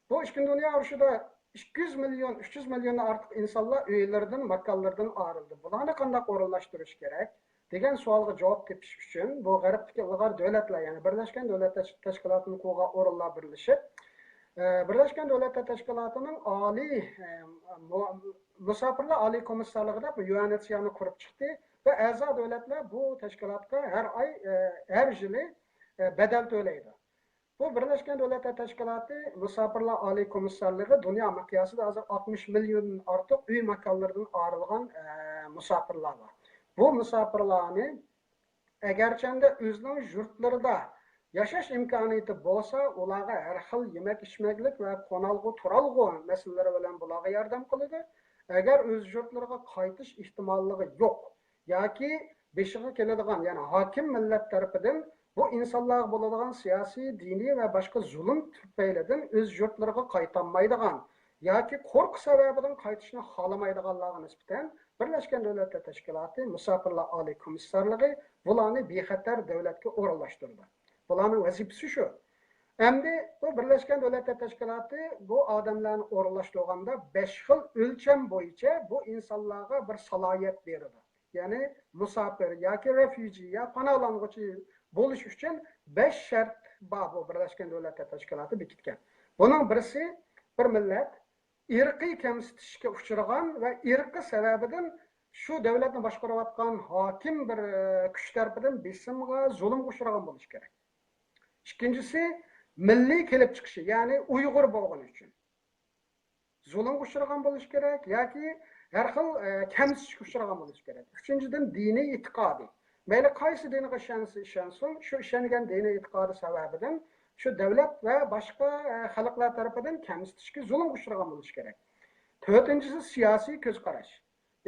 بۇ ئىككىنچى دۇنيا ئۇرۇشىدا ئىككى يۈز مىليون، ئۈچ يۈز مىليوندىن ئارتۇق ئىنسانلار ئۆيلىرىدىن، ماكانلىرىدىن ئايرىلدى. بۇلارنى قانداق ئورۇنلاشتۇرۇش كېرەك دېگەن سوئالغا جاۋاب تېپىش ئۈچۈن، بۇ غەربتىكى ئىلغار دۆلەتلەر، يەنى بىرلەشكەن دۆلەتلەر تەشكىلاتىنى قۇرغان ئورۇنلار بىرلىشىپ، ئە، بىرلەشكەن دۆلەتلەر تەشكىلاتىنىڭ ئالىي، ئە، مۇ-، مۇساپىرلار ئالىي كومىسسارلىقى دەپ يۇ ئېن ئېچ سى ئارنى قۇرۇپ چىقتى ۋە ئەزا دۆلەتلەر بۇ تەشكىلاتقا ھەر ئاي، ئە، ھەر يىلى، ئە، بەدەل تۆلەيدۇ. بۇ بىرلەشكەن دۆلەتلەر تەشكىلاتى مۇساپىرلار ئالىي كومىسسارلىقى دۇنيا مىقياسىدا ھازىر ئاتمىش مىليوندىن ئارتۇق ئۆي ماكانلىرىدىن ئايرىلغان، ئە، مۇساپىرلار بار. بۇ مۇساپىرلارنى ئەگەرچەندە ئۆزىنىڭ يۇرتلىرىدا ياشاش ئىمكانىيىتى بولسا، ئۇلارغا ھەر خىل يېمەك-ئىچمەكلىك ۋە قونالغۇ-تۇرالغۇ مەسىلىلىرى بىلەن بۇلارغا ياردەم قىلىدۇ. ئەگەر ئۆز يۇرتلىرىغا قايتىش ئېھتىماللىقى يوق ياكى بېشىغا كېلىدىغان، يەنى ھاكىم مىللەت تەرىپىدىن بۇ ئىنسانلارغا بولىدىغان سىياسىي، دىنىي ۋە باشقا زۇلۇم تۈپەيلىدىن ئۆز يۇرتلىرىغا قايتالمايدىغان ياكى قورقۇ سەۋەبىدىن قايتىشنى خالىمايدىغانلارغا نىسبەتەن بىرلەشكەن دۆلەتلەر تەشكىلاتى مۇساپىرلار ئالىي كومىسسارلىقى بۇلارنى بىخەتەر دۆلەتكە ئورۇنلاشتۇرىدۇ. بۇلارنىڭ ۋەزىپىسى شۇ. ئەمدى بۇ بىرلەشكەن دۆلەتلەر تەشكىلاتى بۇ ئادەملەرنى ئورۇنلاشتۇرغاندا بەش خىل ئۆلچەم بويىچە بۇ ئىنسانلارغا بىر سالاھىيەت بېرىدۇ. يەنى مۇساپىر ياكى رېفيۇجى يا پاناھلانغۇچى بولۇش ئۈچۈن بەش شەرت بار، بۇ بىرلەشكەن دۆلەتلەر تەشكىلاتى بېكىتكەن. بۇنىڭ بىرسى، بىر مىللەت ئىرقىي كەمسىتىشكە ئۇچرىغان ۋە ئىرقى سەۋەبىدىن شۇ دۆلەتنى باشقۇرۇۋاتقان ھاكىم بىر، ئە، كۈچ تەرىپىدىن بېسىمغا، زۇلۇمغا ئۇچرىغان بولۇشى كېرەك. ئىككىنچىسى، مىللىي كېلىپ چىقىشى، يەنى ئۇيغۇر بولغىنى ئۈچۈن زۇلۇمغا ئۇچرىغان بولۇشى كېرەك ياكى ھەر خىل، ئە، كەمسىتىشكە ئۇچرىغان بولۇشى كېرەك. ئۈچىنچىدىن، دىنىي ئېتىقادى. مەيلى قايسى دىنغا ئىشەنسە ئىشەنسۇن، شۇ ئىشەنگەن دىنىي ئېتىقادى سەۋەبىدىن شۇ دۆلەت ۋە باشقا، ئە، خەلقلەر تەرىپىدىن كەمسىتىشكە، زۇلۇمغا ئۇچرىغان بولۇشى كېرەك. تۆتىنچىسى، سىياسىي كۆز قاراش.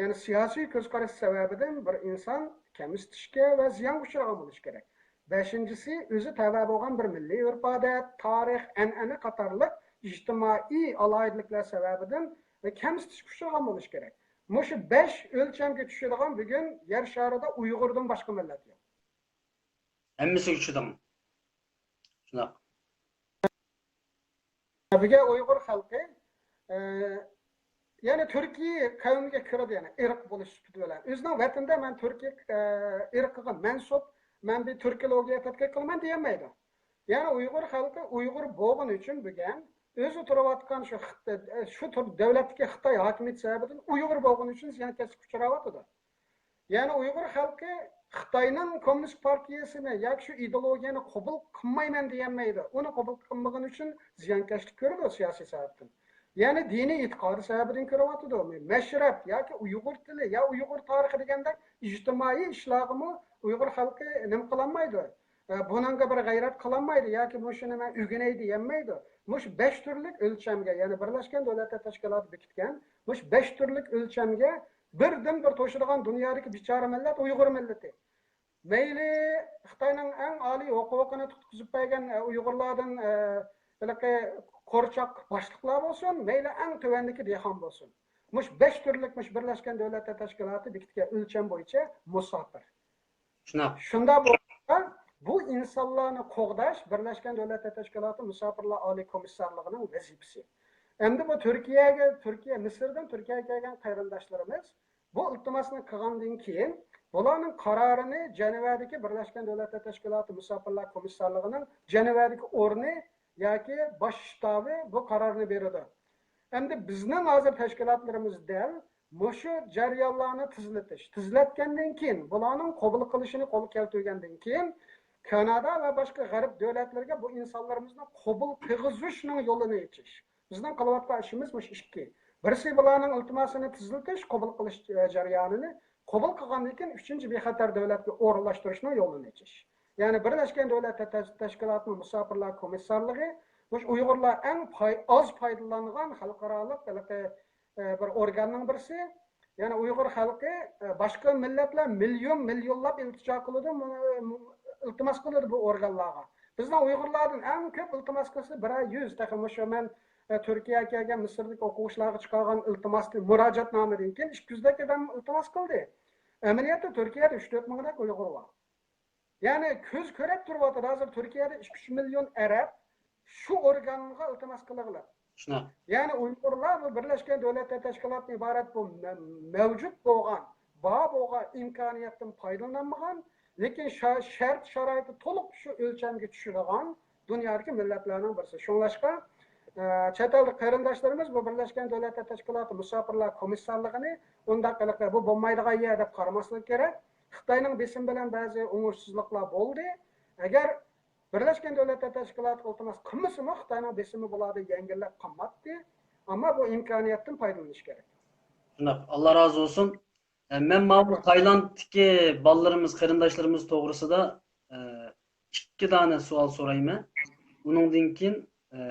يەنى سىياسىي كۆز قاراش سەۋەبىدىن بىر ئىنسان كەمسىتىشكە ۋە زىيانغا ئۇچرىغان بولۇشى كېرەك. بەشىنچىسى، ئۆزى تەۋە بولغان بىر مىللىي ئۆرپ-ئادەت، تارىخ، ئەنئەنە قاتارلىق ئىجتىمائىي ئالاھىدىلىكلەر سەۋەبىدىن كەمسىتىشكە ئۇچرىغان بولۇشى كېرەك. مۇشۇ بەش ئۆلچەمگە چۈشىدىغان بۈگۈن يەر شارىدا ئۇيغۇردىن باشقا مىللەت يوق. ھەممىسىگە چۈشىدىغان. شۇنداق. بۈگۈن ئۇيغۇر خەلقى، ئە، يەنى تۈركىي قەۋمگە كىرىدۇ، يەنى ئىرق بولۇش سۈپىتى بىلەن. ئۆزىنىڭ ۋەتىنىدە مەن تۈركىي، ئە، ئىرقىغا مەنسۇپ، مەن بىر تۈركولوگىيە تەتقىق قىلىمەن دېيەلمەيدۇ. يەنى ئۇيغۇر خەلقى ئۇيغۇر بولغىنى ئۈچۈن بۈگۈن ئۆزى تۇرۇۋاتقان شۇ خىت-، شۇ تۈر دۆلەتتىكى خىتاي ھاكىمىيىتى سەۋەبىدىن ئۇيغۇر بولغىنى ئۈچۈن زىيانكەشلىككە ئۇچراۋاتىدۇ. يەنى ئۇيغۇر خەلقى خىتاينىڭ كوممۇنىست پارتىيىسىنى ياكى شۇ ئىدېئولوگىيەنى قوبۇل قىلمايمەن دېيەلمەيدۇ. ئۇنى قوبۇل قىلمىغىنى ئۈچۈن زىيانكەشلىك كۆرىدۇ سىياسىي سەۋەبتىن. يەنى دىنىي ئېتىقادى سەۋەبىدىن كۆرۈۋاتىدۇ. مەشرەپ ياكى ئۇيغۇر تىلى يا ئۇيغۇر تارىخى دېگەندەك ئىجتىمائىي ئىشلارغىمۇ ئۇيغۇر خەلقى نېمە قىلالمايدۇ. ئە، بۇنىڭغا بىر غەيرەت قىلالمايدۇ ياكى مۇشۇنى مەن ئۆگىنەي دېيەلمەيدۇ. مۇشۇ بەش تۈرلۈك ئۆلچەمگە، يەنى بىرلەشكەن دۆلەتلەر تەشكىلاتى بېكىتكەن مۇشۇ بەش تۈرلۈك ئۆلچەمگە بىردىنبىر توشىدىغان دۇنيادىكى بىچارە مىللەت ئۇيغۇر مىللىتى. مەيلى خىتاينىڭ ئەڭ ئالىي ھوقۇقىنى تۇتقۇزۇپ بەرگەن، ئە، ئۇيغۇرلاردىن، ئە، ھېلىقى قورچاق باشلىقلار بولسۇن، مەيلى ئەڭ تۆۋەندىكى دېھقان بولسۇن. مۇشۇ بەش تۈرلۈك مۇشۇ بىرلەشكەن دۆلەتلەر تەشكىلاتى بېكىتكەن ئۆلچەم بويىچە مۇساپىر. شۇنداق. شۇنداق بولغاچقا، بۇ ئىنسانلارنى قوغداش بىرلەشكەن دۆلەتلەر تەشكىلاتى مۇساپىرلار ئالىي كومىسسارلىقىنىڭ ۋەزىپىسى. ئەمدى بۇ تۈركىيەگە، تۈركىيە، مىسىردىن تۈركىيەگە كەلگەن قېرىنداشلىرىمىز بۇ ئىلتىماسنى قىلغاندىن كېيىن، بۇلارنىڭ قارارىنى جەنۋەدىكى بىرلەشكەن دۆلەتلەر تەشكىلاتى مۇساپىرلار كومىسسارلىقىنىڭ جەنۋەدىكى ئورنى ياكى باش شتابى بۇ قارارنى بېرىدۇ. ئەمدى بىزنىڭ ھازىر تەشكىلاتلىرىمىز دەل مۇشۇ جەريانلارنى تېزلىتىش، تېزلەتكەندىن كېيىن، بۇلارنىڭ قوبۇل قىلىشىنى قولغا كەلتۈرگەندىن كېيىن، كانادا ۋە باشقا غەرب دۆلەتلىرىگە بۇ ئىنسانلىرىمىزنى قوبۇل قىلغۇزۇشنىڭ يولىنى ئېچىش. بىزنىڭ قىلىۋاتقان ئىشىمىز مۇشۇ ئىككى. بىرسى بۇلارنىڭ ئىلتىماسىنى تېزلىتىش، قوبۇل قىلىش، ئە، جەريانىنى، قوبۇل قىلغاندىن كېيىن ئۈچىنچى بىخەتەر دۆلەتكە ئورۇنلاشتۇرۇشنىڭ يولىنى ئېچىش. يەنى بىرلەشكەن دۆلەتلەر تەش-، تەشكىلاتىنىڭ مۇساپىرلار كومىسسارلىقى مۇشۇ ئۇيغۇرلار ئەڭ پاي-، ئاز پايدىلانغان خەلقئارالىق ھېلىقى، ئە، بىر ئورگاننىڭ بىرسى. يەنى ئۇيغۇر خەلقى، ئە، باشقا مىللەتلەر مىليون، مىليونلاپ ئىلتىجا قىلىدۇ، مۇ-، مۇ-، ئىلتىماس قىلىدۇ بۇ ئورگانلارغا. بىزنىڭ ئۇيغۇرلاردىن ئەڭ كۆپ ئىلتىماس قىلسا بىرەر يۈز، تېخى مۇشۇ مەن، ئە، تۈركىيەگە كەلگەن مىسىردىكى ئوقۇغۇچىلارغا چىقارغان ئىلتىماستىن، مۇراجىئەتنامىدىن كېيىن ئىككى يۈزدەك ئادەم ئىلتىماس قىلدى. ئەمەلىيەتتە تۈركىيەدە ئۈچ تۆت مىڭدەك ئۇيغۇر بار. يەنى كۆز كۆرۈپ تۇرۇۋاتىدۇ، ھازىر تۈركىيەدە ئىككى ئۈچ مىليون ئەرەب شۇ ئورگانغا ئىلتىماس قىلغىلى. شۇنداق. يەنى ئۇيغۇرلار بۇ بىرلەشكەن دۆلەتلەر تەشكىلاتىدىن ئىبارەت بۇ مە-، مەۋجۇت بولغان، بار بولغان ئىمكانىيەتتىن پايدىلىنالمىغان، لېكىن شا-، شەرت شارائىتى تولۇق شۇ ئۆلچەمگە چۈشىدىغان دۇنيادىكى مىللەتلەرنىڭ بىرسى. شۇڭلاشقا، ئە، چەت ئەلدىكى قېرىنداشلىرىمىز بۇ بىرلەشكەن دۆلەتلەر تەشكىلاتى مۇساپىرلار كومىسسارلىقىنى ئۇنداق قىلىپ، بۇ بولمايدىغان يەر دەپ قارىماسلىقى كېرەك. خىتاينىڭ بېسىمى بىلەن بەزى ئوڭۇشسىزلىقلار بولدى. ئەگەر بىرلەشكەن دۆلەتلەر تەشكىلاتىغا ئىلتىماس قىلمىسىمۇ، خىتاينىڭ بېسىمى بۇلاردا يەڭگىللەپ قالماتتى. ئەمما بۇ ئىمكانىيەتتىن پايدىلىنىش كېرەك. شۇنداق. ئاللا رازى بولسۇن. ئە، مەن ماۋۇ تايلاندتىكى بالىلىرىمىز، قېرىنداشلىرىمىز توغرىسىدا، ئە، ئىككى دانە سوئال سورايمەن. ئۇنىڭدىن كېيىن، ئە،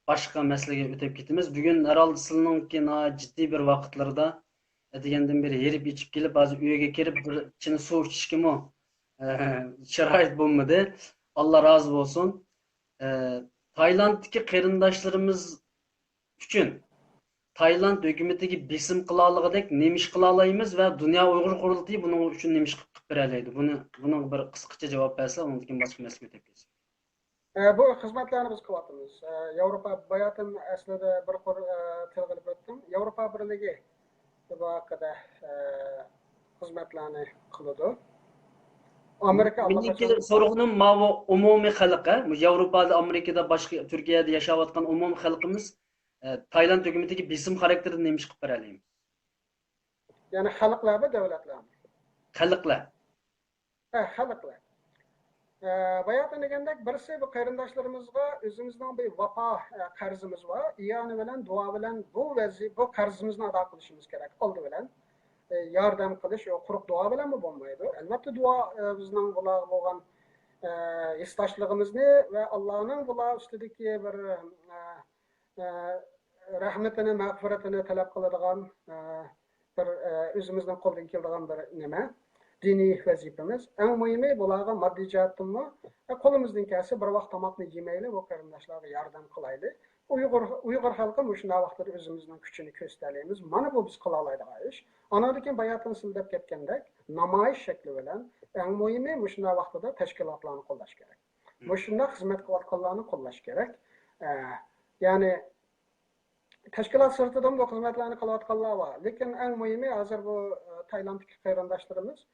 باشقا مەسىلىگە ئۆتۈپ كېتىمىز. بۈگۈن ھەرھالدا سىلىنىڭكى ناھايىتى جىددىي بىر ۋاقىتلىرىدا، ئەتىگەندىن بېرى ھېرىپ ئېچىپ كېلىپ، ھازىر ئۆيگە كىرىپ بىر چىنە سۇ ئىچىشكىمۇ، ئە، شارائىت بولمىدى. ئاللا رازى بولسۇن. ئە، تايلاندتىكى قېرىنداشلىرىمىز ئۈچۈن تايلاند ھۆكۈمىتىگە بېسىم قىلالىغۇدەك نېمە ئىش قىلالايمىز ۋە دۇنيا ئۇيغۇر قۇرۇلتىيى بۇنىڭ ئۈچۈن نېمە ئىش قىلىپ بېرەلەيدۇ؟ بۇنى، بۇنىڭغا بىر قىسقىچە جاۋاب بەرسە، ئۇنىڭدىن كېيىن باشقا مەسىلىگە ئۆتۈپ كېتىمىز. ئە، بۇ خىزمەتلەرنى بىز قىلىۋاتىمىز. ئە، ياۋروپا، باياتىن ئەسلىدە بىر قۇر، ئە، تىلغا ئېلىپ ئۆتتۈم. ياۋروپا بىرلىكى بۇ ھەققىدە، ئە، خىزمەتلەرنى قىلىدۇ. ئامېرىكا مېنىڭكى ئاللىقاچان سورىغىنىم ماۋۇ ئومۇمىي خەلق، ھە؟ ياۋروپادا، ئامېرىكىدا، باشقا تۈركىيەدە ياشاۋاتقان ئومۇمىي خەلقىمىز، ئە، تايلاند ھۆكۈمىتىگە بېسىم خاراكتېرىدە نېمە ئىش قىلىپ بېرەلەيمىز؟ يەنى خەلقلەرمۇ، دۆلەتلەرمۇ؟ خەلقلەر. ھە، خەلقلەر. ئە، باياتىن دېگەندەك، بىرسى بۇ قېرىنداشلىرىمىزغا ئۆزىمىزنىڭ بىر ۋاپا، ئە، قەرزىمىز بار. ئىئانە بىلەن، دۇئا بىلەن بۇ ۋەزى-، بۇ قەرزىمىزنى ئادا قىلىشىمىز كېرەك ئالدى بىلەن. ئە، ياردەم قىلىش، ئۇ قۇرۇق دۇئا بىلەنمۇ بولمايدۇ. ئەلۋەتتە، دۇئا، ئە، بىزنىڭ بۇلارغا بولغان، ئە، ھېسداشلىقىمىزنى ۋە ئاللانىڭ بۇلار ئۈستىدىكى بىر، ئە، ئە، رەھمىتىنى، مەغپىرىتىنى تەلەپ قىلىدىغان، ئە، بىر، ئە، ئۆزىمىزنىڭ قولىدىن كېلىدىغان بىر نېمە. دىنىي ۋەزىپىمىز. ئەڭ مۇھىمى بۇلارغا ماددىي جەھەتتىنمۇ، ئە، قولىمىزدىن كەلسە بىر ۋاق تاماقنى يېمەيلى، بۇ قېرىنداشلارغا ياردەم قىلايلى. ئۇيغۇر، ئۇيغۇر خەلقى مۇشۇنداق ۋاقىتتا ئۆزىمىزنىڭ كۈچىنى كۆرسىتەلەيمىز. مانا بۇ بىز قىلالايدىغان ئىش. ئاندىن كېيىن باياتىن سىز دەپ كەتكەندەك نامايىش شەكلى بىلەن ئەڭ مۇھىمى مۇشۇنداق ۋاقتىدا تەشكىلاتلارنى قوللاش كېرەك. مۇشۇنداق خىزمەت قىلىۋاتقانلارنى قوللاش كېرەك. ئە، يەنى تەشكىلات سىرتىدىمۇ خىزمەتلەرنى قىلىۋاتقانلار بار. لېكىن ئەڭ مۇھىمى ھازىر بۇ، ئە، تايلاندتىكى قېرىنداشلىرىمىز،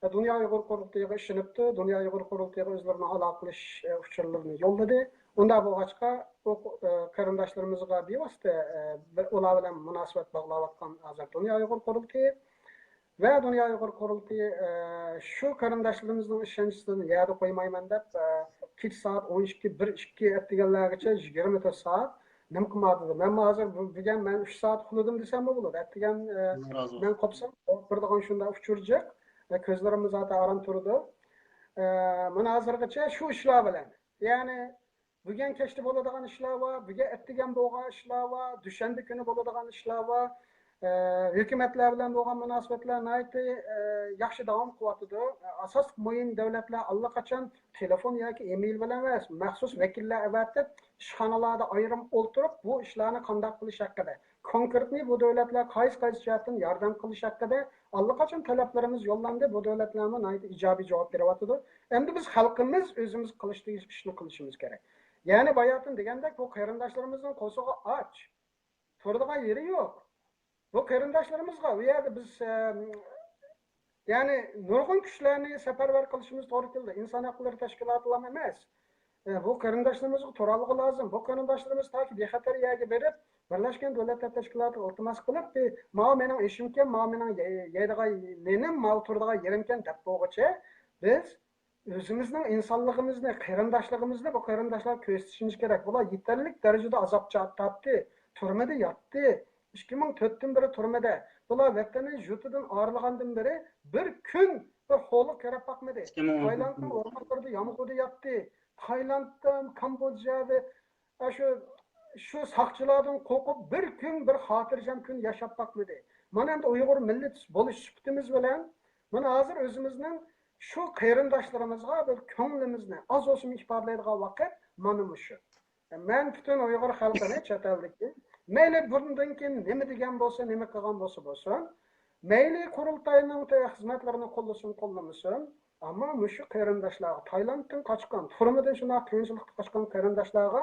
ئە، دۇنيا ئۇيغۇر قۇرۇلتىيىغا ئىشىنىپتۇ، دۇنيا ئۇيغۇر قۇرۇلتىيىغا ئۆزلىرىنىڭ ئالاقىلىشىش، ئە، ئۇچۇرلىرىنى يوللىدى. ئۇنداق بولغاچقا، ئۇ، ئە، قېرىنداشلىرىمىزغا بىۋاسىتە، ئە، بىر ئۇلار بىلەن مۇناسىۋەت باغلاۋاتقان ھازىر دۇنيا ئۇيغۇر قۇرۇلتىيى. ۋە دۇنيا ئۇيغۇر قۇرۇلتىيى، ئە، شۇ قېرىنداشلىرىمىزنىڭ ئىشەنچىسىنى يەردە قويمايمەن دەپ، ئە، كېچە سائەت ئون ئىككى، بىر، ئىككى ئەتىگەنلەرگىچە يىگىرمە تۆت سائەت نېمە قىلماقتا؟ مەنمۇ ھازىر بۈ-، بۈگۈن مەن ئۈچ سائەت ئۇخلىدىم دېسەممۇ بولىدۇ. ئەتىگەن، ئە، ئاللا رازى بولسۇن. مەن قوپسام، قوپىدىغان شۇنداق ئۇچۇر جىق. ئە، كۆزلىرىممۇ زاتەن ئاران تۇرىدۇ. ئە، مانا ھازىرغىچە شۇ ئىشلار بىلەن. يەنى بۈگۈن كەچتە بولىدىغان ئىشلار بار، بۈگۈن ئەتىگەن بولغان ئىشلار بار، دۈشەنبە كۈنى بولىدىغان ئىشلار بار. ئە، ھۆكۈمەتلەر بىلەن بولغان مۇناسىۋەتلەر ناھايىتى، ئە، ياخشى داۋام قىلىۋاتىدۇ. ئاساسلىق مۇھىم دۆلەتلەر ئاللىقاچان تېلېفون ياكى ئېمېيل بىلەن ئەمەس، مەخسۇس ۋەكىللەر ئەۋەتىپ، ئىشخانىلاردا ئايرىم ئولتۇرۇپ، بۇ ئىشلارنى قانداق قىلىش ھەققىدە، كونكرېتنى بۇ دۆلەتلەر قايسى، قايسى جەھەتتىن ياردەم قىلىش ھەققىدە ئاللىقاچان تەلەپلىرىمىز يوللاندى. بۇ دۆلەتلەرمۇ ناھايىتى ئىجابىي جاۋاب بېرىۋاتىدۇ. ئەمدى بىز خەلقىمىز ئۆزىمىز قىلىش تېگىشلىك ئىشنى قىلىشىمىز كېرەك. يەنى باياتىن دېگەندەك، بۇ قېرىنداشلىرىمىزنىڭ قورسىقى ئاچ. تۇرىدىغان يېرى يوق. بۇ قېرىنداشلىرىمىزغا ئۇ يەردە بىز، ئەم، يەنى نۇرغۇن كۈچلەرنى سەپەرۋەر قىلىشىمىز توغرا كېلىدۇ. ئىنسان ھەقلىرى تەشكىلاتىلام ئەمەس. ئە، بۇ قېرىنداشلىرىمىزغا تۇرالىغۇ لازىم. بۇ قېرىنداشلىرىمىز تاكى بىخەتەر يەرگە بېرىپ، بىرلەشكەن دۆلەتلەر تەشكىلاتىغا ئىلتىماس قىلىپ، بى-، ماۋۇ مېنىڭ ئېشىمكەن، ماۋۇ مېنىڭ يەي-، يەيدىغان نېنىم، ماۋۇ تۇرىدىغان يېرىمكەن دەپ بولغۇچە، بىز ئۆزىمىزنىڭ ئىنسانلىقىمىزنى، قېرىنداشلىقىمىزنى بۇ قېرىنداشلارغا كۆرسىتىشىمىز كېرەك. بۇلار يېتەرلىك دەرىجىدە ئازاب چا-، تارتتى، تۈرمىدە ياتتى. ئىككى مىڭ تۆتتىن بېرى تۈرمىدە. بۇلار ۋەتىنى يۇرتىدىن ئايرىلغاندىن بېرى بىر كۈن بىر ھولغا كىرىپ باقمىدى. ئىككى مىڭ ئون تۆتتىن تايلاندنىڭ بېرى. ئورمانلىرىدا يامغۇردا ياتتى. تايلاندتا، كامبودژادا، ئاشۇ، شۇ ساقچىلاردىن قورقۇپ بىر كۈن، بىر خاتىرجەم كۈن ياشاپ باقمىدى. مانا ئەمدى ئۇيغۇر مىللىتى بولۇش سۈپىتىمىز بىلەن، مانا ھازىر ئۆزىمىزنىڭ شۇ قېرىنداشلىرىمىزغا بىر كۆڭلىمىزنى ئاز بولسىمۇ ئىپادىلەيدىغان ۋاقىت مانا مۇشۇ. مەن پۈتۈن ئۇيغۇر خەلقىنى چەت ئەلدىكى، مەيلى بۇندىن كېيىن نېمە دېگەن بولسا، نېمە قىلغان بولسا بولسۇن، مەيلى قۇرۇلتاينىڭ خىزمەتلىرىنى قوللىسۇن، قوللىمىسۇن، ئەمما مۇشۇ قېرىنداشلارغا، تايلاندتىن قاچقان، تۈرمىدىن شۇنداق قىيىنچىلىقتا قاچقان قېرىنداشلارغا،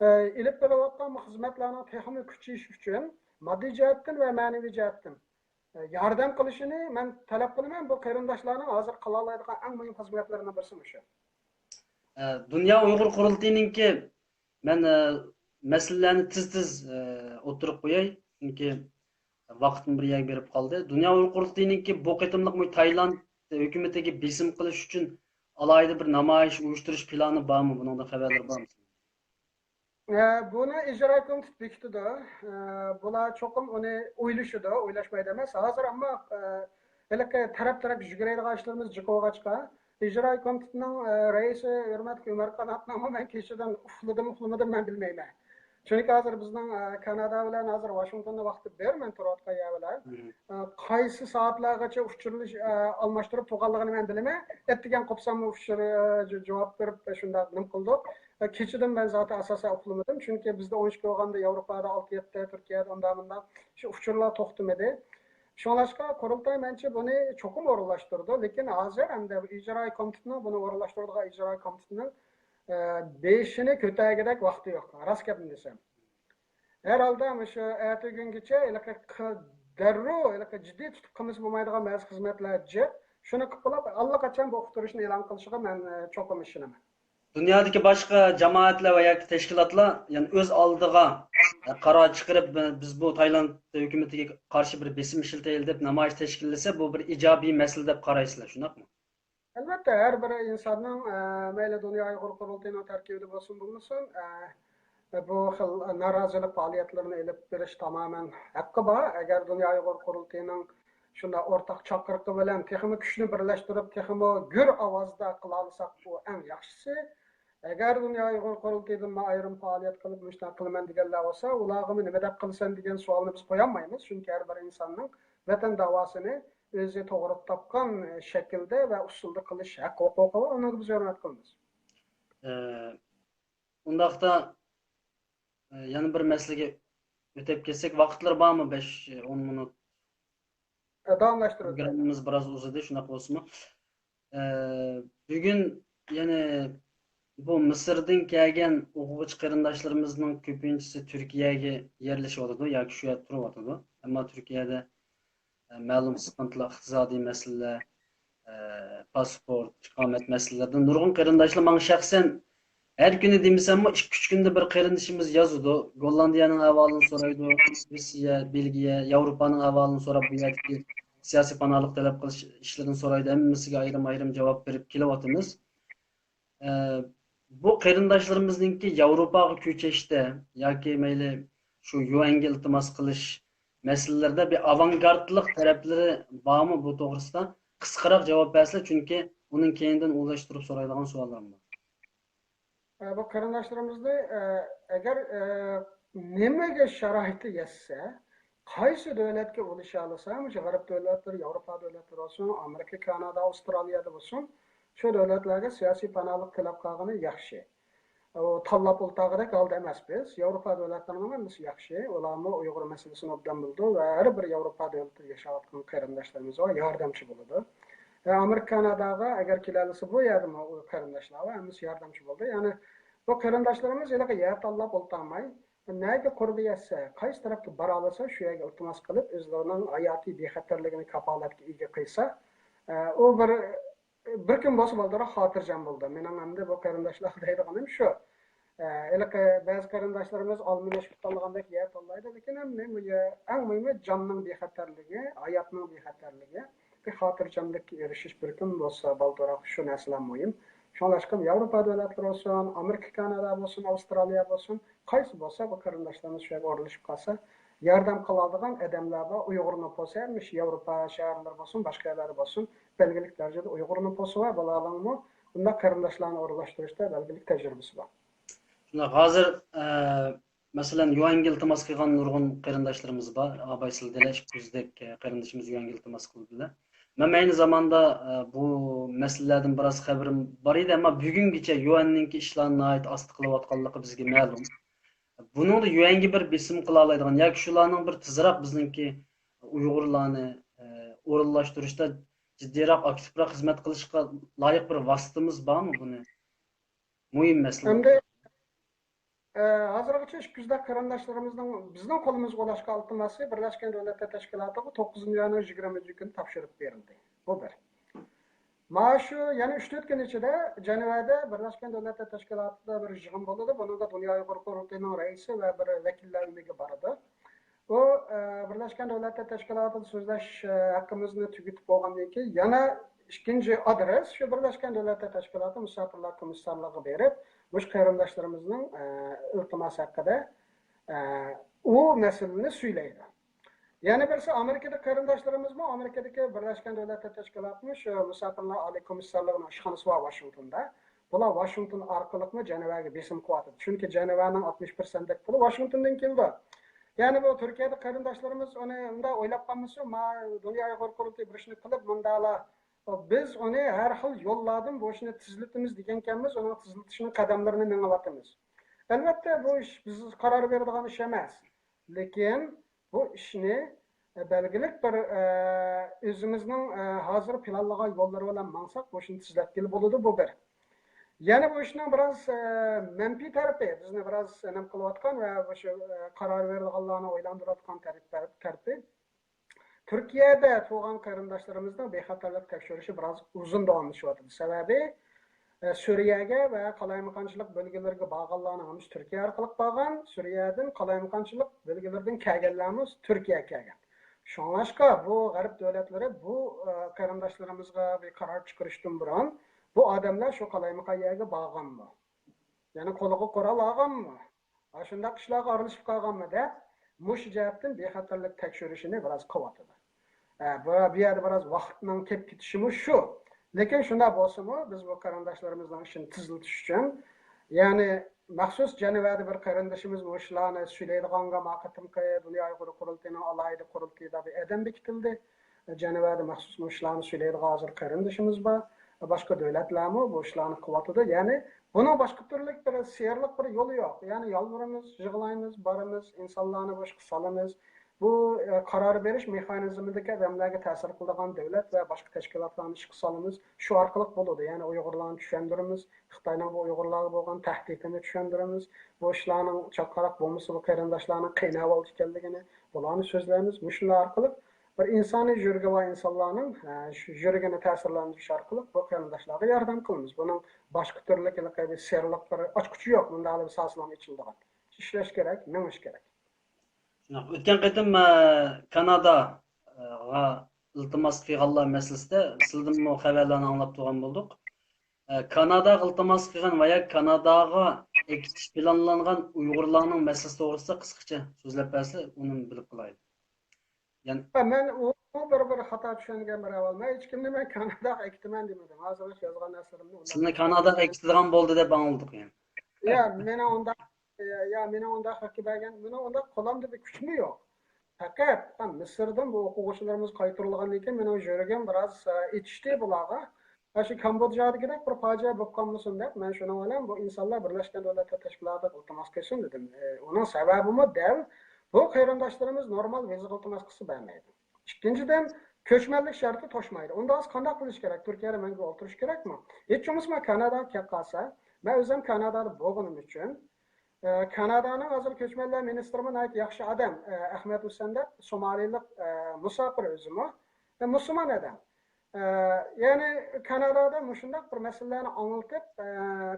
ئە، ئېلىپ بېرىلىۋاتقان بۇ خىزمەتلەرنىڭ تېخىمۇ كۈچىيىشى ئۈچۈن ماددىي جەھەتتىن ۋە مەنىۋى جەھەتتىن، ئە، ياردەم قىلىشىنى مەن تەلەپ قىلىمەن. بۇ قېرىنداشلارنىڭ ھازىر قىلالايدىغان ئەڭ مۇھىم خىزمەتلىرىنىڭ بىرسى مۇشۇ. ئە، دۇنيا ئۇيغۇر قۇرۇلتىيىنىڭكى، مەن، ئە، مەسىلىلەرنى تېز-تېز، ئە، ئوتتۇرىغا قوياي، چۈنكى ۋاقىتمۇ بىر يەرگە بېرىپ قالدى. دۇنيا ئۇيغۇر قۇرۇلتىيىنىڭكى بۇ قېتىملىق مۇ-، تايلاند ھۆكۈمىتىگە بېسىم قىلىش ئۈچۈن ئالاھىدە بىر نامايىش ئۇيۇشتۇرۇش پىلانى بارمۇ؟ بۇنىڭدا خەۋەرلەر بارمۇ؟ ئە، بۇنى ئىجرا كومىتېت بېكىتىدۇ. ئە، بۇلار چوقۇم ئۇنى ئويلىشىدۇ، ئويلاشمايدۇ ئەمەس. ھازىر ئەمما، ئە، ھېلىقى تەرەپ-تەرەپكە يۈگۈرەيدىغان ئىشلىرىمىز جىق بولغاچقا، ئىجرا كومىتېتنىڭ، ئە، رەئىسى ھۆرمەتلىك ئۆمەر قاناتنىڭمۇ مەن كېچىدىن ئۇخلىدىم، ئۇخلىمىدىم مەن بىلمەيمەن. چۈنكى ھازىر بىزنىڭ، ئە، كانادا بىلەن ھازىر ۋاشىنگتوندا ۋاقتى بىر، مەن تۇرۇۋاتقان يەر بىلەن. مم. ئە، قايسى سائەتلەرگىچە ئۇچۇرلىش-، ئە، ئالماشتۇرۇپ تۇرغانلىقىنى مەن بىلىمەن. ئەتىگەن قوپساممۇ ئۇچۇر، ئە، ج-، جاۋاب بېرىپ، شۇنداق نېمە قىلدۇق. ئە، كېچىدىن مەن زاتەن ئاساسەن ئۇخلىمىدىم. چۈنكى بىزدە ئون ئىككى بولغاندا ياۋروپادا ئالتە يەتتە، تۈركىيەدە ئۇنداق مۇنداق شۇ ئۇچۇرلار توختىمىدى. شۇڭلاشقا قۇرۇلتاي مەنچە بۇنى چوقۇم ئورۇنلاشتۇرىدۇ. لېكىن ھازىر ئەمدى ئىجرائىي كومىتېتنىڭ، بۇنى ئورۇنلاشتۇرىدىغان ئىجرائىي كومىتېتنىڭ، ئە، بېشىنى كۆتەرگۈدەك ۋاقتى يوق، راست گەپنى دېسەم. ھەر ھالدا مۇشۇ ئەتىگۈنگىچە ھېلىقى ق-، دەررۇ ھېلىقى جىددىي تۇتۇپ قىلمىسا بولمايدىغان بەزى خىزمەتلەر جىق. شۇنى قىلىپ بولۇپ، ئاللىقاچان بۇ ئۇقتۇرۇشنى ئېلان قىلىشىغا مەن، ئە، چوقۇم ئىشىنىمەن. دۇنيادىكى باشقا جامائەتلەر ۋە ياكى تەشكىلاتلار، يەنى ئۆز ئالدىغا، ئە، قارار چىقىرىپ، بى-، بىز بۇ تايلاند ھۆكۈمىتىگە قارشى بىر بېسىم ئىشلىتەيلى دەپ نامايىش تەشكىللىسە، بۇ بىر ئىجابىي مەسىلە دەپ قارايسىلەر، شۇنداقمۇ؟ ئەلۋەتتە، ھەر بىر ئىنساننىڭ، ئە، مەيلى دۇنيا ئۇيغۇر قۇرۇلتىيىنىڭ تەركىبىدە بولسۇن، بولمىسۇن، ئە، بۇ خىل نارازىلىق پائالىيەتلىرىنى ئېلىپ بېرىش تامامەن ھەققى بار. ئەگەر دۇنيا ئۇيغۇر قۇرۇلتىيىنىڭ شۇنداق ئورتاق چاقىرىقى بىلەن تېخىمۇ كۈچنى بىرلەشتۈرۈپ، تېخىمۇ گۈر ئاۋازدا قىلالىساق، بۇ ئەڭ ياخشىسى. ئەگەر دۇنيا ئۇيغۇر قۇرۇلتىيىدىن مەن ئايرىم پائالىيەت قىلىپ، مۇشۇنداق قىلىمەن دېگەنلەر بولسا، ئۇلارغىمۇ نېمە دەپ قىلىسەن دېگەن سوئالنى بىز قويالمايمىز. چۈنكى ھەر بىر ئىنساننىڭ ۋەتەن داۋاسىنى ئۆزى توغرا تاپقان شەكىلدە ۋە ئۇسۇلدا قىلىش ھەق ھوقۇقى بار، ئۇنىڭغا بىز ھۆرمەت قىلىمىز. ئە، ئۇنداقتا، ئە، يەنە بىر مەسىلىگە ئۆتۈپ كەتسەك، ۋاقىتلار بارمۇ؟ بەش، ئون مىنۇت. ئە، داۋاملاشتۇرۇڭ. پروگراممىمىز بىراز ئۇزىدى، شۇنداق بولسىمۇ. ئە، بۈگۈن يەنە بۇ مىسىردىن كەلگەن ئوقۇغۇچى قېرىنداشلىرىمىزنىڭ كۆپىنچىسى تۈركىيەگە يەرلىشىۋاتىدۇ ياكى شۇ يەردە تۇرۇۋاتىدۇ. ئەمما تۈركىيەدە، ئە، مەلۇم سىقىنتىلار، ئىقتىسادىي مەسىلىلەر، ئە، پاسپورت، ئىقامەت مەسىلىلىرىدىن نۇرغۇن قېرىنداشلار ماڭا شەخسەن ھەر كۈنى دېمىسەممۇ، ئىككى-ئۈچ كۈندە بىر قېرىندىشىمىز يازىدۇ. گوللاندىيەنىڭ ئەھۋالىنى سورايدۇ، روسىيە، بېلگىيە، ياۋروپانىڭ ئەھۋالىنى سوراپ، بۇ يەردىكى سىياسىي پاناھلىق تەلەپ قىلىش ئىشلىرىنى سورايدۇ. ھەممىسىگە ئايرىم-ئايرىم جاۋاب بېرىپ كېلىۋاتىمىز. ئە، بۇ قېرىنداشلىرىمىزنىڭكى ياۋروپاغا كۆچۈشتە ياكى مەيلى شۇ يۇئەنگە ئىلتىماس قىلىش مەسىلىلىرىدە بىر ئاۋانگارتلىق تەرەپلىرى بارمۇ بۇ توغرىسىدا؟ قىسقىراق جاۋاب بەرسىلە، چۈنكى ئۇنىڭ كەينىدىن ئۇلاشتۇرۇپ سورايدىغان سوئاللارمۇ بار. ئە، بۇ قېرىنداشلىرىمىزنى، ئە، ئەگەر، ئە، نېمىگە شارائىتى يەتسە، قايسى دۆلەتكە ئۇلىشالىسا، مۇشۇ غەرب دۆلەتلىرى، ياۋروپا دۆلەتلىرى بولسۇن، ئامېرىكا، كانادا، ئاۋسترالىيەدە بولسۇن، شۇ دۆلەتلەرگە سىياسىي پاناھلىق تىلەپ قالغىنى ياخشى. ئۇ تاللاپ ئولتۇرغۇدەك ھالدا ئەمەس بىز. ياۋروپا دۆلەتلىرىنىڭ ھەممىسى ياخشى. ئۇلارمۇ ئۇيغۇر مەسىلىسىنى ئوبدان بىلىدۇ ۋە ھەر بىر ياۋروپا دۆلىتىدە ياشاۋاتقان قېرىنداشلىرىمىزغا ياردەمچى بولىدۇ. ۋە ئامېرىكا، كاناداغا ئەگەر كېلەلىسە، بۇ يەردىمۇ ئۇ قېرىنداشلارغا ھەممىسى ياردەمچى بولدى. يەنى بۇ قېرىنداشلىرىمىز ھېلىقى يەر تاللاپ ئولتۇرماي، نەگە قۇربى يەتسە، قايسى تەرەپكە بارالىسا، شۇ يەرگە ئىلتىماس قىلىپ، ئۆزلىرىنىڭ ھاياتىي بىخەتەرلىكىنى كاپالەتكە ئىگە قىلسا، ئۇ بىر بىر كۈن بولسا بولدى، خاتىرجەم بولدى. مېنىڭ ئەمدى بۇ قېرىنداشلارغا دەيدىغىنىم شۇ. ئە، ھېلىقى بەزى قېرىنداشلىرىمىز ئالما نەشپۈت تاللىغاندەك يەر تاللايدۇ، لېكىن ھەم نېمە، ئەڭ مۇھىمى جاننىڭ بىخەتەرلىكى، ھاياتنىڭ بىخەتەرلىكى، بىر خاتىرجەملىككە ئېرىشىش، بىر كۈن بولسا بالدۇراق، شۇ نەرسىلەر مۇھىم. شۇڭلاشقا ياۋروپا دۆلەتلىرى بولسۇن، ئامېرىكا، كانادا بولسۇن، ئاۋسترالىيە بولسۇن، قايسى بولسا بۇ قېرىنداشلىرىمىز شۇ يەرگە ئورۇنلىشىپ قالسا، ياردەم قىلىدىغان ئادەملەر بار. ئۇيغۇر نوپۇسى ھەممىشە ياۋروپا شەھەرلىرى بولسۇن، باشقا يەرلەردە بولسۇن، بەلگىلىك دەرىجىدە ئۇيغۇر نوپۇسى بار. بۇلارنىڭمۇ بۇنداق قېرىنداشلارنى ئورۇنلاشتۇرۇشتا بەلگىلىك تەجرىبىسى بار. شۇنداق، ھازىر، ئە، مەسىلەن، يۇئەنگە ئىلتىماس قىلغان نۇرغۇن قېرىنداشلىرىمىز بار. ئاباي، سىلەردە ئىككى يۈزدەك، ئە، قېرىندىشىمىز يۇئەنگە ئىلتىماس قىلدىلەر. مەن ئەينى زاماندا، ئە، بۇ مەسىلىلەردىن بىراز خەۋىرىم بار ئىدى، ئەمما بۈگۈنگىچە يۇئەننىڭكى ئىشلارنى ناھايىتى ئاستا قىلىۋاتقانلىقى بىزگە مەلۇم. بۇنىڭدا يۈەنگە بىر بېسىم قىلالايدىغان ياكى شۇلارنىڭ بىر تېزراق بىزنىڭكى ئۇيغۇرلارنى، ئە، ئورۇنلاشتۇرۇشتا جىددىيراق، ئاكتىپراق خىزمەت قىلىشقا لايىق بىر ۋاسىتىمىز بارمۇ بۇنى؟ مۇھىم مەسىلە. ئەمدى، ئە، ھازىرغىچە ئىككى يۈزدەك قېرىنداشلىرىمىزنىڭ بىزنىڭ قولىمىزغا ئۇلاشقان ئىلتىماسى بىرلەشكەن دۆلەتلەر تەشكىلاتىغا توققۇزىنچى ئاينىڭ يىگىرمە كۈنى تاپشۇرۇپ بېرىلدى. بۇ بىر. مانا شۇ يەنە ئۈچ تۆت كۈن ئىچىدە جەنۋەدە بىرلەشكەن دۆلەتلەر تەشكىلاتىدا بىر يىغىن بولىدۇ. بۇنىڭدا دۇنيا ئۇيغۇر قۇرۇلتىيىنىڭ رەئىسى ۋە بىر ۋەكىللەر ئۆمىكى بارىدۇ. ئۇ، ئە، بىرلەشكەن دۆلەتلەر تەشكىلاتىدا سۆزلەش، ئە، ھەققىمىزنى تۈگىتىپ بولغاندىن كېيىن يەنە ئىككىنچى ئادرېس شۇ بىرلەشكەن دۆلەتلەر تەشكىلاتى مۇساپىرلار كومىسسارلىقىغا بېرىپ، مۇشۇ قېرىنداشلىرىمىزنىڭ، ئە، ئىلتىماسى ھەققىدە، ئە، ئۇ مەسىلىنى سۈيلەيدۇ. يەنە بىرسى، ئامېرىكىدا قېرىنداشلىرىمىزمۇ ئامېرىكىدىكى بىرلەشكەن دۆلەتلەر تەشكىلاتىنىڭ شۇ مۇساپىرلار ئالىي كومىسسارلىقىنىڭ ئىشخانىسى بار ۋاشىنگتوندا. بۇلار ۋاشىنگتون ئارقىلىقمۇ جەنۋەگە بېسىم قىلىۋاتىدۇ. چۈنكى جەنۋەنىڭ ئاتمىش پىرسەنتتەك پۇلى ۋاشىنگتوندىن كېلىدۇ. يەنى بۇ تۈركىيەدە قېرىنداشلىرىمىز ئۇنى ئۇنداق ئويلاپ قالمىسۇن، ما دۇنيا ئۇيغۇر قۇرۇلتىيى بىر ئىشنى قىلىپ مۇندالا، بىز ئۇنى ھەر خىل يوللاردىن بۇ ئىشنى تېزلىتىمىز دېگەنكەنمىز، ئۇنىڭ تېزلىتىشنىڭ قەدەملىرىنى مېڭىۋاتىمىز. ئەلۋەتتە، بۇ ئىش بىز قارار بېرىدىغان ئىش ئەمەس. لېكىن بۇ ئىشنى، ئە، بەلگىلىك بىر، ئە، ئۆزىمىزنىڭ، ئە، ھازىر پىلانلىغان يوللىرى بىلەن ماڭساق، بۇ ئىشنى تېزلەتكىلى بولىدۇ، بۇ بىر. يەنە بۇ ئىشنىڭ بىراز، ئە، مەنپىي تەرىپى، بىزنى بىراز نېمە قىلىۋاتقان ۋە مۇشۇ، ئە، قارار بېرىدىغانلارنى ئويلاندۇرۇۋاتقان تەرىپ-، تەرىپى. تۈركىيەدە تۇغان قېرىنداشلىرىمىزنىڭ بىخەتەرلىك تەكشۈرۈشى بىراز ئۇزۇن داۋاملىشىۋاتىدۇ. سەۋەبى، ئە، سۈرىيەگە ۋە قالايمىقانچىلىق بۆلگىلىرىگە بارغانلارنىڭ ھەممىسى تۈركىيە ئارقىلىق بارغان، سۈرىيەدىن قالايمىقانچىلىق بۆلگىلىرىدىن كەلگەنلەرمۇ تۈركىيەگە كەلگەن. شۇڭلاشقا بۇ غەرب دۆلەتلىرى بۇ، ئە، قېرىنداشلىرىمىزغا بىر قارار چىقىرىشتىن بۇرۇن، بۇ ئادەملەر شۇ قالايمىقان يەرگە بارغانمۇ؟ يەنى قولىغا قورال ئالغانمۇ؟ ئاشۇنداق ئىشلارغا ئارىلىشىپ قالغانمۇ دەپ، مۇشۇ جەھەتتىن بىخەتەرلىك تەكشۈرۈشىنى بىراز قىلىۋاتىدۇ. ئە، بۇ، بۇ يەردە بىراز ۋاقىتنىڭ كېلىپ كېتىشىمۇ شۇ. لېكىن شۇنداق بولسىمۇ، بىز بۇ قېرىنداشلىرىمىزنىڭ ئىشىنى تېزلىتىش ئۈچۈن، يەنى مەخسۇس جەنۋەدە بىر قېرىندىشىمىز مۇشۇلارنى سۈيلەيدىغانغا، ما قېتىمقى دۇنيا ئۇيغۇر قۇرۇلتىيىنىڭ ئالاھىدە قۇرۇلتىيىدا بىر ئادەم بېكىتىلدى. جەنۋەدە مەخسۇس مۇشۇلارنى سۈيلەيدىغان ھازىر قېرىندىشىمىز بار. باشقا دۆلەتلەرمۇ بۇ ئىشلارنى قىلىۋاتىدۇ. يەنى بۇنىڭ باشقا تۈرلۈك بىر سېھىرلىق بىر يولى يوق. يەنى يالۋۇرىمىز، يىغلايمىز، بارىمىز، ئىنسانلارنى بۇ ئىشقا سالىمىز. بۇ، ئە، قارار بېرىش مېخانىزمىدىكى ئادەملەرگە تەسىر قىلىدىغان دۆلەت ۋە باشقا تەشكىلاتلارنى ئىشقا سالىمىز. شۇ ئارقىلىق بولىدۇ. يەنى ئۇيغۇرلارنى چۈشەندۈرىمىز. خىتاينىڭ بۇ ئۇيغۇرلارغا بولغان تەھدىتىنى چۈشەندۈرىمىز. بۇ ئىشلارنىڭ چاتقاراق بولمىسا، بۇ قېرىنداشلارنىڭ قىيىن ئەھۋالدا ئىكەنلىكىنى، بۇلارنى سۆزلەيمىز. مۇشۇلار ئارقىلىق بىر ئىنسانىي يۈرىكى بار ئىنسانلارنىڭ، ئە، شۇ يۈرىكىنى تەسىرلەندۈرۈش ئارقىلىق بۇ قېرىنداشلارغا ياردەم قىلىمىز. بۇنىڭ باشقا تۈرلۈك ھېلىقى بىر سېرىلىق بىر ئاچقۇچى يوق. مۇنداق بىر سازلام ئېچىلىدىغان. ئىشلەش كېرەك، مېڭىش كېرەك. شۇنداق. ئۆتكەن قېتىم، ئە، كاناداغا ئىلتىماس قىلغانلار مەسىلىسىدە سىلدىنمۇ خەۋەرلەرنى ئاڭلاپ تۇرغان بولدۇق. ئە، كاناداغا ئىلتىماس قىلغان ۋە يا كاناداغا ئەكېتىش پىلانلانغان ئۇيغۇرلارنىڭ مەسىلىسى توغرىسىدا قىسقىچە سۆزلەپ بەرسە، ئۇنى بىلىپ قالايلى. يەنى ھە، مەن ئۇ، ئۇ بىر، بىر خاتا چۈشەنگەن بىر ئەھۋال. مەن ھېچكىمنى مەن كاناداغا ئەكېتىمەن دېمىدىم. ھازىرغىچە يازغان نەرسىلىرىمنى ئۇنداق سىلىنى كاناداغا ئەكېتىدىغان بولدى دەپ ئاڭلىدۇق يەنى. يا، مېنىڭ ئۇنداق، يا، يا، مېنىڭ ئۇنداق ھەققى بەرگەن، مېنىڭ ئۇنداق قولامدا بىر كۈچمۇ يوق. پەقەت، ھە، مىسىردىن بۇ ئوقۇغۇچىلىرىمىز قايتۇرۇلغاندىن كېيىن مېنىڭ يۈرىكىم بىراز، ئە، ئېچىشتى بۇلارغا. ئاشۇ كامبودژادىكىدەك بىر پاجىئە بولۇپ قالمىسۇن دەپ، مەن شۇنىڭ بىلەن بۇ ئىنسانلار بىرلەشكەن دۆلەتلەر تەشكىلاتىغا ئىلتىماس قىلسۇن دېدىم. ئى، ئۇنىڭ سەۋەبىمۇ دەل بۇ قېرىنداشلىرىمىز نورمال ۋىزىغا ئىلتىماس قىلسا بەرمەيدۇ. ئىككىنچىدىن، كۆچمەنلىك شەرتى توشمايدۇ. ئۇنداق بولسا قانداق قىلىش كېرەك؟ تۈركىيەدە مەڭگۈ ئولتۇرۇش كېرەكمۇ؟ ھېچ بولمىسا مەن كاناداغا كېلىپ قالسا، مەن ئۆزۈم كانادادا بولغىنىم ئۈچۈن، ئى، كانادانىڭ ھازىر كۆچمەنلەر مىنىستىرىمۇ ناھايىتى ياخشى ئادەم، ئى، ئەخمەت ھۈسەن دەپ، سومالىلىق، ئى، مۇساپىر ئۆزىمۇ. ئى، مۇسۇلمان ئادەم. ئە، يەنى كانادادا مۇشۇنداق بىر مەسىلىلەرنى ئاڭلىتىپ، ئە،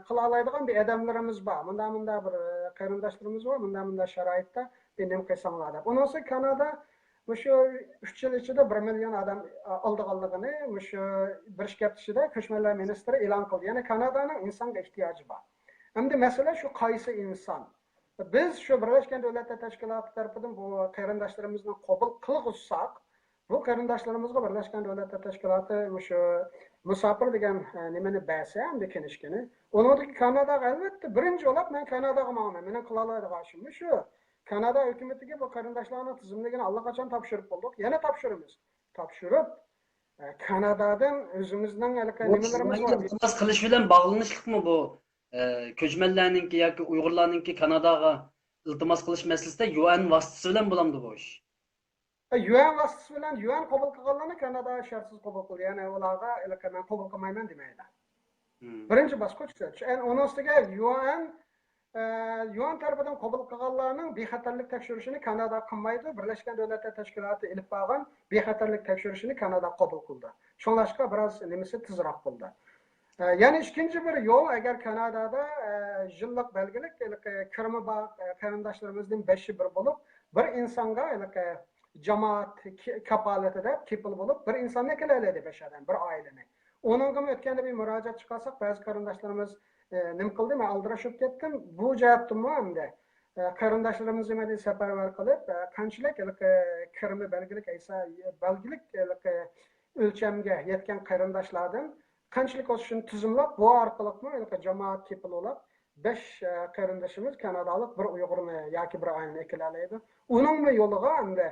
قىلالايدىغان بىر ئادەملىرىمىز بار. مۇنداق، مۇنداق بىر، ئە، قېرىنداشلىرىمىز بار، مۇنداق، مۇنداق شارائىتتا بىر نېمە قىلساڭلار دەپ. ئۇنىڭسى كانادا مۇشۇ ئۈچ يىل ئىچىدە بىر مىليون ئادەم، ئە، ئالىدىغانلىقىنى، مۇشۇ بىر ئىككى ھەپتە ئىچىدە كۆچمەنلەر مىنىستىرى ئېلان قىلدى. يەنى كانادانىڭ ئىنسانغا ئېھتىياجى بار. ئەمدى مەسىلە شۇ، قايسى ئىنسان؟ بىز شۇ بىرلەشكەن دۆلەتلەر تەشكىلاتى تەرىپىدىن بۇ قېرىنداشلىرىمىزنى قوبۇل قىلغۇزساق، بۇ قېرىنداشلىرىمىزغا بىرلەشكەن دۆلەتلەر تەشكىلاتى مۇشۇ مۇساپىر دېگەن، ئە، نېمىنى بەرسە، ئەمدى كىنىشكىنى، ئۇنىڭدىكى كاناداغا ئەلۋەتتە بىرىنچى بولۇپ مەن كاناداغا ماڭىمەن. مېنىڭ قىلالايدىغان ئىشىم مۇشۇ. كانادا ھۆكۈمىتىگە بۇ قېرىنداشلارنىڭ تىزىملىكىنى ئاللىقاچان تاپشۇرۇپ بولدۇق. يەنە تاپشۇرىمىز. تاپشۇرۇپ، ئە، كانادادىن ئۆزىمىزنىڭ ھېلىقى بۇ نېمىلىرىمىز بار. ئىلتىماس قىلىش بىلەن باغلىنىشلىقمۇ بۇ، ئە، كۆچمەنلەرنىڭكى ياكى ئۇيغۇرلارنىڭكى كاناداغا ئىلتىماس قىلىش مەسىلىسىدە يۇ ئېن ۋاسىتىسى بىلەن بولامدۇ بۇ ئىش؟ ئە، يۇ ئېن ۋاسىتىسى بىلەن، يۇ ئېن قوبۇل قىلغانلارنى كانادا شەرتسىز قوبۇل قىلدى. يەنى ئۇلارغا ھېلىقى مەن قوبۇل قىلمايمەن دېمەيدۇ. مم. بىرىنچى باسقۇچ شۇ. ئەن-، ئۇنىڭ ئۈستىگە يۇ ئېن، ئە، يۇ ئېن تەرىپىدىن قوبۇل قىلغانلارنىڭ بىخەتەرلىك تەكشۈرۈشىنى كانادا قىلمايدۇ. بىرلەشكەن دۆلەتلەر تەشكىلاتى ئېلىپ بارغان بىخەتەرلىك تەكشۈرۈشىنى كانادا قوبۇل قىلدى. شۇڭلاشقا بىراز نېمىسى تېزراق بولدى. ئە، يەنە ئىككىنچى بىر يول، ئەگەر كانادادا، ئە، يىللىق بەلگىلىك، ھېلىقى كىرىمى بار، ئە، قېرىنداشلىرىمىزدىن بەشى بىر بولۇپ، بىر ئىنسانغا ھېلىقى جامائەت كى-، كاپالىتىدە كېپىل بولۇپ، بىر ئىنساننى ئەكېلەلەيدۇ، بەش ئادەم، بىر ئائىلىنى. ئۇنىڭغىمۇ ئۆتكەندە بىر مۇراجىئەت چىقارساق، بەزى قېرىنداشلىرىمىز، ئى، نېمە قىلدى، مەن ئالدىراش بولۇپ كەتتىم. بۇ جەھەتتىنمۇ ئەمدى، ئى، قېرىنداشلىرىمىزنى مەن سەپەرۋەر قىلىپ، ئى، قانچىلىك ھېلىقى كىرىمى بەلگىلىك ئەيسا، بەلگىلىك ھېلىقى ئۆلچەمگە يەتكەن قېرىنداشلاردىن قانچىلىك بولسا شۇنى تىزىملاپ، بۇ ئارقىلىقمۇ ھېلىقى جامائەت كېپىل بولۇپ، بەش، ئە، قېرىندىشىمىز كانادالىق بىر ئۇيغۇرنى ياكى بىر ئائىلىنى ئەكېلەلەيدۇ. ئۇنىڭمۇ يولىغا ئەمدى،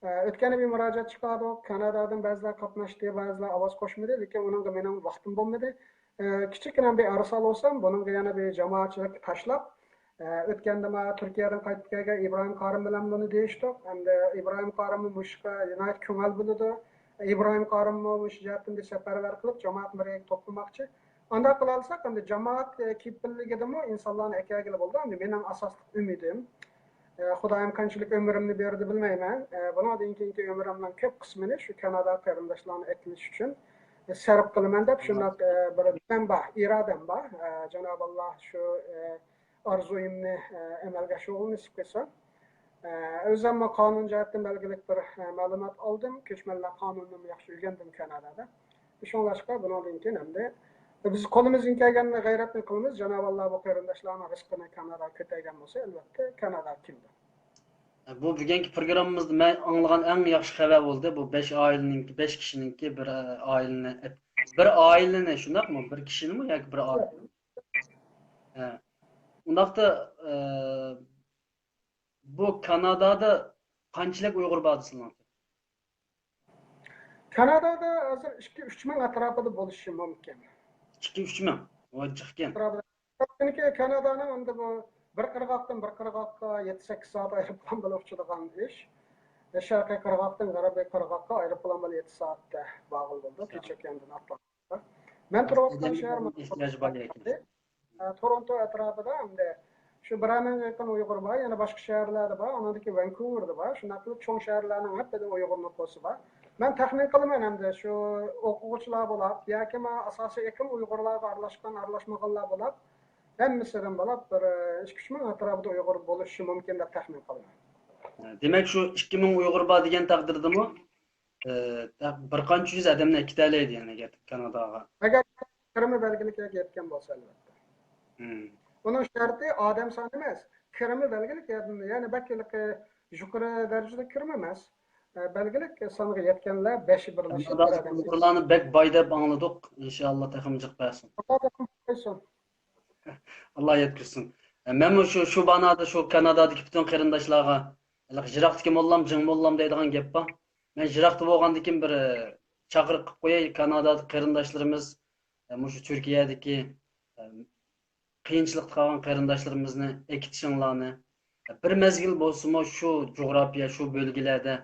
ئە، ئۆتكەندە بىر مۇراجىئەت چىقاردۇق. كانادادىن بەزىلەر قاتناشتى، بەزىلەر ئاۋاز قوشمىدى، لېكىن ئۇنىڭغا مېنىڭ ۋاقتىم بولمىدى. ئە، كىچىككىنە بىر ئارىسال بولسام، بۇنىڭغا يەنە بىر جامائەتچىلىككە تاشلاپ، ئە، ئۆتكەندە مانا تۈركىيەدىن قايتىپ كەلگەن ئىبراھىم قارىم بىلەن بۇنى دېيىشتۇق. ئەمدى ئىبراھىم قارىممۇ مۇشۇغا ناھايىتى كۆڭۈل بۆلىدۇ. ئىبراھىم قارىممۇ مۇشۇ جەھەتتىن بىر سەپەرۋەر قىلىپ، جامائەتنى بىر يەرگە توپلىماقچى. ئانداق قىلالىساق، ئەمدى جامائەت، ئە، كېپىللىكىدىمۇ ئىنسانلارنى ئەكەلگىلى بولىدۇ. ئەمدى مېنىڭ ئاساسلىق ئۈمىدىم، ئە، خۇدايىم قانچىلىك ئۆمرۈمنى بېرىدۇ بىلمەيمەن. ئە، بۇنىڭدىن كېيىنكى ئۆمرۈمنىڭ كۆپ قىسمىنى شۇ كانادا قېرىنداشلارنى ئەكېلىش ئۈچۈن، ئە، سەرپ قىلىمەن دەپ شۇنداق، ئە، بىر نېمەم بار، ئىرادەم بار. ئە، جانابى ئاللا شۇ، ئە، ئارزۇيۇمنى، ئە، ئەمەلگە ئاشۇرغىلى نېسىپ قىلسا. ئە، ئۆزۈممۇ قانۇن جەھەتتىن بەلگىلىك بىر، ئە، مەلۇمات ئالدىم. كۆچمەنلەر قانۇنىنىمۇ ياخشى ئۆگەندىم كانادادا. شۇڭلاشقا بۇنىڭدىن كېيىن ئەمدى بىز قولىمىزدىن كەلگەن غەيرەتنى قىلىمىز. جانابى ئاللا بۇ قېرىنداشلارنىڭ رىزقىنى كانادا كۆتەرگەن بولسا، ئەلۋەتتە كانادا كېلىدۇ. بۇ بۈگۈنكى پروگراممىمىزدا مەن ئاڭلىغان ئەڭ ياخشى خەۋەر بولدى. بۇ بەش ئائىلىنىڭكى، بەش كىشىنىڭكى بىر، ئە، ئائىلىنى، بىر ئائىلىنى، شۇنداقمۇ؟ بىر كىشىنىمۇ ياكى بىر ئائىلە؟ ھە. ئۇنداقتا، ئە، بۇ كانادادا قانچىلىك ئۇيغۇر بار دېسىلەر؟ كانادادا ھازىر ئىككى ئۈچ مىڭ ئەتراپىدا بولۇشى مۇمكىن. ئىككى ئۈچ مىڭ. ۋاي، جىقكەن. چۈنكى كانادانىڭ ئەمدى بۇ بىر قىرغاقتىن بىر قىرغاققا يەتتە سەككىز سائەت ئايروپىلان بىلەن ئۇچىدىغان ئىش. شەرقىي قىرغاقتىن غەربىي قىرغاققا ئايروپىلان بىلەن يەتتە سائەتتە بارغىلى بولىدۇ، تىجۆكيەندىن ئاتلاندى. مەن تۇرۇۋاتقان شەھەر تورونتو ئەتراپىدا ئەمدى شۇ بىر مىڭغا يېقىن ئۇيغۇر بار، يەنە باشقا شەھەرلەردە بار، ئاندىن كېيىن ۋانكۇۋېردا بار، شۇنداق قىلىپ چوڭ شەھەرلەرنىڭ ھەممىدە ئۇيغۇر نوپۇسى بار. مەن تەخمىن قىلىمەن ئەمدى شۇ ئوقۇغۇچىلار بولاپ ياكى مانا ئاساسىي ئېقىم ئۇيغۇرلارغا ئارىلاشقان، ئارىلاشمىغانلار بولاپ، ھەممىسىدىن بولاپ بىر ئىككى ئۈچ مىڭ ئەتراپىدا ئۇيغۇر بولۇشى مۇمكىن دەپ تەخمىن قىلىمەن. دېمەك، شۇ ئىككى مىڭ ئۇيغۇر بار دېگەن تەقدىردىمۇ، ئە، بىر قانچە يۈز ئادەمنى ئەكېتەلەيدۇ، يەنى، گەپ-، كاناداغا. ئەگەر كىرىمى بەلگىلىك يەرگە يەتكەن بولسا، ئەلۋەتتە. ئۇنىڭ شەرتى ئادەم سانى ئەمەس، كىرىمى بەلگىلىك يەردىن، يەنى بەك ھېلىقى يۇقىرى دەرىجىدە كىرىم ئەمەس. ئە، بەلگىلىك سانغا يەتكەنلەر بەشى بىرلىشىپ بىر ئادەم. ئۇيغۇرلارنى بەك باي دەپ ئاڭلىدۇق. ئىنشائاللا، تېخىمۇ جىق بەرسۇن. ئاللا بەرسۇن. ئاللا يەتكۈزسۇن. ئە، مەنمۇ شۇ، شۇ بانادا شۇ كانادادىكى پۈتۈن قېرىنداشلارغا، ھېلىقى يىراقتىكى موللام، جىڭ موللام دەيدىغان گەپ بار. مەن يىراقتا بولغاندىكىن بىر، ئە، چاقىرىق قىلىپ قوياي، كانادادىكى قېرىنداشلىرىمىز، ئە، مۇشۇ تۈركىيەدىكى، ئە، قىيىنچىلىقتا قالغان قېرىنداشلىرىمىزنى ئەكېتىشىڭلارنى، بىر مەزگىل بولسىمۇ شۇ جۇغراپىيە، شۇ بۆلگىلەردە،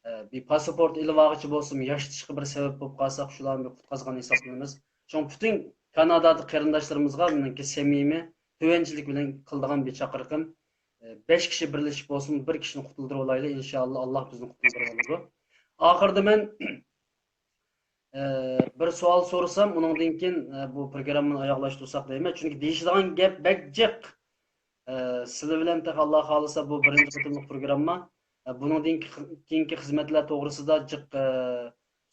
ئە، بىر پاسپورت ئېلىۋالغۇچى بولسىمۇ، ياشىتىشقا بىر سەۋەب بولۇپ قالساق، شۇلارنى بىر قۇتقازغان ھېسابلىنىمىز. شۇڭا پۈتۈن كانادادىكى قېرىنداشلىرىمىزغا مېنىڭكى سەمىمىي، تۆۋەنچىلىك بىلەن قىلىدىغان بىر چاقىرىقىم، ئە، بەش كىشى بىرلىشىپ بولسىمۇ، بىر كىشىنى قۇتۇلدۇرۇۋالايلى. ئىنشائاللا، ئاللا بىزنى قۇتۇلدۇرۇۋالىدۇ. ئاخىرىدا مەن ئە، بىر سوئال سورىسام، ئۇنىڭدىن كېيىن، ئە، بۇ پروگراممىنى ئاياغلاشتۇرساق دەيمەن. چۈنكى دېيىشىدىغان گەپ بەك جىق. ئە، سىلەر بىلەن تېخى ئاللا خالىسا بۇ بىرىنچى قېتىملىق پروگرامما. ئە، بۇنىڭدىن كېيىنكى خىزمەتلەر توغرىسىدا جىق، ئە،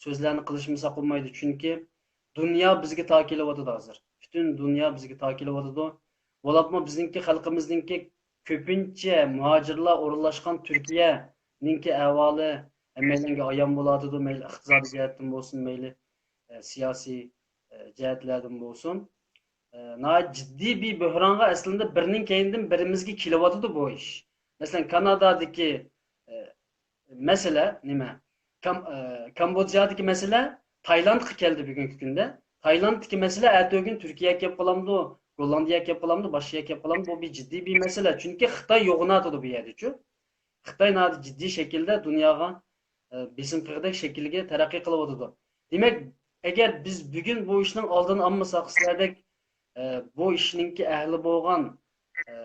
سۆزلەرنى قىلىشمىساق بولمايدۇ. چۈنكى دۇنيا بىزگە تاكىلىۋاتىدۇ ھازىر. پۈتۈن دۇنيا بىزگە تاكىلىۋاتىدۇ. بولۇپمۇ بىزنىڭكى خەلقىمىزنىڭكى كۆپىنچە مۇھاجىرلار ئورۇنلاشقان تۈركىيەنىڭكى ئەھۋالى ھەممەيلەنگە ئايان بولۇۋاتىدۇ، مەيلى ئىقتىسادىي جەھەتتىن بولسۇن، مەيلى، ئە، سىياسىي، ئە، جەھەتلەردىن بولسۇن. ئە، ناھايىتى جىددىي بىر بۆھرانغا ئەسلىندە بىرىنىڭ كەينىدىن بىرىمىزگە كېلىۋاتىدۇ بۇ ئىش. مەسىلەن، كانادادىكى، ئە، مەسىلە نېمە؟ كام-، ئە، كامبودژادىكى مەسىلە تايلاندقا كەلدى بۈگۈنكى كۈندە. تايلاندتىكى مەسىلە ئەتىگۈن تۈركىيەگە كېلىپ قالامدۇ، گوللاندىيەگە كېلىپ قالامدۇ، باشقا يەرگە كېلىپ قالامدۇ، بۇ بىر جىددىي بىر مەسىلە. چۈنكى خىتاي يوغىناتىدۇ بۇ يەردىچۇ. خىتاي ناھايىتى جىددىي شەكىلدە دۇنياغا، ئە، بېسىم قىلغۇدەك شەكىلگە تەرەققىي قىلىۋاتىدۇ. دېمەك، ئەگەر بىز بۈگۈن بۇ ئىشنىڭ ئالدىنى ئالمىساق، سىلەردەك، ئە، بۇ ئىشنىڭكى ئەھلى بولغان، ئە،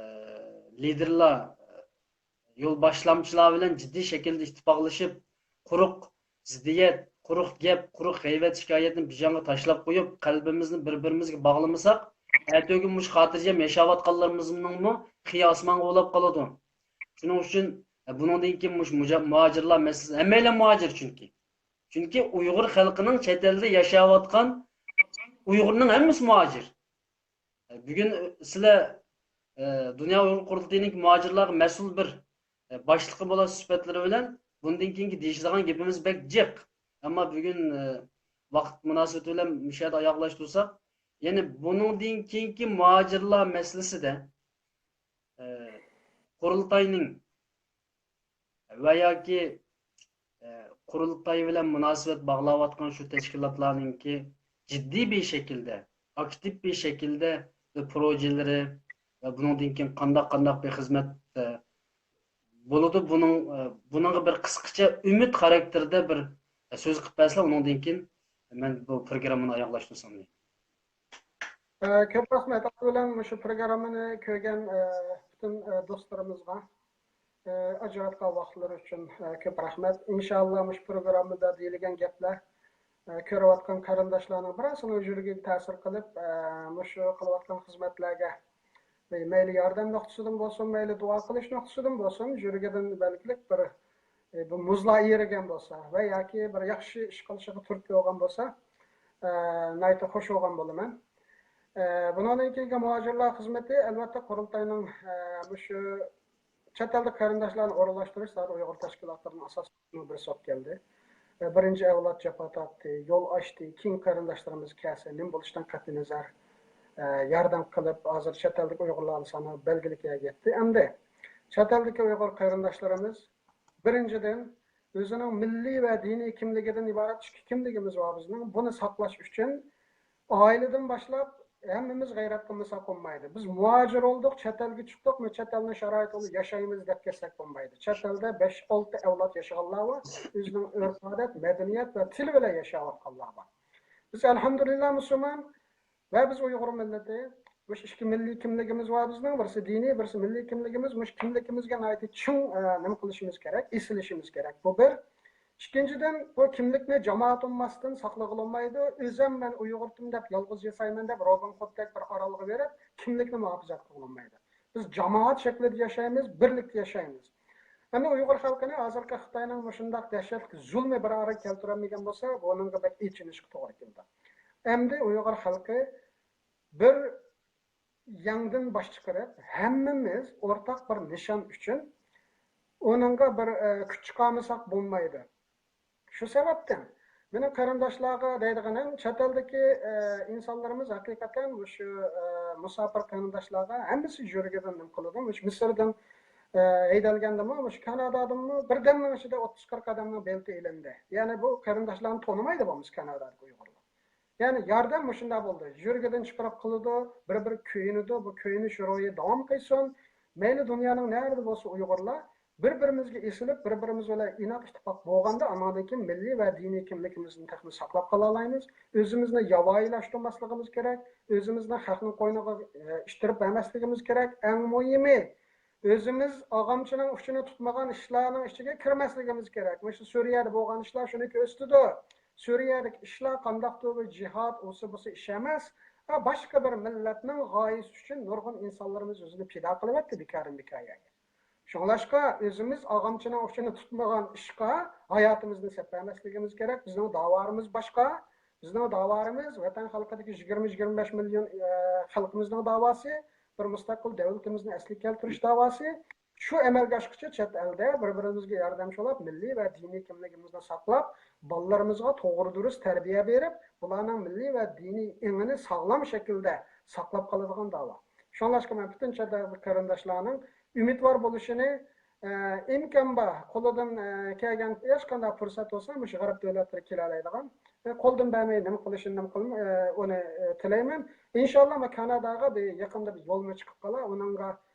لىدېرلار، يول باشلامچىلار بىلەن جىددىي شەكىلدە ئىتتىپاقلىشىپ، قۇرۇق زىددىيەت، قۇرۇق گەپ، قۇرۇق غەيۋەت شىكايەتنى بىجانغا تاشلاپ قويۇپ، قەلبىمىزنى بىر-بىرىمىزگە باغلىمىساق، ئەتىگۈن مۇشۇ خاتىرجەم ياشاۋاتقانلىرىمىزنىڭمۇ خېيى ئاسمانغا ئۇلاپ قالىدۇ. شۇنىڭ ئۈچۈن، ئە، بۇنىڭدىن كېيىن مۇشۇ مۇجا-، مۇھاجىرلار مەسىلىسى، ھەممەيلەن مۇھاجىر چۈنكى. چۈنكى ئۇيغۇر خەلقىنىڭ چەت ئەلدە ياشاۋاتقان ئۇيغۇرنىڭ ھەممىسى مۇھاجىر. بۈگۈن سىلەر، ئە، دۇنيا ئۇيغۇر قۇرۇلتىيىنىڭ مۇھاجىرلارغا مەسئۇل بىر، ئە، باشلىقى بولۇش سۈپەتلىرى بىلەن بۇندىن كېيىنكى دېيىشىدىغان گېپىمىز بەك جىق. ئەمما بۈگۈن، ئە، ۋاقىت مۇناسىۋىتى بىلەن مۇشۇ يەردە ئاياغلاشتۇرساق، يەنى بۇنىڭدىن كېيىنكى مۇھاجىرلار مەسىلىسىدە، ئە، قۇرۇلتاينىڭ ۋە ياكى، ئە، قۇرۇلتاي بىلەن مۇناسىۋەت باغلاۋاتقان شۇ تەشكىلاتلارنىڭكى جىددىي بىر شەكىلدە، ئاكتىپ بىر شەكىلدە بىر پروژىلىرى ۋە بۇنىڭدىن كېيىن قانداق، قانداق بىر خىزمەت، ئە، بولىدۇ، بۇنىڭ، ئە، بۇنىڭغا بىر قىسقىچە ئۈمىد خاراكتېرىدە بىر، ئە، سۆز قىلىپ بەرسىلەر، ئۇنىڭدىن كېيىن مەن بۇ پروگراممىنى ئاياغلاشتۇرسام دەيمەن. ئە، كۆپ رەھمەت. ئالدى بىلەن مۇشۇ پروگراممىنى كۆرگەن، ئە، پۈتۈن، ئە، دوستلىرىمىزغا، ئە، ئاجراتقان ۋاقىتلىرى ئۈچۈن، ئە، كۆپ رەھمەت. ئىنشاللا مۇشۇ پروگراممىدا دېيىلگەن گەپلەر، ئە، كۆرۈۋاتقان قېرىنداشلارنىڭ بىرەرسىنىڭ يۈرىكىگە تەسىر قىلىپ، ئە، مۇشۇ قىلىۋاتقان خىزمەتلەرگە مەيلى ياردەم نۇقتىسىدىن بولسۇن، مەيلى دۇئا قىلىش نۇقتىسىدىن بولسۇن، يۈرىكىدىن بەلكىلىك بىر، ئە، بۇ مۇزلار ئېرىگەن بولسا ۋە ياكى بىر ياخشى ئىش قىلىشىغا تۈرتكە بولغان بولسا، ئە، ناھايىتى خۇش بولغان بولىمەن. ئە، بۇنىڭدىن كېيىنكى مۇھاجىرلار خىزمىتى، ئەلۋەتتە، قۇرۇلتاينىڭ، ئە، مۇشۇ چەت ئەلدىكى قېرىنداشلارنى ئورۇنلاشتۇرۇش زادى ئۇيغۇر تەشكىلاتلىرىنىڭ ئاساسىي بىرسى بولۇپ كەلدى. ئە، بىرىنچى ئەۋلاد جاپا تارتتى، يول ئاچتى، كېيىن قېرىنداشلىرىمىز كەلسە نېمە بولۇشىدىن قەتئىينەزەر، ئە، ياردەم قىلىپ، ھازىر چەت ئەلدىكى ئۇيغۇرلارنىڭ سانى بەلگىلىك يەرگە يەتتى. ئەمدى چەت ئەلدىكى ئۇيغۇر قېرىنداشلىرىمىز، بىرىنچىدىن، ئۆزىنىڭ مىللىي ۋە دىنىي كىملىكىدىن ئىبارەت ئىككى كىملىكىمىز بار بىزنىڭ. بۇنى ساقلاش ئۈچۈن ئائىلىدىن باشلاپ ھەممىمىز غەيرەت قىلمىساق بولمايدۇ. بىز مۇھاجىر بولدۇق، چەت ئەلگە چىقتۇق، مۇ-، چەت ئەلنىڭ شارائىتىدا ياشايمىز دەپ كەتسەك بولمايدۇ. چەت ئەلدە بەش، ئالتە ئەۋلاد ياشىغانلار بار، ئۆزىنىڭ ئۆرپ-ئادەت، مەدەنىيەت ۋە تىلى بىلەن ياشاۋاتقانلار بار. بىز، ئەلھەمدۇلىللا، مۇسۇلمان ۋە بىز ئۇيغۇر مىللىتى. مۇشۇ ئىككى مىللىي كىملىكىمىز بار بىزنىڭ، بىرسى دىنىي، بىرسى مىللىي كىملىكىمىز. مۇشۇ كىملىكىمىزگە ناھايىتى چىڭ، ئە، نېمە قىلىشىمىز كېرەك، ئېسىلىشىمىز كېرەك. بۇ بىر. ئىككىنچىدىن، بۇ كىملىكنى جامائەت ئومماسىدىن ساقلىغىلى بولمايدۇ. ئۆزۈم مەن ئۇيغۇردۇم دەپ، يالغۇز ياشايمەن دەپ، روبىن خۇدتەك بىر ئارالغا بېرىپ، كىملىكنى مۇھاپىزەت قىلغىلى بولمايدۇ. بىز جامائەت شەكلىدە ياشايمىز، بىرلىكتە ياشايمىز. ئەمدى ئۇيغۇر خەلقىنى ھازىرقى خىتاينىڭ مۇشۇنداق دەھشەتلىك زۇلمى بىر ئارىغا كەلتۈرەلمىگەن بولسا، بۇنىڭغا بەك ئېچىنىشقا توغرا كېلىدۇ. ئەمدى ئۇيغۇر خەلقى بىر يەڭدىن باش چىقىرىپ، ھەممىمىز ئورتاق بىر نىشان ئۈچۈن ئۇنىڭغا بىر، ئە، كۈچ چىقارمىساق بولمايدۇ. شۇ سەۋەبتىن مېنىڭ قېرىنداشلارغا دەيدىغىنىم، چەت ئەلدىكى، ئە، ئىنسانلىرىمىز ھەقىقەتەن مۇشۇ، ئە، مۇساپىر قېرىنداشلارغا ھەممىسى يۈرىكىدىن نېمە قىلىدۇ. مۇشۇ مىسىردىن، ئە، ھەيدەلگەندىمۇ، مۇشۇ كانادادىنمۇ بىردەمنىڭ ئىچىدە ئوتتۇز قىرىق ئادەمنىڭ بېلىتى ئېلىندى. يەنى بۇ قېرىنداشلارنى تونۇمايدۇ بولمىسا كانادادىكى ئۇيغۇرلار. يەنى ياردەم مۇشۇنداق بولدى. يۈرىكىدىن چىقىرىپ قىلىدۇ، بىر-بىرى كۆيۈنىدۇ. بۇ كۆيۈنۈش روھى داۋام قىلسۇن. مەيلى دۇنيانىڭ نەرىدە بولسا ئۇيغۇرلار بىر-بىرىمىزگە ئېسىلىپ، بىر-بىرىمىز بىلەن ئىناق ئىتتىپاق بولغاندا، ئاندىن كېيىن مىللىي ۋە دىنىي كىملىكىمىزنى تېخىمۇ ساقلاپ قالالايمىز. ئۆزىمىزنى ياۋايىلاشتۇرماسلىقىمىز كېرەك. ئۆزىمىزنى خەقنىڭ قوينىغا، ئە، ئىتتىرىپ بەرمەسلىكىمىز كېرەك. ئەڭ مۇھىمى، ئۆزىمىز ئاغامچىنىڭ ئۇچىنى تۇتمىغان ئىشلارنىڭ ئىچىگە كىرمەسلىكىمىز كېرەك. مۇشۇ سۈرىيەدە بولغان ئىشلار شۇنى كۆرسىتىدۇ. سۈرىيەدىكى ئىشلار قانداقتۇر بىر جىھاد، ئۇسى بۇسى ئىش ئەمەس. ھە، باشقا بىر مىللەتنىڭ غايىسى ئۈچۈن نۇرغۇن ئىنسانلىرىمىز ئۆزىنى پىدا قىلىۋەتتى بىكاردىن بىكار يەرگە. شۇڭلاشقا ئۆزىمىز ئاغامچىنىڭ ئۇچىنى تۇتمىغان ئىشقا ھاياتىمىزنى سەپ بەرمەسلىكىمىز كېرەك. بىزنىڭ داۋالىرىمىز باشقا. بىزنىڭ داۋالىرىمىز ۋەتەن خەلقىدىكى يىگىرمە، يىگىرمە بەش مىليون، ئە، خەلقىمىزنىڭ داۋاسى، بىر مۇستەقىل دۆلىتىمىزنى ئەسلىگە كەلتۈرۈش داۋاسى. شۇ ئەمەلگە ئاشقىچە چەت ئەلدە بىر-بىرىمىزگە ياردەمچى بولاپ، مىللىي ۋە دىنىي كىملىكىمىزنى ساقلاپ، بالىلىرىمىزغا توغرا دۇرۇس تەربىيە بېرىپ، بۇلارنىڭ مىللىي ۋە دىنىي ئېڭىنى ساغلام شەكىلدە ساقلاپ قالىدىغان داۋا. شۇڭلاشقا مەن پۈتۈن چەت ئەل قېرىنداشلارنىڭ ئۈمىدۋار بولۇشىنى، ئە، ئىمكان بار، قولىدىن، ئە، كەلگەن ھېچقانداق پۇرسەت بولسا، مۇشۇ غەرب دۆلەتلىرىگە كېلەلەيدىغان، ئە، قولدىن بەرمەي نېمە قىلىشىنى نېمە قىلم-، ئە، ئۇنى، ئە، تىلەيمەن. ئىنشاللا، مانا كاناداغا بىر يېقىندا بىر يولمۇ چىقىپ قالار. ئۇنىڭغا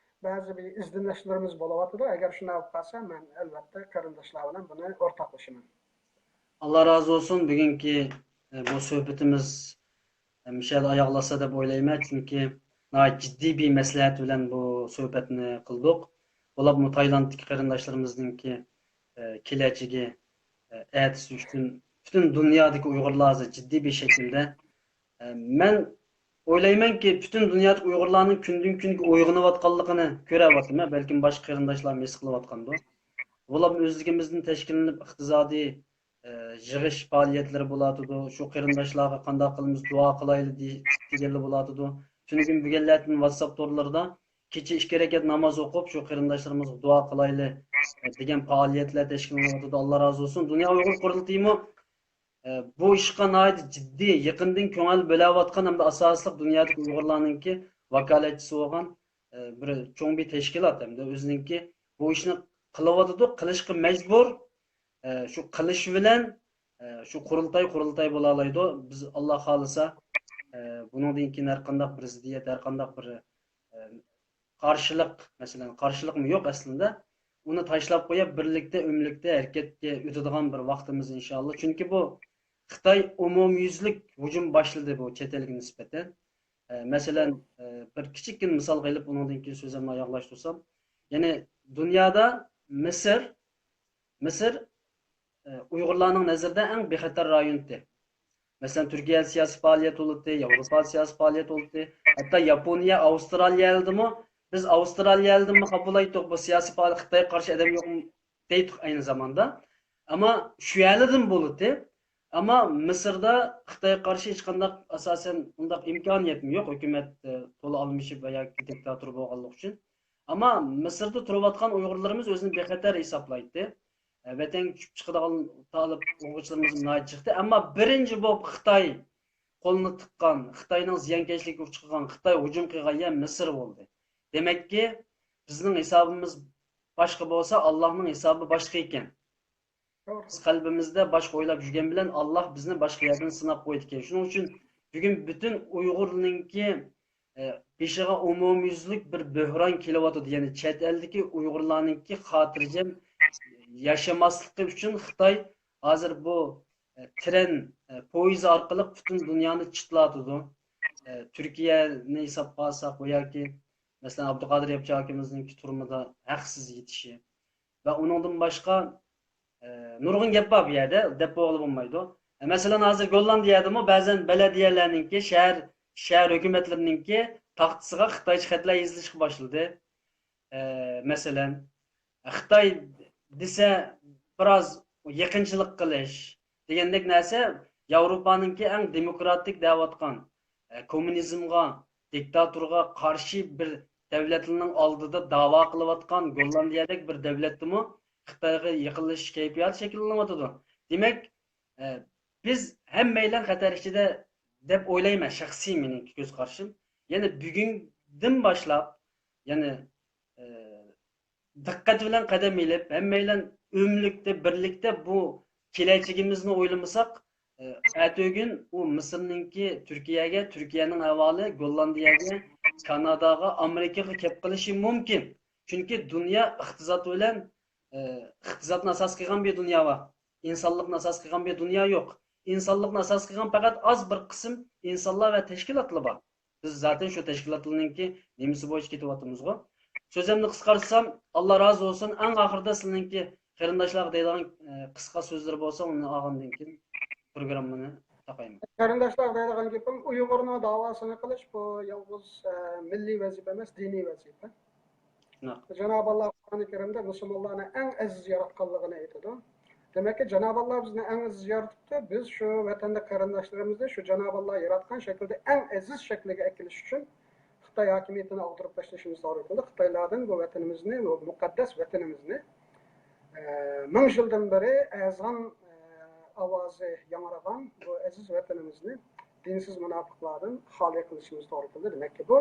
بەزى بىر ئىزدىنىشلىرىمىز بولۇۋاتىدۇ. ئەگەر شۇنداق بولۇپ قالسا، مەن ئەلۋەتتە قېرىنداشلار بىلەن بۇنى ئورتاقلىشىمەن. ئاللا رازى بولسۇن. بۈگۈنكى، ئە، بۇ سۆھبىتىمىز، ئە، مۇشۇ يەردە ئاياغلاشسا دەپ ئويلايمەن. چۈنكى ناھايىتى جىددىي بىر مەسلىھەت بىلەن بۇ سۆھبەتنى قىلدۇق. بولۇپمۇ تايلاندتىكى قېرىنداشلىرىمىزنىڭكى، ئە، كېلەچىكى، ئە، ئەتىسى ئۈچۈن پۈتۈن دۇنيادىكى ئۇيغۇرلار ھازىر جىددىي بىر شەكىلدە، ئە، مەن ئويلايمەنكى، پۈتۈن دۇنيادىكى ئۇيغۇرلارنىڭ كۈندىن-كۈنگە ئويغىنىۋاتقانلىقىنى كۆرەۋاتىمەن. بەلكىم باشقا قېرىنداشلارمۇ ھېس قىلىۋاتقاندۇ. بولۇپمۇ ئۆزلۈكىمىزدىن تەشكىللىنىپ ئىقتىسادىي، ئە، يىغىش پائالىيەتلىرى بولاتىدۇ. شۇ قېرىنداشلارغا قانداق قىلىمىز، دۇئا قىلايلى دېگەنلەر بولاتىدۇ. تۈنۈگۈن بۈگۈنلەردىن ۋاتساپ تورلىرىدا كېچە ئىككى رەكەت ناماز ئوقۇپ، شۇ قېرىنداشلىرىمىزغا دۇئا قىلايلى، ئە، دېگەن پائالىيەتلەر تەشكىللىنىۋاتىدۇ. ئاللا رازى بولسۇن. دۇنيا ئۇيغۇر قۇرۇلتىيىمۇ، ئە، بۇ ئىشقا ناھايىتى جىددىي، يېقىندىن كۆڭۈل بۆلەۋاتقان ھەمدە ئاساسلىق دۇنيادىكى ئۇيغۇرلارنىڭكى ۋاكالەتچىسى بولغان، ئە، بىر چوڭ بىر تەشكىلات ھەمدە ئۆزىنىڭكى بۇ ئىشنى قىلىۋاتىدۇ، قىلىشقا مەجبۇر. ئە، شۇ قىلىش بىلەن، ئە، شۇ قۇرۇلتاي، قۇرۇلتاي بولالايدۇ. بىز، ئاللا خالىسا، ئە، بۇنىڭدىن كېيىن ھەر قانداق بىر زىددىيەت، ھەر قانداق بىر، ئە، قارشىلىق، مەسىلەن، قارشىلىقمۇ يوق ئەسلىدە. ئۇنى تاشلاپ قويۇپ، بىرلىكتە، ئۆملۈكتە ھەرىكەتكە ئۆتىدىغان بىر ۋاقتىمىز ئىنشاللا. چۈنكى بۇ خىتاي ئومۇميۈزلۈك ھۇجۇم باشلىدى بۇ چەت ئەلگە نىسبەتەن. ئە، مەسىلەن، ئە، بىر كىچىككىنە مىسالغا ئېلىپ، ئۇنىڭدىن كېيىن سۆزۈمنى ئاياغلاشتۇرسام، يەنى دۇنيادا مىسىر، مىسىر، ئە، ئۇيغۇرلارنىڭ نەزىرىدە ئەڭ بىخەتەر رايون ئىدى. مەسىلەن، تۈركىيەدە سىياسىي پائالىيەت بولاتتى، ياۋروپادا سىياسىي پائالىيەت بولاتتى. ھەتتا ياپونىيە، ئاۋسترالىيەدىمۇ، بىز ئاۋسترالىيەدىمۇ خاپا بولايتتۇق، بۇ سىياسىي پائالىيەت، خىتايغا قارشى ئادەم يوق دەيتتۇق ئەينى زاماندا. ئەمما شۇ يەرلىدىن بولاتتى. ئەمما مىسىردا خىتايغا قارشى ھېچقانداق ئاساسەن ئۇنداق ئىمكانىيەتمۇ يوق، ھۆكۈمەت، ئە، تولا ئالمىشىپ ۋە ياكى دىكتاتور بولغانلىقى ئۈچۈن. ئەمما مىسىردا تۇرۇۋاتقان ئۇيغۇرلىرىمىز ئۆزىنى بىخەتەر ھېسابلايتتى. ئە، ۋەتەنگە چۈشۈپ چىقىدىغان تالىپ ئوقۇغۇچىلىرىمىز ناھايىتى جىقتى. ئەمما بىرىنچى بولۇپ خىتاي قولىنى تىققان، خىتاينىڭ زىيانكەشلىكىگە ئۇچرىغان، خىتاي ھۇجۇم قىلغان يەر مىسىر بولدى. دېمەككى، بىزنىڭ ھېسابىمىز باشقا بولسا، ئاللاھنىڭ ھېسابى باشقا ئىكەن. بىز قەلبىمىزدە باشقا ئويلاپ يۈرگەن بىلەن، ئاللاھ بىزنى باشقا يەردىن سىناپ قويىدىكەن. شۇنىڭ ئۈچۈن بۈگۈن پۈتۈن ئۇيغۇرنىڭكى، ئە، بېشىغا ئومۇميۈزلۈك بىر بۆھران كېلىۋاتىدۇ. يەنى چەت ئەلدىكى ئۇيغۇرلارنىڭكى خاتىرجەم ياشىماسلىقى ئۈچۈن خىتاي ھازىر بۇ، ئە، ترېن، ئە، پويىزى ئارقىلىق پۈتۈن دۇنيانى چىتلاتىدۇ. ئە، تۈركىيەنى ھېسابقا ئالساق، ۋە ياكى، مەسىلەن، ئابدۇقادىر ياپچى ئاكىمىزنىڭكى تۈرمىدە ھەقسىز يېتىشى ۋە ئۇنىڭدىن باشقا، ئە، نۇرغۇن گەپ بار بۇ يەردە، دەپ بولغىلى بولمايدۇ. ئە، مەسىلەن، ھازىر گوللاندىيەدىمۇ بەزەن بەلەدىيەلەرنىڭكى، شەھەر، شەھەر ھۆكۈمەتلىرىنىڭكى تاختىسىغا خىتايچە خەتلەر يېزىلىشقا باشلىدى. ئە، مەسىلەن، خىتاي دېسە بىراز يېقىنچىلىق قىلىش دېگەندەك نەرسە ياۋروپانىڭكى ئەڭ دېموكراتىك دەۋاتقان، ئە، كوممۇنىزمغا، دىكتاتورغا قارشى بىر دەۋلەتلەرنىڭ ئالدىدا داۋا قىلىۋاتقان گوللاندىيەدەك بىر دەۋلەتتىمۇ خىتايغا يېقىنلىشىش كەيپىياتى شەكىللىنىۋاتىدۇ. دېمەك، ئە، بىز ھەممەيلەن خەتەر ئىچىدە دەپ ئويلايمەن، شەخسىي مېنىڭكى كۆز قارىشىم. يەنى بۈگۈندىن باشلاپ، يەنى، ئە، دىققەت بىلەن قەدەم ئېلىپ، ھەممەيلەن ئۆملۈكتە، بىرلىكتە بۇ كېلەچىكىمىزنى ئويلىمىساق، ئە، ئەتىگۈن ئۇ مىسىرنىڭكى تۈركىيەگە، تۈركىيەنىڭ ئەھۋالى گوللاندىيەگە، كاناداغا، ئامېرىكىغا كەپ قېلىشى مۇمكىن. چۈنكى دۇنيا ئىقتىساد بىلەن، ئە، ئىقتىسادنى ئاساس قىلغان بىر دۇنيا بار. ئىنسانلىقنى ئاساس قىلغان بىر دۇنيا يوق. ئىنسانلىقنى ئاساس قىلغان پەقەت ئاز بىر قىسىم ئىنسانلار ۋە تەشكىلاتلا بار. بىز زاتەن شۇ تەشكىلاتلارنىڭكى نېمىسى بويىچە كېتىۋاتىمىزغۇ. سۆزۈمنى قىسقارتسام، ئاللا رازى بولسۇن. ئەڭ ئاخىرىدا سىلىنىڭكى قېرىنداشلارغا دەيدىغان، ئە، قىسقا سۆزلىرى بولسا، ئۇنى ئالغاندىن كېيىن پروگراممىنى تاقايمەن. قېرىنداشلارغا دەيدىغان گېپىم، ئۇيغۇرنىڭ داۋاسىنى قىلىش، بۇ يالغۇز، ئە، مىللىي ۋەزىپە ئەمەس، دىنىي ۋەزىپە. شۇنداق. جانابى ئاللا قۇرئانى كەرىمدە مۇسۇلمانلارنى ئەڭ ئەزىز ياراتقانلىقىنى ئېيتىدۇ. دېمەككى، جانابى ئاللا بىزنى ئەڭ ئەزىز يارىتىپتۇ. بىز شۇ ۋەتەندە قېرىنداشلىرىمىزنى شۇ جانابى ئاللا ياراتقان شەكىلدە ئەڭ ئەزىز شەكلىگە ئەكېلىش ئۈچۈن خىتاي ھاكىمىيىتىنى ئاغدۇرۇپ تاشلىشىمىز توغرا كېلىدۇ. خىتايلاردىن بۇ ۋەتىنىمىزنى، بۇ مۇقەددەس ۋەتىنىمىزنى، ئە، مىڭ يىلدىن بېرى ئەزغان، ئە، ئاۋازى ياڭرىغان بۇ ئەزىز ۋەتىنىمىزنى دىنسىز مۇناپىقلاردىن خالىي قىلىشىمىز توغرا كېلىدۇ. دېمەككى، بۇ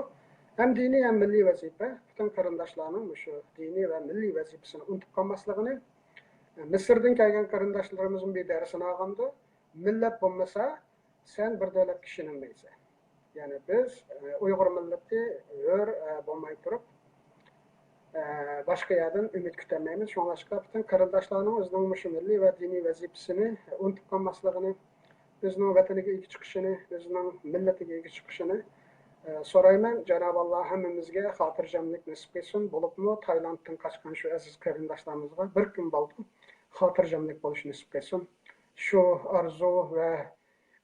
ھەم دىنىي، ھەم مىللىي ۋەزىپە. پۈتۈن قېرىنداشلارنىڭ مۇشۇ دىنىي ۋە مىللىي ۋەزىپىسىنى ئۇنتۇپ قالماسلىقىنى، مىسىردىن كەلگەن قېرىنداشلىرىمىزمۇ بىر دەرسىنى ئالغاندۇ، مىللەت بولمىسا، سەن بىر دۆلەتكە ئىشىنەلمەيسەن. يەنى بىز، ئە، ئۇيغۇر مىللىتى ھۆر، ئە، بولماي تۇرۇپ، ئە، باشقا يەردىن ئۈمىد كۈتەلمەيمىز. شۇڭلاشقا پۈتۈن قېرىنداشلارنىڭ ئۆزىنىڭ مۇشۇ مىللىي ۋە دىنىي ۋەزىپىسىنى ئۇنتۇپ قالماسلىقىنى، ئۆزىنىڭ ۋەتىنىگە ئىگە چىقىشىنى، ئۆزىنىڭ مىللىتىگە ئىگە چىقىشىنى، ئە، سورايمەن. جانابى ئاللا ھەممىمىزگە خاتىرجەملىك نېسىپ قىلسۇن. بولۇپمۇ تايلاندتىن قاچقان شۇ ئەزىز قېرىنداشلىرىمىزغا بىر كۈن بالدۇر خاتىرجەملىك بولۇشى نېسىپ قىلسۇن. شۇ ئارزۇ ۋە،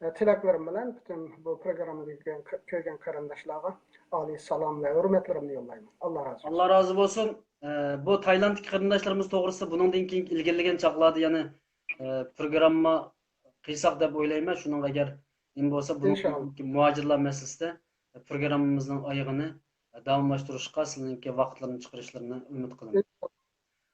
ئە، تىلەكلىرىم بىلەن پۈتۈن بۇ پروگراممىنى كۆرگەن، كۆرگەن قېرىنداشلارغا ئالىي سالام ۋە ھۆرمەتلىرىمنى يوللايمەن. ئاللا رازى بولسۇن. ئاللا رازى بولسۇن. ئە، بۇ تايلاندتىكى قېرىنداشلىرىمىز توغرىسىدا بۇنىڭدىن كېيىنكى ئىلگىرىلىگەن چاغلاردا يەنە، ئە، پروگرامما قىلساق دەپ ئويلايمەن. شۇنىڭغا ئەگەر نېمە بولسا، بۇنىڭ ئىنشاللا. مۇھاجىرلار مەسىلىسىدە پروگراممىمىزنىڭ ئايىغىنى داۋاملاشتۇرۇشقا سىلىنىڭكى ۋاقىتلىرىنى چىقىرىشلىرىنى ئۈمىد قىلىمەن. ئىنشاللا.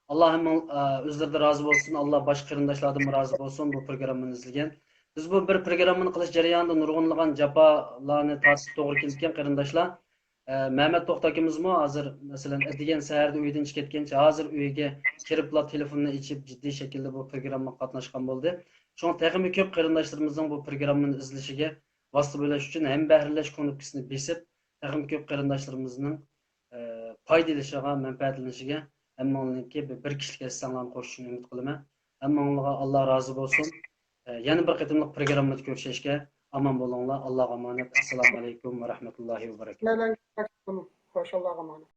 ئاللا ھەممىڭ، ئە، ئۆزلىرىدىن رازى بولسۇن. ئاللا باشقا قېرىنداشلاردىنمۇ رازى بولسۇن، بۇ پروگراممىنى ئىزدىگەن. بىز بۇ بىر پروگراممىنى قىلىش جەريانىدا نۇرغۇنلىغان جاپالارنى تارتىشقا توغرا كېلىدىكەن، قېرىنداشلار. ئە، مەمەت توختى ئاكىمىزمۇ ھازىر، مەسىلەن، ئەتىگەن سەھەردە ئۆيدىن چىقىپ كەتكەنچە، ھازىر ئۆيگە كىرىپلا تېلېفوننى ئېچىپ، جىددىي شەكىلدە بۇ پروگراممىغا قاتناشقان بولدى. شۇڭا تېخىمۇ كۆپ قېرىنداشلىرىمىزنىڭ بۇ پروگراممىنى ئىزدىشىگە ۋاسىتە بۆلۈش ئۈچۈن ھەمبەھىرلەش كۇنۇپكىسىنى بېسىپ، تېخىمۇ كۆپ قېرىنداشلىرىمىزنىڭ، ئە، پايدا ئېلىشىغا، مەنپەئەتلىنىشىگە ھەممىڭلارنىڭكى بىر، بىر كىشىلىك ھەسسەڭلارنى قوشۇشىنى ئۈمىد قىلىمەن. ھەممىڭلارغا ئاللا رازى بولسۇن. ئە، يەنە بىر قېتىملىق پروگراممىدا كۆرۈشەشكە ئامان بولۇڭلار. ئاللاغا ئامانەت. ئەسسالامۇ ئەلەيكۇم ۋە رەھمەتۇللاھى ۋە بەرەكاتۇھ. خوش، ئاللاغا ئامانەت.